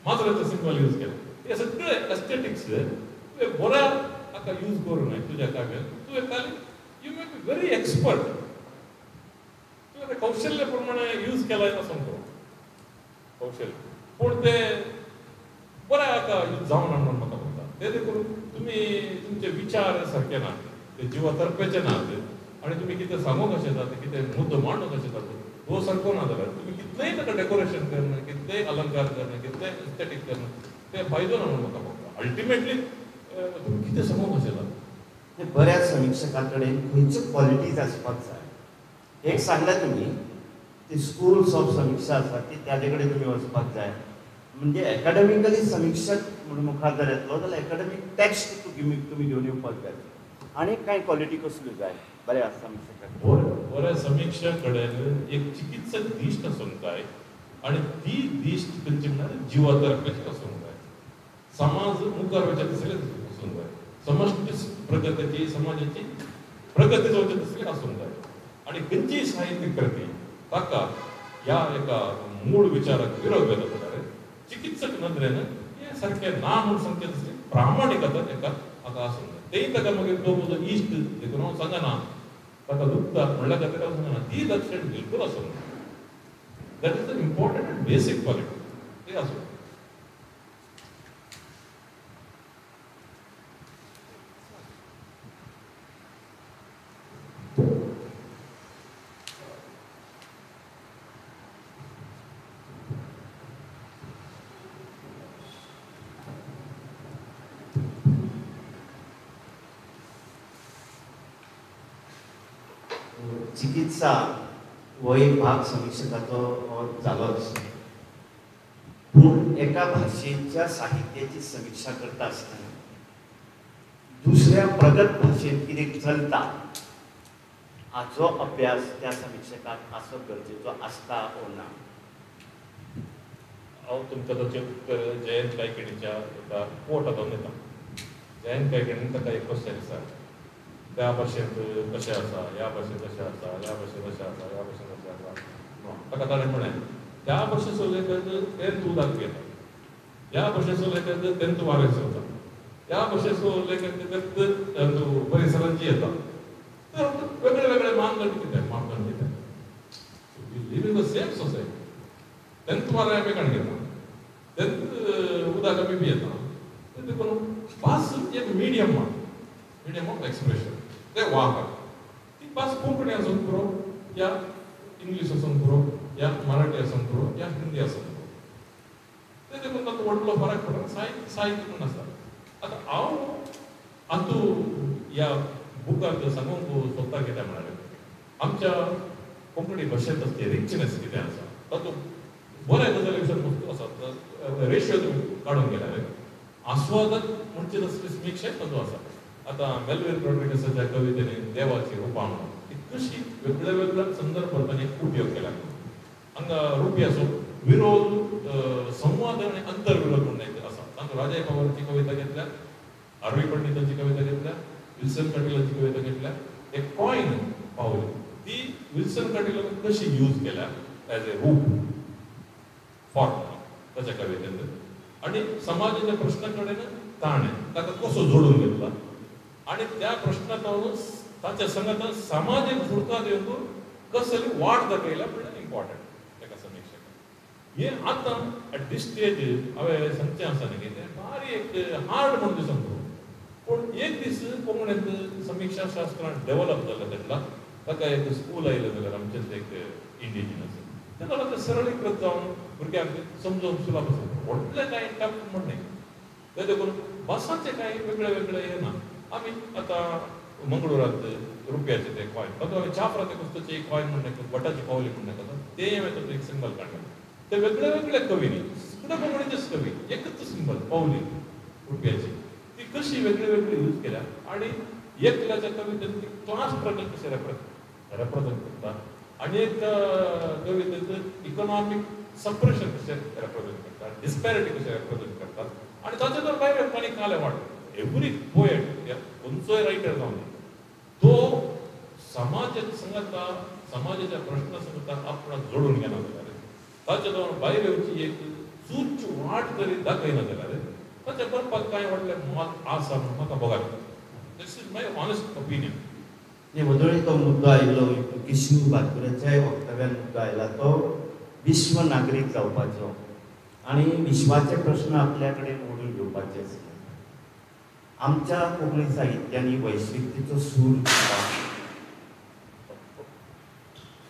माजराचें सिंबल यूज केलें हे सगळे एस्थेटिक्स तुवें बऱ्या हाका यूज करूं नाय तुज्या काव्यान तुवें खाली you may be very expert तुवें कौशल्य प्रमाणे यूज केलां ना सांगतो कौशल्य पूण तें बरें हाका यूज जावना म्हणून म्हाका पडटा. ते देखून तुमी तुमचे विचार सारके ना ते जिवा तर्फेचे ना ते आनी तुमी कितें सांगूंक कशें जाता कितें मुद्दो मांडूंक कशें जाता तो सारको ना जाल्यार तुमी कितलेंय ताका डेकोरेशन करना कितलेंय अलंकार करना कितलेंय एस्थेटीक करना तें फायदो ना म्हणून म्हाका पडटा. अल्टिमेटली तुमी कितें सांगूंक कशें जाता बऱ्या समिक्षका कडेन खंयच्यो क्वॉलिटीज आसपाक जाय एक सांगलें तुमी ती स्कूल्स ऑफ समिक्षा आसा ती ताजे कडेन तुमी वचपाक जाय. म्हणजे एकाडेमिकली समिक्षक म्हणून मुखार जर येतलो जाल्यार एकाडेमीक टॅक्स्ट तुमी घेवन येवपाक जाय. आनी कांय क्वॉलिटी कसल्यो जाय बऱ्या समिक्षका? बऱ्या समिक्षा कडेन एक चिकित्सक दिश्ट आसूंक जाय आनी ती दिश्ट खंयची म्हळ्यार जिवादार कशी आसूंक जाय, समाज मुखार वयचे तसले आसूंक जाय, समष्टी प्रगतीची समाजाची प्रगती जावचे तसली आसूंक जाय. आनी खंयचीय साहित्य कृती ताका ह्या एका मूळ विचाराक विरोध येता जाल्यार चिकित्सक नदरेन हें सारकें ना म्हूण सांगचें तसलें प्रामाणीकता एका हाका आसूंक जाय. तेय ताका मागीर तो म्हजो इश्ट देखून हांव सांगना, ताका दुखता म्हणल्या खातीर हांव सांगना, ती दक्षिण बिलकूल आसूंक जाय. That is the important and basic quality ती आसूंक जाय. चिकित्सा हो एक भाग समिक्षकाचो जालोच, पूण एका भाशेच्या साहित्याची समिक्षा करता आसतना दुसऱ्या प्रगत भाशेंत कितें चलता हाचो अभ्यास त्या समिक्षकाक आसप गरजेचो आसता ओ ना? हांव तुमकां ताचें उत्तर जयंत कायकिणीच्या एका कोट हातून दिता. जयंत कायकिणीन ताका एक क्वेश्चन विचारलें, त्या भाशेंत कशें आसा, ह्या भाशेंत अशें आसा, ह्या भाशेंत अशें आसा, ह्या भाशेंत अशें आसा. ताका ताणें म्हणलें त्या भाशेचो लेखक तेंच उदक पियेता, ह्या भाशेचो लेखक तेंच वारें चलता, ह्या भाशेचो लेखक तेंच परिसरांत जियेता. तर वेगळे वेगळे मानदंड कितें, मापदंड कितें? We live in the same society. तेंच वारें आमी काडून घेता, तेंच उदक आमी पियेता. देखून भास एक मिडियम म्हण, मिडियम ऑफ एक्सप्रेशन, ते वापर ती भास कोंकणी आसूंक पुरो या इंग्लीश आसूंक पुरो या मराठी आसूंक पुरो या हिंदी आसूंक पुरो, ते देखून तातूंत व्हडलो फरक पडना. साहित्य साहित्य म्हूण आसा. आतां हांव हातूंत ह्या बुकांत सांगूंक सोदता कितें म्हळ्यार आमच्या कोंकणी भाशेंत आसची रिचनेस कितें आसा तातूंत बऱ्या गजाली विशय वस्तू आसात, रेशियो तुमी काडून गेल्यार आस्वादक म्हणचे तसली समिक्षाय तातूंत आसा. आतां मेलवीन रॉड्रिगसाच्या कवितेने देवाची रुपां म्हणून ती कशी वेगळ्या वेगळ्या संदर्भात ताणें उपयोग केला. हांगा रुपयाचो विरोध, संवाद आनी अंतर्विरोध म्हणून एक आसा. तातूंत राजय पवाराची कविता घेतल्या, आरवी पंडितांची कविता घेतल्या, विल्सन कटीलाची कविता घेतल्या. एक कॉयन पावली ती विल्सन कटीलान कशी यूज केल्या एज ए रूप फॉर्म ताच्या कवितेंत, आनी समाजाच्या प्रश्ना कडेन ताणें ताका कसो जोडून घेतला आनी त्या प्रश्नाक ताच्या संगता समाजीक झुडकां दिवन कसली वाट दाखयल्या म्हणल्यार इम्पॉर्टंट एका समिक्षकाक. हें आतां एट these stage हांवें सांगचें आसा न्ही तें भारी एक हार्ड म्हूण दिसूंक पुरो, पूण एक दीस कोंकणींत समिक्षा शास्त्रां डेवलप जालें तेन्ना ताका एक स्कूल आयलें जाल्यार आमचेंच एक इंडिजिनस तें जाल्यार तें सरळीकृत जावन भुरग्यांक समजून सुलभ आसा. व्हडलें कांय टफ म्हण न्ही, तें देखून भासांचें कांय वेगळे वेगळे हें ना. आमी आतां मंगळुरांत रुपयाचे ते कॉयन, तातूंत हांवें चाफ्राते कुस्ताचे एक कॉयन म्हणून एक भटाची पावली म्हणून आसा, तें हांवें तातूंत एक सिंबल काडलें. ते वेगळे वेगळे कवींनी, सगळे कोंकणीचेच कवी, एकच सिंबल पावली रुपयाची ती कशी वेगळी वेगळी यूज केल्या आनी एकल्याच्या कवितेंत ती क्लास स्ट्रगल कशें रेप्रेझेंट करता आनी एक कवितेंत इकॉनॉमीक सप्रेशन कशें रेप्रेझेंट करता, डिस्पॅरिटी कशें रेप्रेझेंट करता आनी ताचे तर भायर आनी काले वाडटा. एवरी पोएट खंयचोय रायटर जावन तो समाजाच्या संगता, समाजाच्या प्रश्ना संगता आपणाक जोडून घेना जाल्यार, ताच्या जावन भायर येवची एक चूच वाट तरी दाखयना जाल्यार ताच्या बरपाक कांय व्हडलें मोल आसा म्हणून म्हाका भोगता. This is my honest opinion. वदळी तो मुद्दो आयिल्लो केशव भातकुऱ्याच्याय वक्तव्यान मुद्दो आयला तो विश्व नागरीक जावपाचो आनी विश्वाचे प्रश्न आपल्या कडेन ओडून घेवपाचे आसले. आमच्या कोंकणी साहित्यांनी वैश्विकतेचो सूर तुमकां,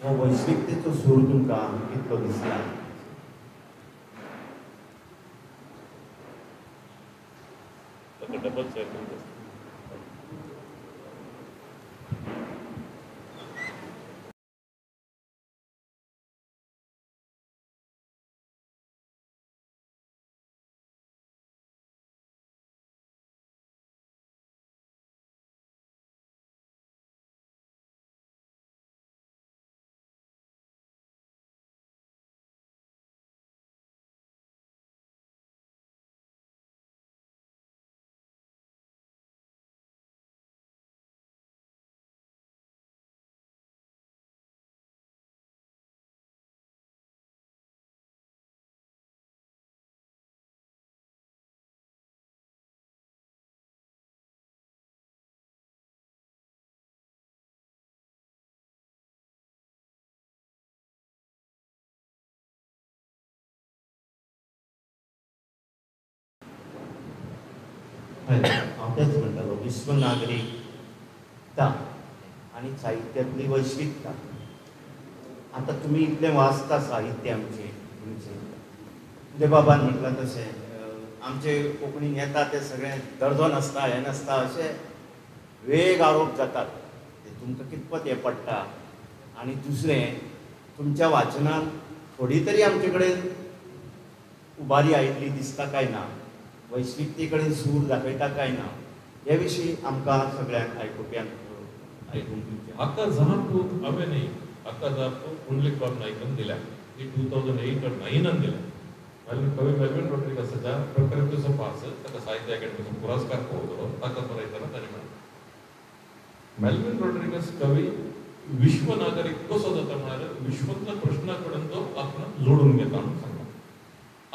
हो वैश्विकतेचो सूर तुमकां कितलो दिसला? डबल हांव तेंच म्हणटालो, विश्व नागरिकता आनी साहित्यांतली वैश्विकता. आतां तुमी इतलें वाचता साहित्य आमचें तुमचें, उदयबाबान म्हटलां तशें आमचे कोंकणीन येता तें सगळें दर्जो नासता, हें नासता, अशें वेग आरोप जातात. ते तुमकां कितपत हें पडटा? आनी दुसरें, तुमच्या वाचनान थोडी तरी आमचे कडेन उबारी आयिल्ली दिसता काय ना, वैश्विकते कडेन सूर दाखयता काय ना, हे विशीं आमकां सगळ्यांक आयकुप्यांक आयकूंक दिवचें. हाका जाप हांवें न्ही, हाका जाप पुंडलीक बाब नायकान दिल्या, ती 2008 or 9 दिल्या. कवी मेल्विन रोड्रिगसाच्या प्रकल्पाचो पास ताका साहित्य अकादमीचो पुरस्कार पावतलो ताका बरयतना ताणें म्हणलें, मेल्विन रोड्रिगस कवी विश्व नागरीक कसो जाता म्हळ्यार विश्वांतल्या प्रश्ना कडेन तो आपणाक जोडून घेता म्हणून सांगता.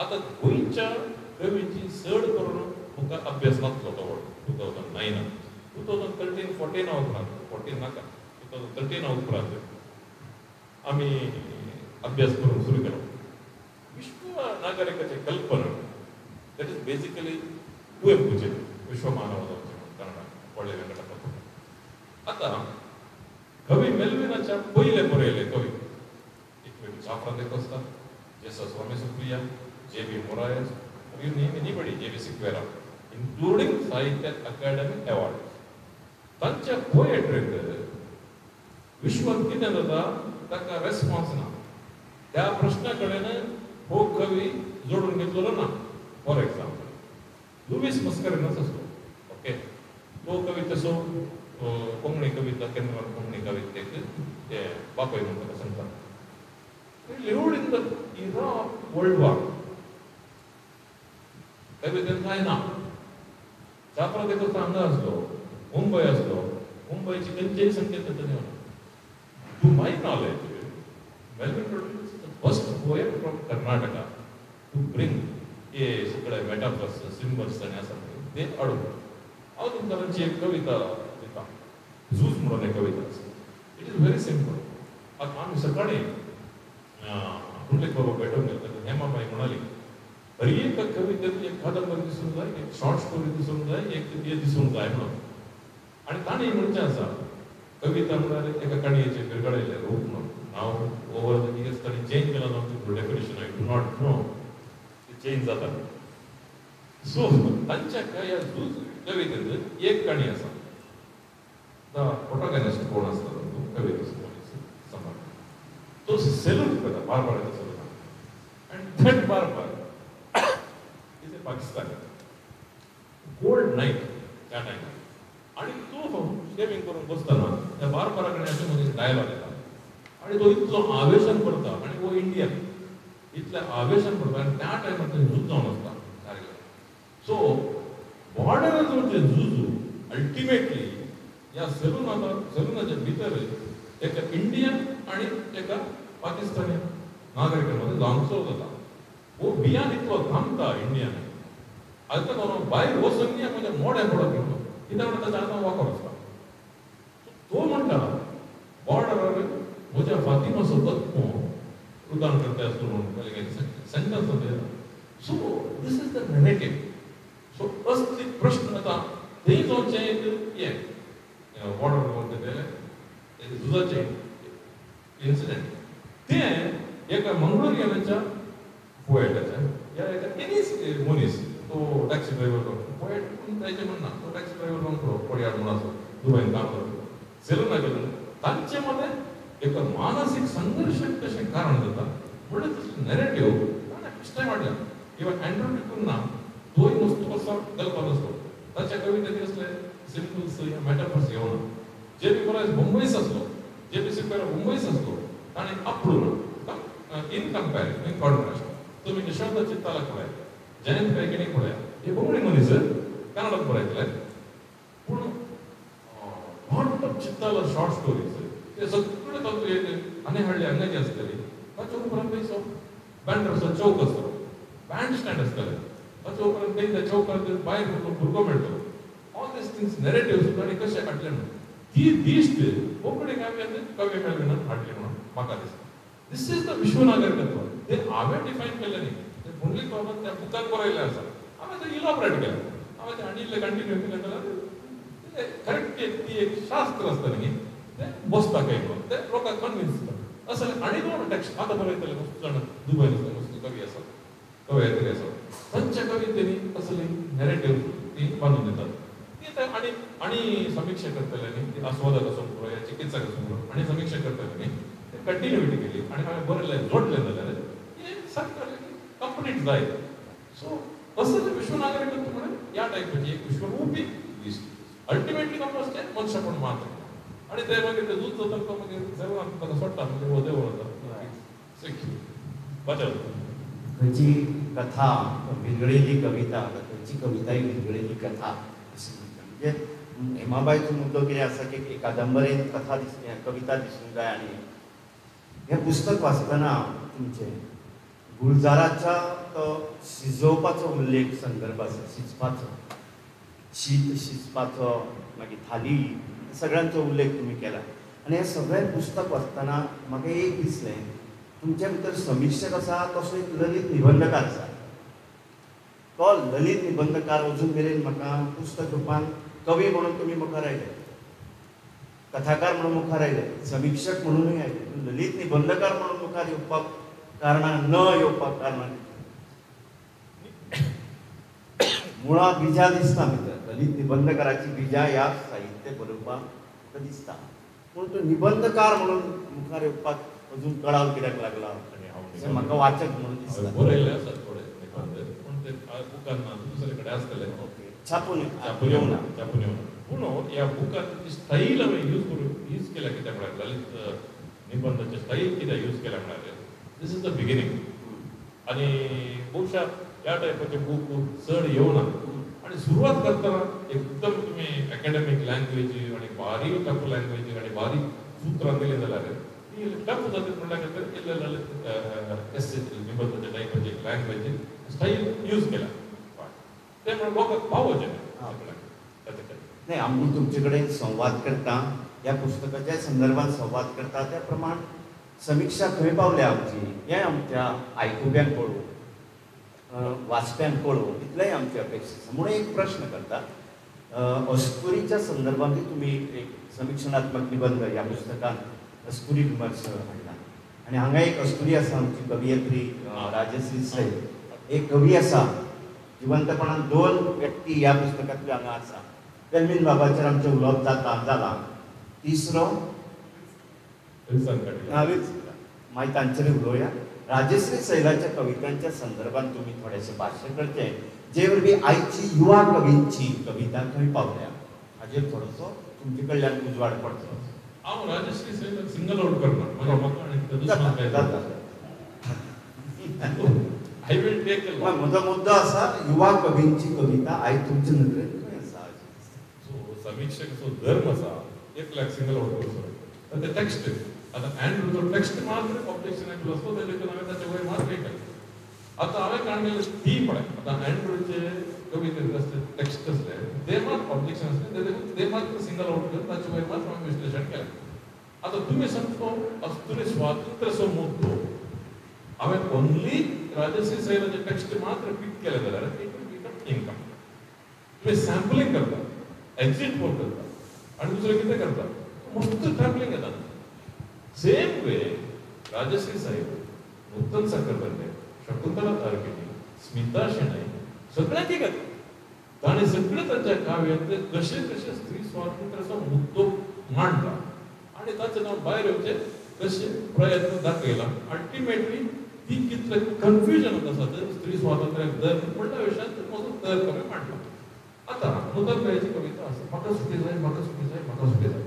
आतां गोंयच्या कवीची चड करून म्हाका अभ्यास नासलो तो 2009 2013 14 उपरांत, 14 नाका, 2013 उपरांत आमी अभ्यास करूंक सुरू केलो. विश्व नागरिकाची कल्पना that is basically कुवेंपूचें विश्व मानव जावचें कन्नडा व्हडले वेंकटप्पा. आतां कवी मेल्विनाच्या पयले बरयले कवी एक कवी Chapra D'Costa, Jesus Swami Supriya, J B Moraes, you name anybody, J B Sequeira, including Sahitya Akademi award. तांच्या पोएट्रीक विश्वांत कितें जाता ताका रेस्पॉन्स ना, त्या प्रश्ना कडेन हो कवी जोडून घेतलेलो ना. फॉर एग्जाम्पल लुवीस मस्करेनस आसलो, ओके, तो कवी तसो कोंकणी कविता केंद्रान कोंकणी कवितेक ते बापय म्हणटा ताका सांगता. Lived in the era of world war. कवितेन कांय ना. चापरा देखो हांगा आसलो, मुंबय आसलो, मुंबयची खंयचेय संकेत ताका ना. To my knowledge Melvin Rodrigues is the first poet from Karnataka to bring हे सगळे मेटाफर्स, सिम्बल्स आनी आसा ते हाडून. हांव तुमकां तांची एक कविता दिता, झूज म्हणून एक कविता आसा. It is very simple. आतां आमी सकाळीं पुंडलीक बाबा भेटूंक गेले तेन्ना हेमाबाई म्हणाली, हर एक कवितेत एक कादंबरी दिसूंक जाय, एक शॉर्ट स्टोरी दिसूंक जाय, एक हें दिसूंक जाय म्हणून. आनी ताणें म्हणचें आसा, कविता म्हळ्यार एका काणयेचें विरगळयल्लें रूप म्हणून. हांव ओवर the years ताणें चेंज केलां जावं definition I do not know, ते चेंज जाता. सो तांच्या ह्या झूज कवितेंत एक काणी आसा, the प्रोटोगॅनिस्ट कोण आसता तो कवितेचो मनीस समज, तो सेल्यूट करता बारबाराच्या सलूनाक, आनी that barber is a Pakistani. Cold night त्या टायमार, आनी तो शेविंग करूंक बसतना त्या बारबारा कडेन अशें मदीं डायलॉग येता आनी तो इतलो आवेशान करता, आनी हो इंडियन इतल्या आवेशान करता, आनी त्या टायमार थंय झूज जावन आसता सारकें. सो बॉर्डराचो जें झूज अल्टिमेटली ह्या सलुनाच्या भितर एका इंडियन आनी एका पाकिस्तानी नागरिकां मदीं जावंक सुरू जाता. हो भियान इतलो थांबता इंडियन, आतां भायर वचून न्ही म्हज्या मोड्या पडप घेवन कित्याक म्हणटा ताच्या हातान वाकर आसता. तो म्हणटा बॉर्डरार म्हज्या फातिमाचो आत्मो रुदान करता आसलो म्हणून sentence. So this is the narrative. So असली प्रश्न आतां थंय जावचें एक हें बॉर्डर तें झुजाचें इन्सिडंट तें एका मंगळुरियनाच्या पोएटाच्या या एका एनी मनीस, तो टॅक्सी ड्रायव्हर पोएट ताचें म्हणना, तो टॅक्सी ड्रायव्हर म्हणलो कोडयार म्हणून आसलो, दुबयन काम करता, सेलूना गेलो, तांचे मदें एका मानसीक संघर्शाक कशें कारण जाता म्हणल्यार तसलें नॅरेटीव ताणें फर्स्ट टायम हाडलें. इवन अँड्रू डिकुन्हा तोय मस्त कसो गल्पात आसलो, ताच्या कवितेंत असले सिम्पल्स या मॅटाफर्स येवना. जे बी मोरायस मुंबयच आसलो, जे बी सिक्वेरा मुंबयच आसलो, ताणें आपडून इन कंपॅरिजन इन कॉन्ट्रास्ट तुमी यशवंत चित्तालाक पळयात, जयंत पैकिणीक पळयात, हे कोंकणी मनीस कन्नडात बरयतले, पूण lot of Chittala short stories ते सगळे तातूंत एक आनी हाडले हांगाचे आसतली. ताच्या उपरांत थंयसो बँड्राचो चौक आसतलो, बँड स्टँड आसतलें, ताच्या उपरांत थंय त्या चौकार भायर भुरगो मेळटलो. ऑल these things narratives ताणें कशें हाडलें म्हणून ती दिश्ट कोंकणी काव्यांत कवी मेल्विनान हाडली म्हणून म्हाका दिसता. This is the विश्वनागरिकत्व. तें हांवें डिफायन केल्लें न्ही, तें पुंडलीक बाबान त्या बुकान बरयल्लें आसा, हांवें तें इलॉबरेट केलें. हांवें तें आनी इल्लें कंटिन्यू केलें जाल्यार करेक्ट एक ती एक शास्त्र आसता न्ही तें बसता काय म्हणून तें लोकांक कन्विन्स जाता. असले आनी दोन टॅक्स्ट आतां बरयतले मस्त जाण दुबय मस्त कवी आसात, कवयित्री आसात, तांच्या कवितेंनी असली नॅरेटिव्ह ती बांदून दितात. ती आनी आनी समिक्षा करतले न्ही, ती आस्वादक आसूंक पुरो या चिकित्सक आसूंक पुरो, आनी समिक्षा करतले न्ही, ते कंटिन्युइटी केली आनी हांवें बरयलें जोडलें जाल्यार हें सारकें कंप्लीट जायत. सो असलें विश्वनागरिकत्व म्हणून ह्या टायपाची एक विश्वरूपी दिसता. अल्टिमेटली कम्पस तें मनशापण मात्र आनी ते मागीर ते झूज जाता तो मागीर सर्व ताका सोडटा, मागीर हो देवळ वता बचाव. खंयची कथा विरगळिल्ली कविता, खंयची कविताय विरगळिल्ली कथा अशें म्हणटा. म्हणजे हेमाबायचो मुद्दो कितें आसा की कादंबरेंत कथा दिस कविता दिसूंक जाय. आनी हें पुस्तक वाचतना तुमचें गुलजाराच्या तो शिजोवपाचो उल्लेख संदर्भ आसा, शिजपाचो, शीत शिजपाचो, मागीर थाली, सगळ्यांचो उल्लेख तुमी केला. आनी हें सगळें पुस्तक वाचतना म्हाका एक दिसलें, तुमच्या भितर समिक्षक आसा तसो एक ललित निबंधकार आसा. तो ललित निबंधकार अजून मेरेन म्हाका पुस्तक रुपान कवी म्हणून तुमी मुखार आयले, कथाकार म्हणून मुखार आयले, समिक्षक म्हणूनय आयले, पूण ललित निबंधकार म्हणून मुखार येवपाक कारणां न येवपाक कारणां मुळां बिजां दिसता भितर. ललित निबंधकाराची बिजां ह्या साहित्य बरोवपाक दिसता, पूण तो निबंधकार म्हणून मुखार येवपाक अजून कळाव कित्याक लागला अशें म्हाका वाचक म्हणून दिसता. बरयल्ले आसात थोडे निबंध, पूण ते बुकान ना, दुसरे कडेन आसतले, छापून छापून येवना, छापून येवना. पूण ह्या बुकान स्टायल हांवें यूज करून यूज केल्या कित्याक म्हळ्यार ललित निबंधाचे स्टायल कित्याक यूज केल्या म्हळ्यार this is the beginning. आनी बहुशा ह्या टायपाचे बूक चड येवना आनी सुरवात करतना एकदम तुमी एकाडेमीक लँग्वेज आनी बारीक टफ लँग्वेज आनी बारीक सुत्रां दिलीं जाल्यार ती टफ जाता म्हणल्यार इल्ले ललित एस निबंधाच्या टायपाची लँग्वेज स्टायल यूज केल्या ते म्हणून लोकांक पावोवचें सगळ्यांक. नाही, आमी तुमचे कडेन संवाद करता, ह्या पुस्तकाच्या संदर्भात संवाद करता, त्या प्रमाण समिक्षा खंय पावल्या आमची हें आमच्या आयकुप्यांक कळूं, वाचप्यांक कळूं, इतलेंय आमची अपेक्षा आसा. म्हणून एक प्रश्न करता, अस्तुरीच्या संदर्भांतूय तुमी एक समिक्षणात्मक निबंध ह्या पुस्तकांत अस्तुरी विमर्श हाडला आनी हांगा एक अस्तुरी आसा आमची कवियत्री राजश्री सैल, एक कवी आसा. जिवंतपणान दोन व्यक्ती ह्या पुस्तकांतल्यो हांगा आसा. वेलमीन बाबाचेर आमचें उलोवप जाता जालां, तिसरो मागीर तांचेर उलोवया. राजश्री सैलाच्या कवितांच्या संदर्भात तुमी थोडेशें भाश्य करचें, जे वरवीं आयची युवा कवींची कविता खंय पावल्या हाजेर थोडोसो तुमचे कडल्यान उजवाड पडचो. हांव राजश्री सैलाक सिंगल आउट करना, जाता I will take a lot. म्हजो मुद्दो आसा युवा कवींची कविता आयज तुमचे नदरेन खंय आसा. सो समिक्षकाचो धर्म आसा एकल्याक सिंगल आउट करचो, तर ते टेक्स्ट आतां अँड्रूचो टेक्स्ट मात्र ऑब्जेक्शन आसलो तेजे हांवें ताचे वयर मात्र एक घातलें. आतां हांवें काडलेलें ती पळय, आतां अँड्रूचे कवितेंत आसले टेक्स्ट आसले ते मात ऑब्जेक्शन आसले ते मात्र सिंगल आउट करून ताचे वयर मात्र हांवें विश्लेशण केलें. आतां तुमी सांगतो अस्तुरी स्वातंत्र्याचो मुद्दो हांवें ओन्ली राजश्री सैलाचे टेक्स्ट मात्र पीक केलें जाल्यार it will become income. तुमी सॅम्पलिंग करता, एक्झीट पोल करता आनी दुसरें कितें करता, मस्त सॅम्पलिंग येता. सेम वे राजश्री साहेब, नूतन साखरबर्डे, शकुंतला तारकिणी, स्मिता शेणै सगळ्यांक एक येता. ताणें सगळें तांच्या काव्यांत कशें कशें स्त्री स्वातंत्र्याचो मुद्दो मांडला आनी ताचें नांव भायर येवचें कशें प्रयत्न दाखयला. अल्टिमेटली ती कितलें कन्फ्युजन आसा ते स्त्री स्वातंत्र्याक धर्म म्हणल्या विशयांत म्हजो तर्क हांवें मांडला. आतां नूतन बायची कविता आसा, म्हाका सुटी जाय, म्हाका सुटी जाय, म्हाका सुटी जाय.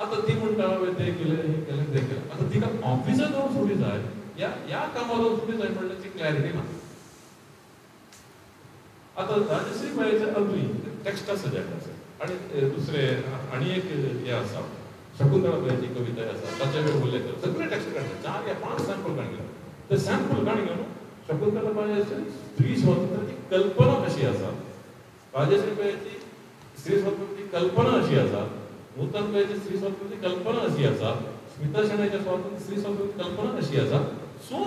आतां ती म्हणटा हांवें तें केलें, हें केलें, तें केलें. आतां तिका ऑफिसांत वचून सुटी जाय या ह्या कामार वचून सुटी जाय म्हणल्यार ती क्लॅरिटी ना. आतां राजश्री बायचें अग्री टेक्स्ट आसा जें आसा आनी दुसरें आनी एक हें आसा शकुंतला बायची कविता आसा ताचे उल्लेख सगळे टेक्स्ट काडले, 4 या 5 सॅम्पल काडले. ते सॅम्पल काडून घेवन शकुंतला बायची स्त्री स्वातंत्र्याची कल्पना कशी आसा, राजश्री बायची स्त्री स्वातंत्र्याची कल्पना अशी आसा, नूतन बायची स्त्री स्वातंत्र्याची कल्पना अशी आसा, स्मिता शेणैच्या स्वातंत्र्य स्त्री स्वातंत्र्याची कल्पना अशी आसा. सो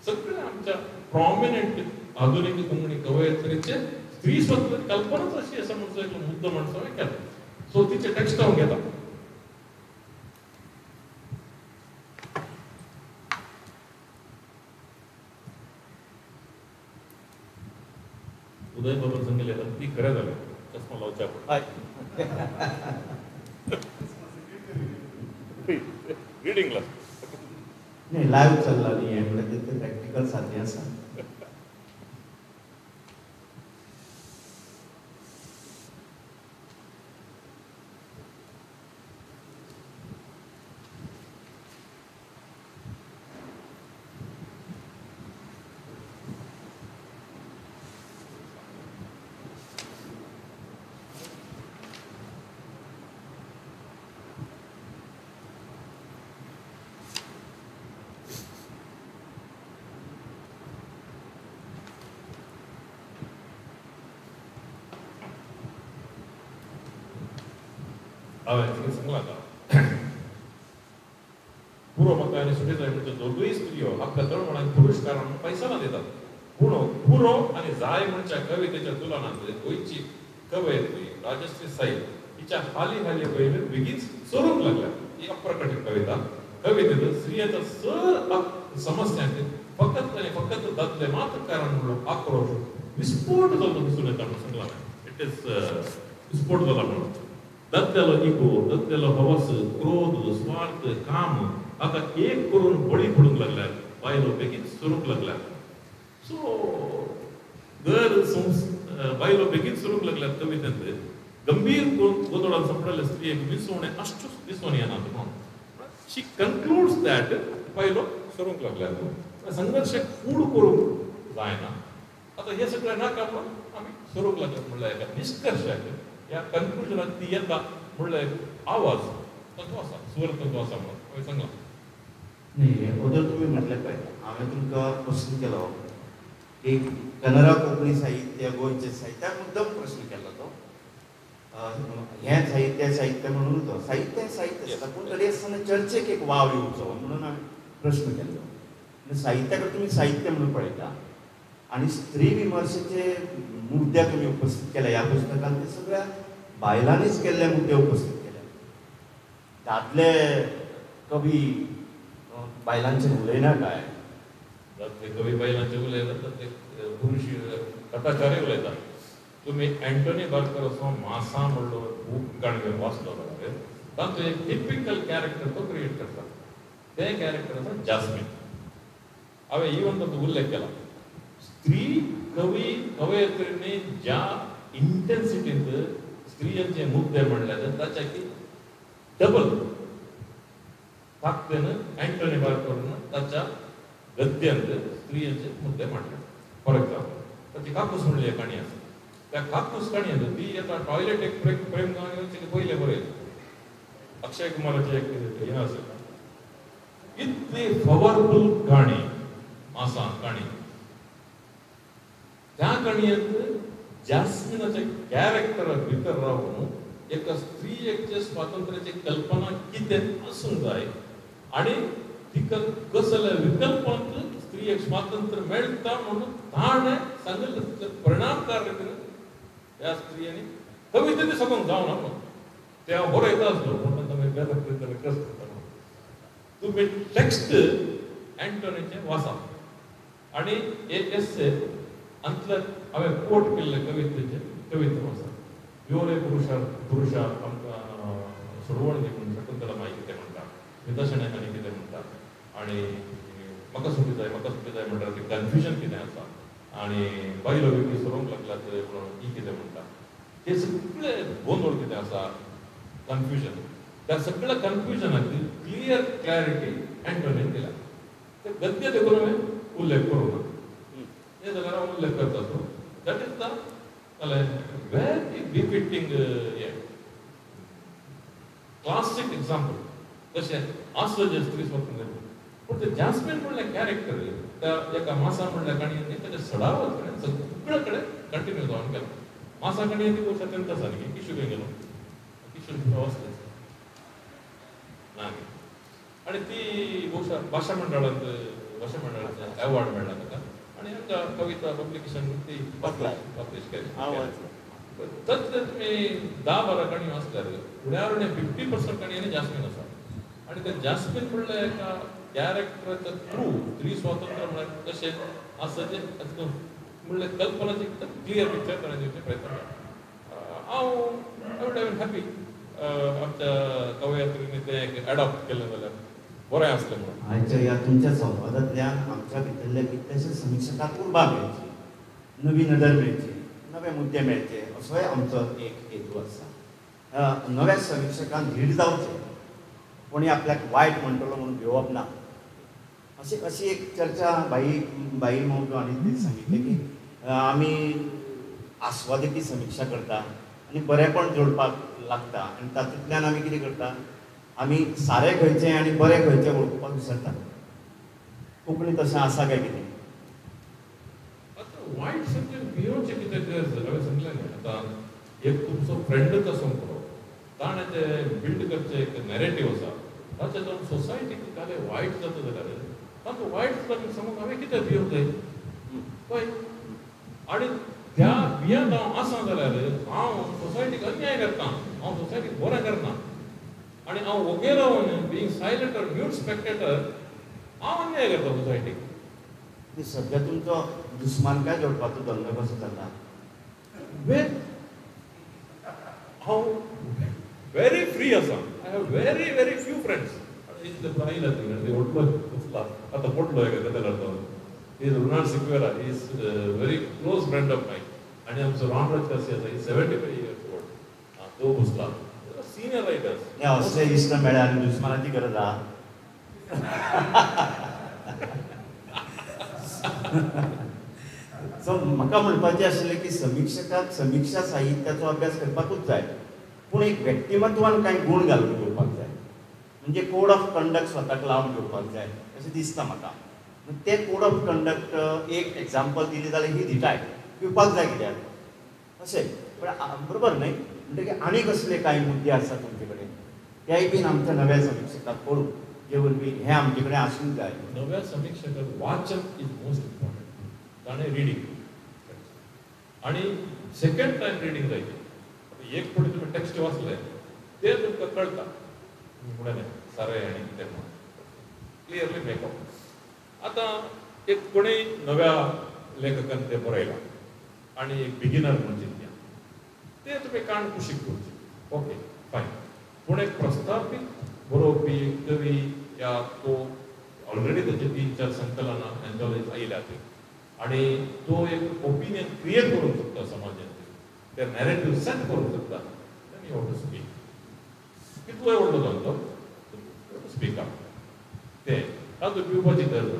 सगळे आमच्या प्रॉमिनंट आधुनिक कोंकणी कवयित्रीचे स्त्री स्वतंत्र कल्पनाच अशी आसा म्हणचो एक मुद्दो म्हणचो हांवें केलो. सो तिचे टेक्स्ट हांव घेता. उदय बाबा सांगिल्लें अगदी खरें जालें, चश्मा लावच्या रिडींग क्लास नाही, लायव्ह चल्ला न्ही हें, म्हणल्यार ते प्रॅक्टिकल सारकें आसा. हांवें तुका सांगलां आतां पुरो म्हाका आनी सुटी जाय म्हणजे दोगूय स्त्रियो आपल्या तळमळान पुरस्कारान पैसा दितात, पूण पुरो आनी जाय म्हणच्या कवितेच्या तुलनांत गोंयची कवयित्री राजश्री साई हिच्या हाली हाली कविते बेगीच चोरूंक लागल्या. ही अप्रकटीत कविता कवितेत स्त्रियांच्या सर समस्यांचे फकत आनी फकत दादले मात कारण म्हणलो आक्रोश विस्फोट जालो दिसून येता म्हणून सांगलां. It is विस्फोट जाला म्हणून दादल्यालो इगो, दादल्यालो हवस, क्रोध, स्वार्थ, काम हाका एक करून बळी पडूंक लागल्यात, बायलो बेगीन सरूंक लागल्यात. सो दर बायलो बेगीन सरूंक लागल्यात कवितेंत गंभीर गोंदळान सांपडलेल्या स्त्रियेक विसवणे अश्टूच दिसून येना म्हणून शी कन्क्लूड्स that बायलो सरूंक लागल्यात, संघर्श कूड करूंक जायना. आतां हें सगळें नाका म्हणून आमी सरूंक लागल्यात म्हणल्यार एका निश्कर्शाक ह्या कन्क्लुजनाक ती येता म्हणल्यार आवाज तांचो आसा, स्वर तांचो आसा म्हणून हांवें सांगलां. न्ही, अदर तुमी म्हटलें पळय, हांवें तुमकां प्रस्न केलो की कन्नडा कोंकणी साहित्य, गोंयचें साहित्य, मुद्दम प्रस्न केल्लो तो हें साहित्य साहित्य म्हणून तो साहित्य साहित्य आसता, पूण तरी आसतना चर्चेक एक वाव येवचो म्हणून हांवें प्रस्न केल्लो. साहित्या कडेन तुमी साहित्य म्हणून पळयता आनी स्त्री विमर्शेचे मुद्दे तुमी उपस्थीत केले ह्या पुस्तकान, ते सगळ्या बायलांनीच केल्ले मुद्दे उपस्थीत केले. दादले कवी बायलांचेर उलयना काय? दादले कवी बायलांचेर उलयतात, ते पुरुष कथाचारय उलयतात. तुमी एंटोनी बार्कराचो मासा म्हणलो बूक काणी वाचलो जाल्यार तातूंत एक टिपिकल कॅरेक्टर तो क्रिएट करता, तें कॅरेक्टर आसा जास्मीन. हांवें इवन ताचो उल्लेख केला. स्त्री कवी कवयित्रींनी ज्या इंटेन्सिटींत स्त्रियांचे मुद्दे म्हणल्यार ताच्या की डबल ताकदीन एंटोनी बार्करान ताच्या गद्यांत स्त्रियांचे मुद्दे मांडले. फॉर एक्झाम्पल ताची काकूस म्हणली एक काणी आसा, त्या काकूस काणयेंत ती येता टॉयलेट एक प्रेम पयलें बरयलें अक्षय कुमाराचें एक हें आसा, इतली पवरफूल काणी आसा काणी. त्या काणयेंत जास्मिनाच्या कॅरेक्टरा भितर रावन एका स्त्रियेचे स्वातंत्र्याची कल्पना कितें आसूंक जाय आनी तिका कसल्या विकल्पांत स्त्रियेक स्वातंत्र्य मेळटा म्हणून ताणें सांगिल्लें परिणामकार रितीन ह्या स्त्रियांनी कवितेंत सगळोंक जावना म्हणून ते हांव बरयता आसलो म्हणून तांकां बेजार कशें करता. तुमी टेक्स्ट एंटोनीचें वाचा आनी एक एस्से अंतले हांवें कोट केल्ले कवितेचे कविता आसा. यो रे पुरुषा पुरुषा आमकां सोडवण दी म्हूण शकुंतला माई कितें म्हणटा, निदर्शनां आनी कितें म्हणटा, आनी म्हाका सुटी जाय म्हाका सुटी जाय म्हणटा तें कन्फ्युजन कितें आसा आनी बायलो वेगळी सरोवंक लागल्यात म्हणून ही कितें म्हणटा, हे सगळे गोंदळ कितें आसा कन्फ्युजन, त्या सगळ्या कन्फ्युजनाक क्लियर क्लॅरिटी एंटोनीन दिल्या. ते गद्य देखून हांवें उल्लेख करूं ना, हे जाल्यार हांव उल्लेख करता. So that is the very befitting classic example कशें आसलो जें स्त्री स्वातंत्र्य. पूण ते जास्मीन म्हणल्यार कॅरेक्टर त्या एका मासा म्हणल्या काणयेन ताच्या सडावत कडेन सगळे कडेन कंटिन्यू जावन गेलो. मासा काणयेन ती गोश्ट अत्यंत आसा न्ही, किशोर गेलो किशोर वाचलें ना आनी ती भोवशा भाशा मंडळांत भाशा मंडळाचें एवॉर्ड मेळ्ळा ताका आनी कविता पब्लिकेशन ती पब्लिश केली. तत्ले तुमी 10-12 काणयो आसल्यार उण्यार उणें 50% काणयांनी जास्मीन आसा. आनी ते जास्मीन म्हणल्यार एका कॅरेक्टराच्या थ्रू स्त्री स्वातंत्र्य म्हळ्यार कशें आसा तें म्हणल्यार कल्पनाची क्लियर पिक्चर ताणें दिवचे प्रयत्न केला. हांव I would have been happy आमच्या कवयित्रींनी तें एक एडॉप्ट केलें जाल्यार बरें आसलें म्हणून. आयच्या ह्या तुमच्या संवादांतल्यान आमच्या भितरल्या कितल्याश्या समिक्षकांक उर्बा मेळची, नवी नदर मेळची, नवे मुद्दे मेळचे असोय आमचो एक हेतू आसा. नव्या समिक्षकान धीट जावचें, कोणी आपल्याक वायट म्हणटलो म्हणून भिवप ना, अशी अशी एक चर्चा भाई भाई मौजू हांणी ती सांगितलें की आमी आस्वादकी समिक्षा करता आनी बरेंपण जोडपाक लागता आनी तातूंतल्यान आमी कितें करता, आमी सारें खंयचें आनी बरें खंयचें वळखुपाक विसरता. कोंकणी तशें आसा काय कितें? आतां वायट सब्जेक्ट भियोवचें कितें गरज हांवें सांगलें न्ही. आतां एक तुमचो फ्रेंडूच आसूंक पुरो, ताणें तें बिल्ड करचें एक नॅरेटीव आसा ताचें जावन सोसायटीक कालें वायट जाता जाल्यार तातूंत वायट जाता सांगूंक हांवें कितें भिवंक जाय पळय. आनी त्या भियेंत हांव आसा जाल्यार हांव सोसायटीक अन्याय करता, हांव सोसायटीक बरें करना. आनी हांव वोगे रावन being silent or mute spectator हांव अन्याय करता सोसायटीक. सद्या तुमचो दुस्मानकाय जोडपाचो धंदो कसो चल्ला? वेल, हांव व्हेरी फ्री आसा. I have very very few friends. इतले आयला ती व्हडलो वचला आतां पडलो एका गजाल. Is Ronald Sequeira is very close friend of mine. आनी आमचो रॉन राज आसा, is 75 years old, तो बसला सिनियर रायटर्स. असले इश्ट मेळ्ळे आनी दुस्मानाची गरज आहा. सो म्हाका म्हणपाचें आशिल्लें की समिक्षकाक समिक्षा साहित्याचो अभ्यास करपाकूच जाय, पूण एक व्यक्तिमत्वान कांय गूण घालून घेवपाक जाय, म्हणजे कोड ऑफ कंडक्ट स्वताक लावन घेवपाक जाय अशें दिसता म्हाका. ते कोड ऑफ कंडक्ट एक एग्जाम्पल दिली जाल्यार ही धिटाय पिवपाक जाय कित्याक अशें, पण बरोबर न्हय. म्हणटकीर आनी कसले कांय मुद्दे आसा तुमचे कडेन तेय बीन आमच्या नव्या समिक्षकाक कळूं, जे वरवीं हें आमचे कडेन आसूंक जाय. नव्या समिक्षकाक वाचन is most important, ताणें रिडींग आनी सेकंड टायम रिडींग जाय. आतां एक फावटी तुमी टेक्स्ट वाचले तें तुमकां कळटा म्हणलें सारें आनी कितें म्हणून क्लियरली मेकअप. आतां एक कोणूय नव्या लेखकान तें बरयलां आनी एक बिगिनर म्हणून चिंतया, तें तुमी काण कुशीक दवरचें, ओके फायन. पूण एक प्रस्थापीत बरोवपी कवी या तो ऑलरेडी ताचे 3-4 संकलनां एन्थॉलॉजीज आयल्या आनी तो एक ओपिनियन क्रिएट करूंक शकता समाजांत, ते नॅरेटीव सेट करूंक शकता, then you have to speak. कितलोय व्हडलो जावन तो स्पीक अप, तें तातूंत भिवपाची गरज.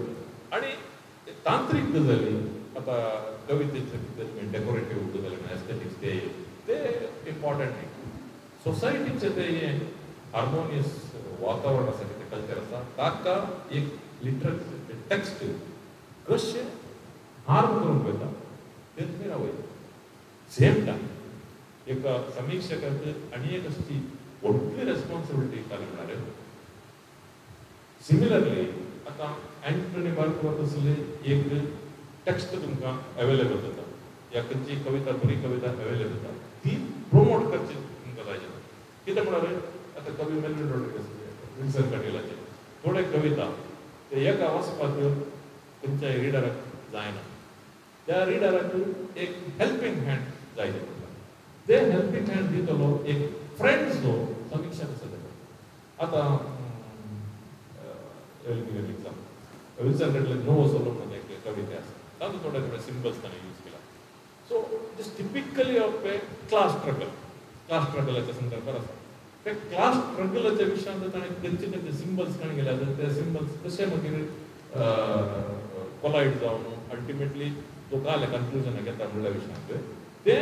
आनी तांत्रीक गजाली आतां कवितेचे कितें डेकोरेटीव गजाली एस्थेटिक्स ते ते इम्पॉर्टंट न्ही. सोसायटीचें तें हें हार्मोनियस वातावरण आसा कितें कल्चर आसा ताका एक लिटरेचर टेक्स्ट कशें हार्म करूंक वता तें तुमी रावयता. सेम टायम एका समिक्षकाक आनी एक अशी व्हडली रेस्पॉन्सिबिलिटी काल म्हळ्यार सिमिलरली आतां एंटनी बार्कवात आसले एक टेक्स्ट तुमकां अवेलेबल जाता या खंयची कविता बरी कविता अवेलेबल जाता ती प्रोमोट करची तुमकां जाय. कितें म्हळ्यार आतां कवी मेल्विन रॉड्रिगस विल्सन कटेलाचे थोडे कविता ते एका वाचपाक खंयच्याय रिडराक जायना, त्या रिडराक एक हेल्पींग हँड जाय पडटा. ते हेल्पींग हँड दितलो एक फ्रेंड जो समिक्षक आसा तेका. आतां एग्जाम्पल विल्सन कटेल नोवो सोलो म्हणून एक कविता आसा, तातूंत थोडे थोडे सिम्बल्स ताणें यूज केला. So this typically of a class struggle, class स्ट्रगलाच्या संदर्भार आसा. ते क्लास स्ट्रगलाच्या विशयांत ताणें खंयचे खंयचे सिम्बल्स ताणें केले आसा, ते सिम्बल्स कशे मागीर कोलायड जावन अल्टिमेटली तो काल कन्क्लुजनाक येता म्हणल्या विशयांत ते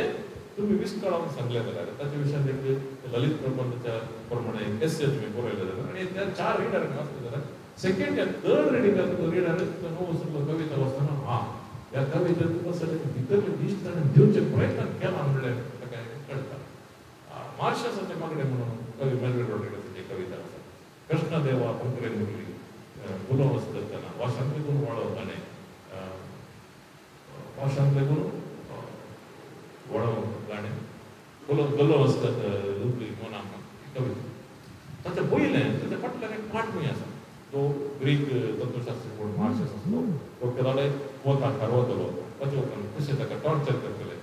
तुमी विस्कळावन सांगले जाल्यार ताच्या विशयांत एक ललित प्रबंधाच्या प्रमाणे एक एसे तुमी बरयले जाल्यार आनी त्या 4 रिडरांक वाचले जाल्यार सेकंड या थर्ड रिडींगाक रिडर नवो सगळो कविता वाचतना हा ह्या कवितेंत कसले भितरले दिश्ट ताणें दिवचे प्रयत्न केला म्हणलें ताका कळटा. मार्शासाचे मागणें म्हणून कवी मेल्विन रॉड्रिगसाची कविता आसा, कृष्णदेवा पंकरे मुरली फुलोवस करतना वा शांतीतून वळो ताणें भाशांत लागून वडो गाणें गलो गलो आसतात रुपली मोना कविता ताचें पयलें ताच्या फाटल्यान एक फाटभूंय आसा तो ग्रीक तत्वशास्त्री कोण मार्शस आसलो तो केदाळे वता खारवतलो ताचे उपरांत कशें ताका टॉर्चर करतले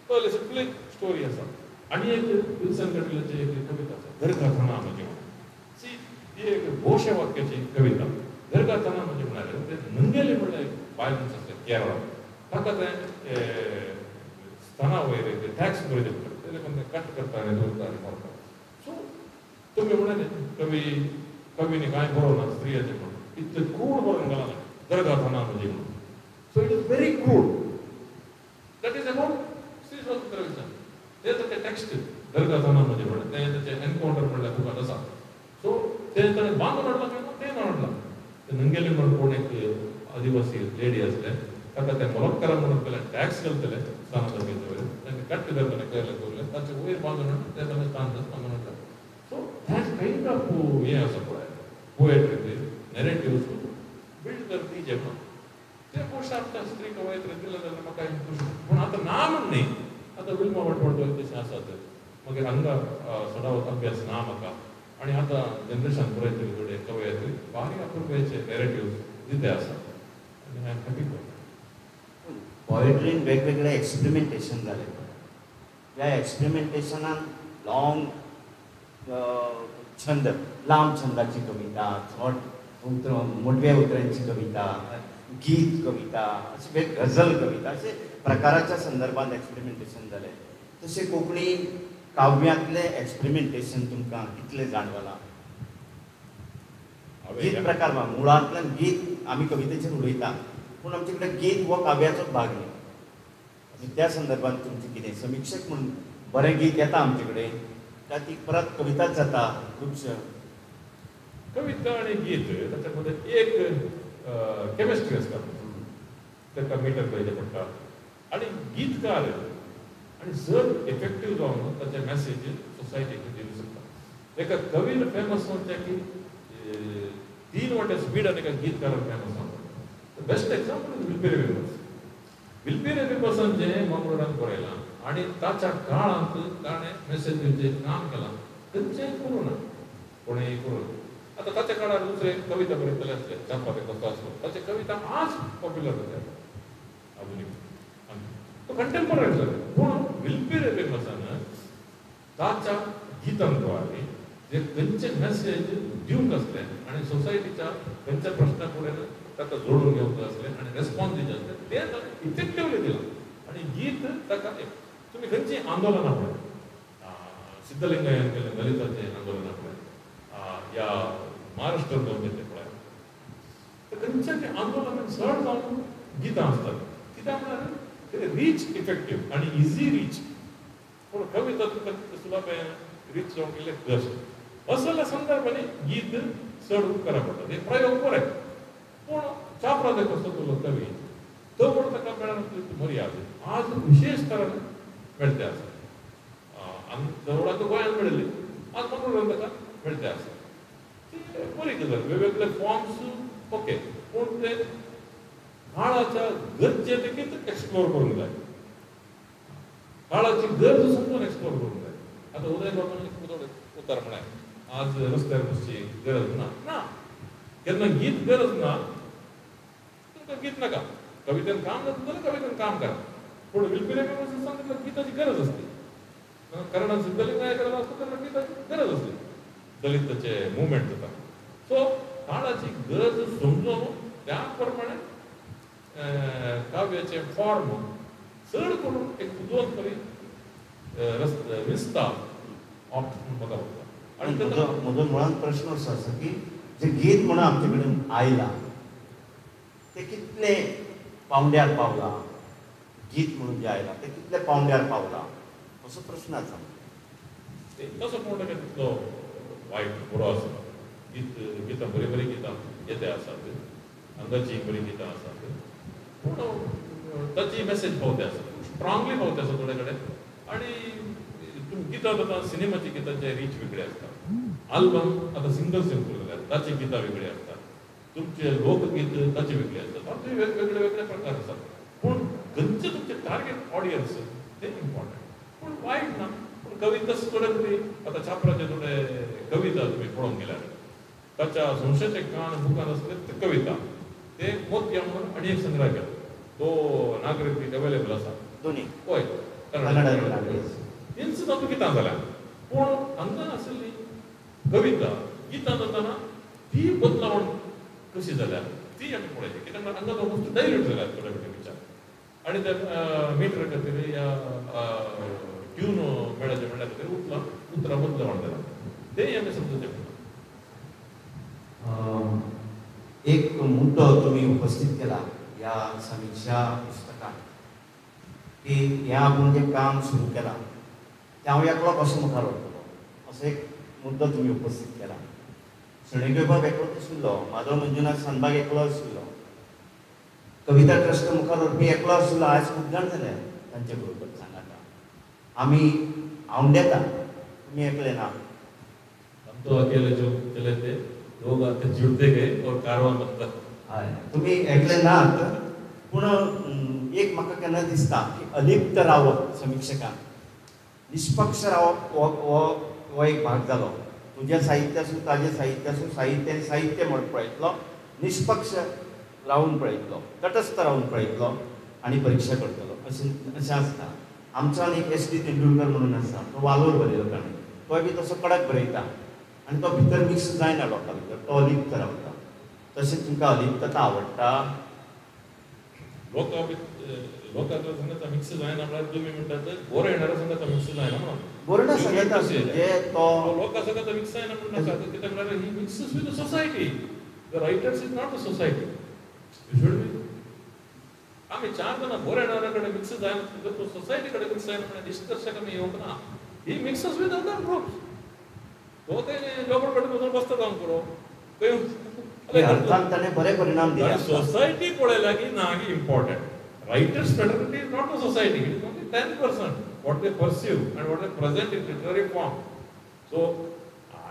पयले सगळी स्टोरी आसा. आनी एक विल्सन कटिलाची एक कविता आसा दरगाथाना म्हणजे सी ही एक घोश वाक्याची कविता. दरगाथाना म्हणजे म्हणाले ते नंगेली म्हणल्यार एक बायल मनीस आसलें केरळा ताका तें स्थाना वयर टॅक्स बरयले पडटा ते देखून ते कट करता आनी दवरता आनी मरता. सो तुमी म्हणाले कवी कवीने कांय बरोवना स्त्रियाचें म्हणून इतलें क्रूड बरोवन घालां दरगाथाना म्हणजे म्हणून. So it is very crude that is about स्त्री स्वातंत्र्य विचार ते ताचें टॅक्स्ट दरगाथाना म्हणजे म्हणलें तें ताचें एनकावंटर म्हणल्यार बुकांत आसा. सो तें ताणें बांदून हाडलां काय ना तें हाडलां ते नंगेली म्हणून कोण एक आदिवासी लेडी आसले ताका ते मोलक्करा म्हणून पयलें टॅक्स घालतले स्थाना दरगेचे वयर तांकां कट्ट करतना केलें दवरलें ताचे वयर बांदून हाडलें ते ताणें स्थान बांदून हाडलें. सो that kind of हें आसा पळय पोएट्री नॅरेटिव्स बिल्ड करती जेन्ना ते पोशाक स्त्री कवयत्री दिलें जाल्यार म्हाका खुश पूण आतां ना म्हण न्ही आतां विल्मा वाटवण तशें आसात मागीर हांगा सदावत अभ्यास ना म्हाका आनी आतां जनरेशन बरयतली थोडे कवयत्री बारीक अपुरबायेचे नॅरेटिव्स दिते आसा आनी I am happy for. पोएट्रीन वेगवेगळे एक्सपेरिमेंटेशन जालें. ह्या एक्सपेरिमेंटेशनान लॉंग छंद लांब छंदाची कविता शॉर्ट उतर मोटव्या उतरांची कविता गीत कविता अशे वेग गझल कविता अशे प्रकाराच्या संदर्भात एक्सपेरिमेंटेशन जालें. तशें कोंकणी काव्यांतलें एक्सपेरिमेंटेशन तुमकां कितलें जाणवलां? गीत प्रकार मुळांतल्यान गीत आमी कवितेचेर उलयता पूण आमचे कडेन गीत हो काव्याचोच भाग न्ही. आनी त्या संदर्भात तुमचें कितें समिक्षक म्हणून बरें गीत येता आमचे कडेन काय ती परत कविताच जाता खुबशे कविता आनी गीत ताच्या मदें एक केमिस्ट्री आसता ताका मिटर पळयचें पडटा आनी गीतकार आनी चड इफेक्टीव जावन ताचे मॅसेज सोसायटीक दिवंक शकता. एका कवीन फेमस जावचें की 3 वांटे स्पीडान एका गीतकारान फेमस जावंक. बेस्ट एक्जाम्पल is विल्पेरे बिबस. विल्पेरे बिबसान जें मंगळूरांत बरयलां आनी ताच्या काळांत ताणें मॅसेज दिवचें काम केलां खंयचेंय करूं ना कोणेंय करूं ना. आतां ताच्या काळार दुसरे कविता बरयतले आसले चांपा ते कसो आसलो ताचे कविता आज पॉप्युलर जाता आधुनीक तो कंटेम्पररी जाले. पूण विल्पेरे बिबसान ताच्या गितांद्वारे जे खंयचे मॅसेज दिवंक आसले आनी सोसायटीच्या खंयच्या प्रश्ना कडेन ताका जोडून घेवंक आसलें आनी रेस्पॉन्स दिवचें आसलें तें ताणें इफेक्टिवली दिलां. आनी गीत ताका तुमी खंयचीं आंदोलनां पळय सिद्धलिंगय्यान केल्लें दलिताचें आंदोलनां पळय ह्या महाराष्ट्रांत जावन तें पळय तर खंयच्या आंदोलनान चड जावन गितां आसतात कित्याक म्हळ्यार ते रीच इफेक्टीव आनी इजी रीच. पूण कविता तुका सुलभ रीच जावंक इल्लें कश्ट असल्या संदर्भांनी गीत चड उपकारा पडटा. ते प्रयोग बरे पूण चापरा कसो तुलो कवी तो पूण ताका मेळना मर्याद आज विशेश तरान मेळटे आसा आनी जवळाक गोंयांत मेळिल्ली आज मंगळूरान ताका मेळटे आसा. ती बरी गजाल वेगवेगळे फॉर्म्स ओके पूण ते काळाच्या गरजे तेकीत एक्सप्लोर करूंक जाय काळाची गरज समजून एक्सप्लोर करूंक जाय. आतां उदय बाबान एक उतर म्हळें आज रस्त्यार बसची गरज ना ना केन्ना गीत गरज ना तुमकां गीत नाका कवितेन काम जाता जाल्यार कवितेन काम करा पूण विल्पेरे सांगितलं गीताची गरज आसली कारण सिद्धलिंगाय करत आसता तेन्ना गीताची गरज आसली दलिताचे मुवमेंट जाता. सो काळाची गरज समजून त्या प्रमाणे काव्याचे फॉर्म चड करून एक दोन तरी विस्तार ऑप्ट म्हाका पडटा. आनी म्हजो मुळांत प्रश्न असो आसा की जे गीत म्हणून आमचे कडेन आयलां ते कितले पावंड्यार पावलां गीत म्हणून जें आयलां तें कितले पावंड्यार पावलां असो प्रश्न आसा. तसो पावंडो काय तितलो वायट बरो आसा गीत गितां बरीं बरीं गितां येते आसात हांगाचीं बरीं गितां आसात पूण ताची मॅसेज पावते आसा स्ट्रांगली पावते आसा थोडे कडेन. आनी गितां आतां सिनेमाची गितांचे रीच वेगळे आसता आल्बम आतां सिंगल्स इम्प्रूव जाल्यात ताची गितां वेगळी आसतात तुमचे लोकगीत ताचे वेगळे आसतात आतां वेगवेगळे वेगळे प्रकार आसात पूण खंयचे तुका ऑडियन्स ते इम्पॉर्टंट. पूण वायट ना, पूण कविता थोडे थोडी आतां छापराचे थोडे कविता तुमी पळोवंक गेल्यार ताच्या संशयाचे कान बुकान आसले ते कविता ते मोतया म्हणून आनी एक संग्रह केला तो नागरीक अवेलेबल आसा दोनी हय तींच तातूंत गितां जाल्या. पूण हांगा आसली कविता गितां जातना ती बदलावण कशी जाल्या ती आमी पळयली कित्याक हांगा तो वस्तू डायल्यूट जाल्या थोडे फावटी विचार आनी ते मिटर खातीर या ट्यून मेळचे म्हणल्या खातीर उतरां बदलावण जाल्या ते आमी समजूचे पडटा. एक मुद्दो तुमी उपस्थित केला ह्या समिक्षा पुस्तकान की हें आपूण जें काम सुरू केलां तें हांव एकलो कसो मुखार व्हरतलो असो एक मुद्दो तुमी उपस्थित केला. शणै एकलो आशिल्लो, माधव मंजुनाथ शानभाग एकलो आशिल्लो, कविता ट्रस्ट मुखार व्हरपी एकलो आशिल्लो. आयज खूब जाण जाले तांचे बरोबर सांगाता आमी आवंडेता, तुमी एकले ना. हम तो अकेले जो चले थे लोग आते जुड़ते गए और कारवां बनता. हय, तुमी एकले नात. पूण एक म्हाका केन्ना दिसता की अलिप्त रावप समिक्षकान, निष्पक्ष रावप हो एक भाग जालो. तुजें साहित्य आसूं ताजें साहित्य आसूं, साहित्य आनी साहित्य म्हण पळयतलो, निष्पक्ष रावून पळयतलो, तटस्थ रावून पळयतलो आनी परिक्षा करतलो अशें अशें आसता. आमचो आनी एक एस डी तेंडुलकर म्हणून आसा, तो वालोर बरयलो ताणें, तोय बी तसो कडक बरयता आनी तो भितर मिक्स जायना लोकां भितर, तो अलिप्त रावता. तशें तुमकां अलिप्तता आवडटा? लोकां संगाता मिक्स जायना म्हळ्यार तुमी म्हणटात बरो येणारा संगाता मिक्स जायना म्हणून बरोवणा सांगता म्हणजे तो लोकां संगाता मिक्स जायना म्हणून नाका, कित्याक म्हळ्यार he mixes with the society. The writers is not the society. You should be. आमी चार जाणां बरो येणारा कडेन मिक्स जायना, तो सोसायटी कडेन मिक्स जायना म्हळ्यार निश्कर्शक आमी येवंक ना. He mixes with other groups. तो ते लोकां कडेन वचून बसता जावन पुरो अर्थान ताणें बरे परिणाम दिले. सोसायटी पळयल्या की ना की important. Writers fraternity is not a society, it is only 10% what they perceive and what they present in literary form. So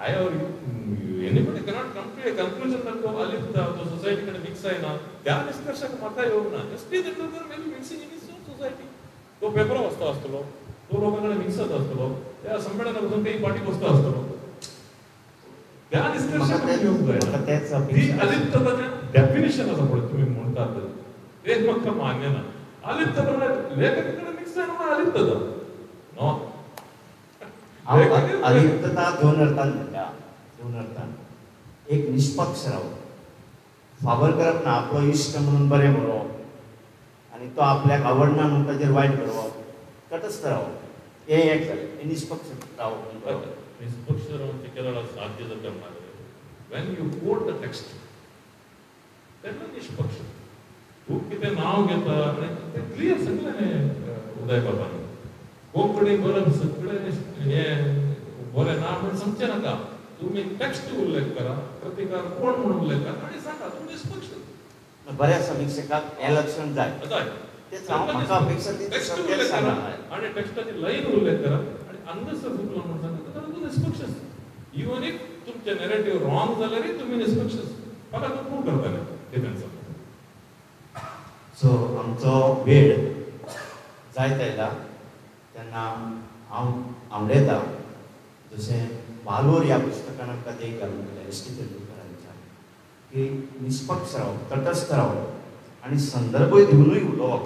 I or anybody cannot come to a conclusion that तो अलिप्त तो society कडेन mix जायना त्या निष्कर्शाक म्हाका येवंक ना. S T Tendulkar may be mixing in his own society. तो पेपर वाचता आसतलो, तो लोकां कडेन मिक्स जाता आसतलो, त्या संमेलनाक वचून ते पार्टी बसता आसतलो. त्या निष्कर्शाक येवंक जायना. ती अलिप्तताचें डेफिनेशन आसा पळय तुमी म्हणटात तें म्हाका मान्य ना. अलिप्तता म्हळ्यार लेखका कडेन मिक्स जायना म्हणून अलिप्तता नो. अलिप्तता दोन अर्थान म्हणटा, दोन अर्थान. एक निष्पक्ष रावप, फावर करप ना, आपलो इश्ट म्हणून बरें बरोवप आनी तो आपल्याक आवडना म्हणून ताजेर वायट बरोवप, तटस्थ रावप, हें एक जालें, हें निष्पक्ष रावप. निष्पक्ष रावन ते केदोळा साध्य जाता म्हळ्यार when you quote the text तेन्ना निष्पक्ष. तूं कितें नांव घेता आनी तें क्लियर सांगलें न्ही उदय बाबान, कोंकणी बरप सगळें हें बरें ना म्हण सांगचें नाका. तुमी टेक्स्ट उल्लेख करा, प्रतिकार कोण म्हणून उल्लेख करा आनी सांगा तूं निष्पक्ष. बऱ्या समिक्षकाक हें लक्षण जाय. तेच हांव म्हाका अपेक्षा ती टेक्स्ट उल्लेख करा आनी टेक्स्टाची लायन उल्लेख करा आनी हांगासर चुकलो म्हणून सांगता जाल्यार तूं निष्पक्ष. इवन if तुमचें नॅरेटीव रॉंग जाल्यारय तुमी निष्पक्ष. म्हाका तूं प्रूव करतलें डिफेन्स. सो आमचो वेळ जायत आयला तेन्ना हांव आवडेता जशें वालोर ह्या पुस्तकान आमकां देख घालून दिल्या एस टी तेंडुलकरांच्या की निष्पक्ष रावप, तटस्थ रावप आनी संदर्भूय दिवनूय उलोवप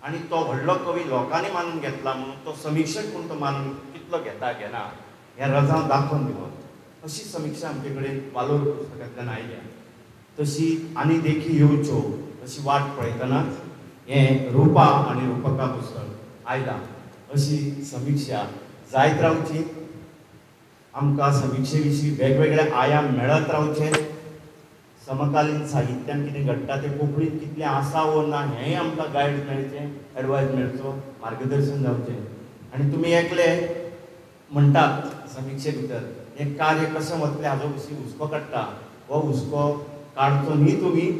आनी तो व्हडलो कवी लोकांनी मानून घेतला म्हणून तो समिक्षक म्हणून तो मानून कितलो घेता घेना हें रजांव दाखोवन दिवप अशी समिक्षा आमचे कडेन वालोर पुस्तकांतल्यान आयल्या. तशी आनी देखी येवच्यो अशी वाट पळयतनाच हें रुपा आनी रुपका पुस्तक आयलां. अशी समिक्षा जायत रावची, आमकां समिक्षे विशीं वेगवेगळे आयाम मेळत रावचे, समकालीन साहित्यान कितें घडटा तें कोंकणींत कितलें आसा वो ना हेंय आमकां गायड मेळचें, एडवायज मेळचो, मार्गदर्शन जावचें. आनी तुमी एकले म्हणटात समिक्षे भितर हें कार्य कशें वतलें हाजो हुस्को काडटा, हो हुस्को काडचो न्ही. तुमी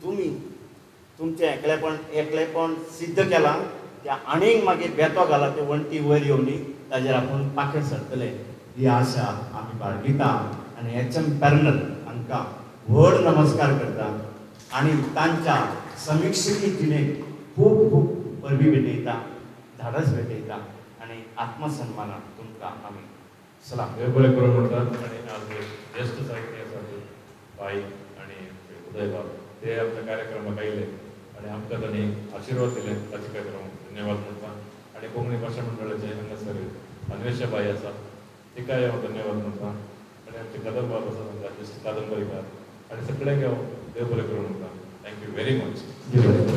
तुमी तुमचें एकलेपण सिद्ध केलां त्या आनीक मागीर बेतो घाला ते वण्टी वयर येवनी ताजेर आपूण पाखें सरतले ही आशा आमी बाळगिता. आनी एच एम पॅरनल हांकां व्हड नमस्कार करता आनी तांच्या समिक्षकी जिणेक खूब खूब परबी भेटयता. धाडस भेटयता आनी आत्मसन्मानान तुमकां आमी सलाम. देव बरें करूं म्हणटात. आनी आज ज्येश्ठ साहित्य आसात बाई आनी उदय बाब ते आमच्या कार्यक्रमाक आयले आनी आमकां तांणी आशिर्वाद दिले, ताचे खातीर हांव धन्यवाद म्हणटा. आनी कोंकणी भाशा मंडळाचे हांगासर अन्वेषा बाई आसा, तिकाय हांव धन्यवाद म्हणटा. आनी आमचे कदंबाब आसा तांकां ज्येश्ठ कादंबरीकार, आनी सगळ्यांक हांव देव बरें करूं म्हणटा. Thank you very much.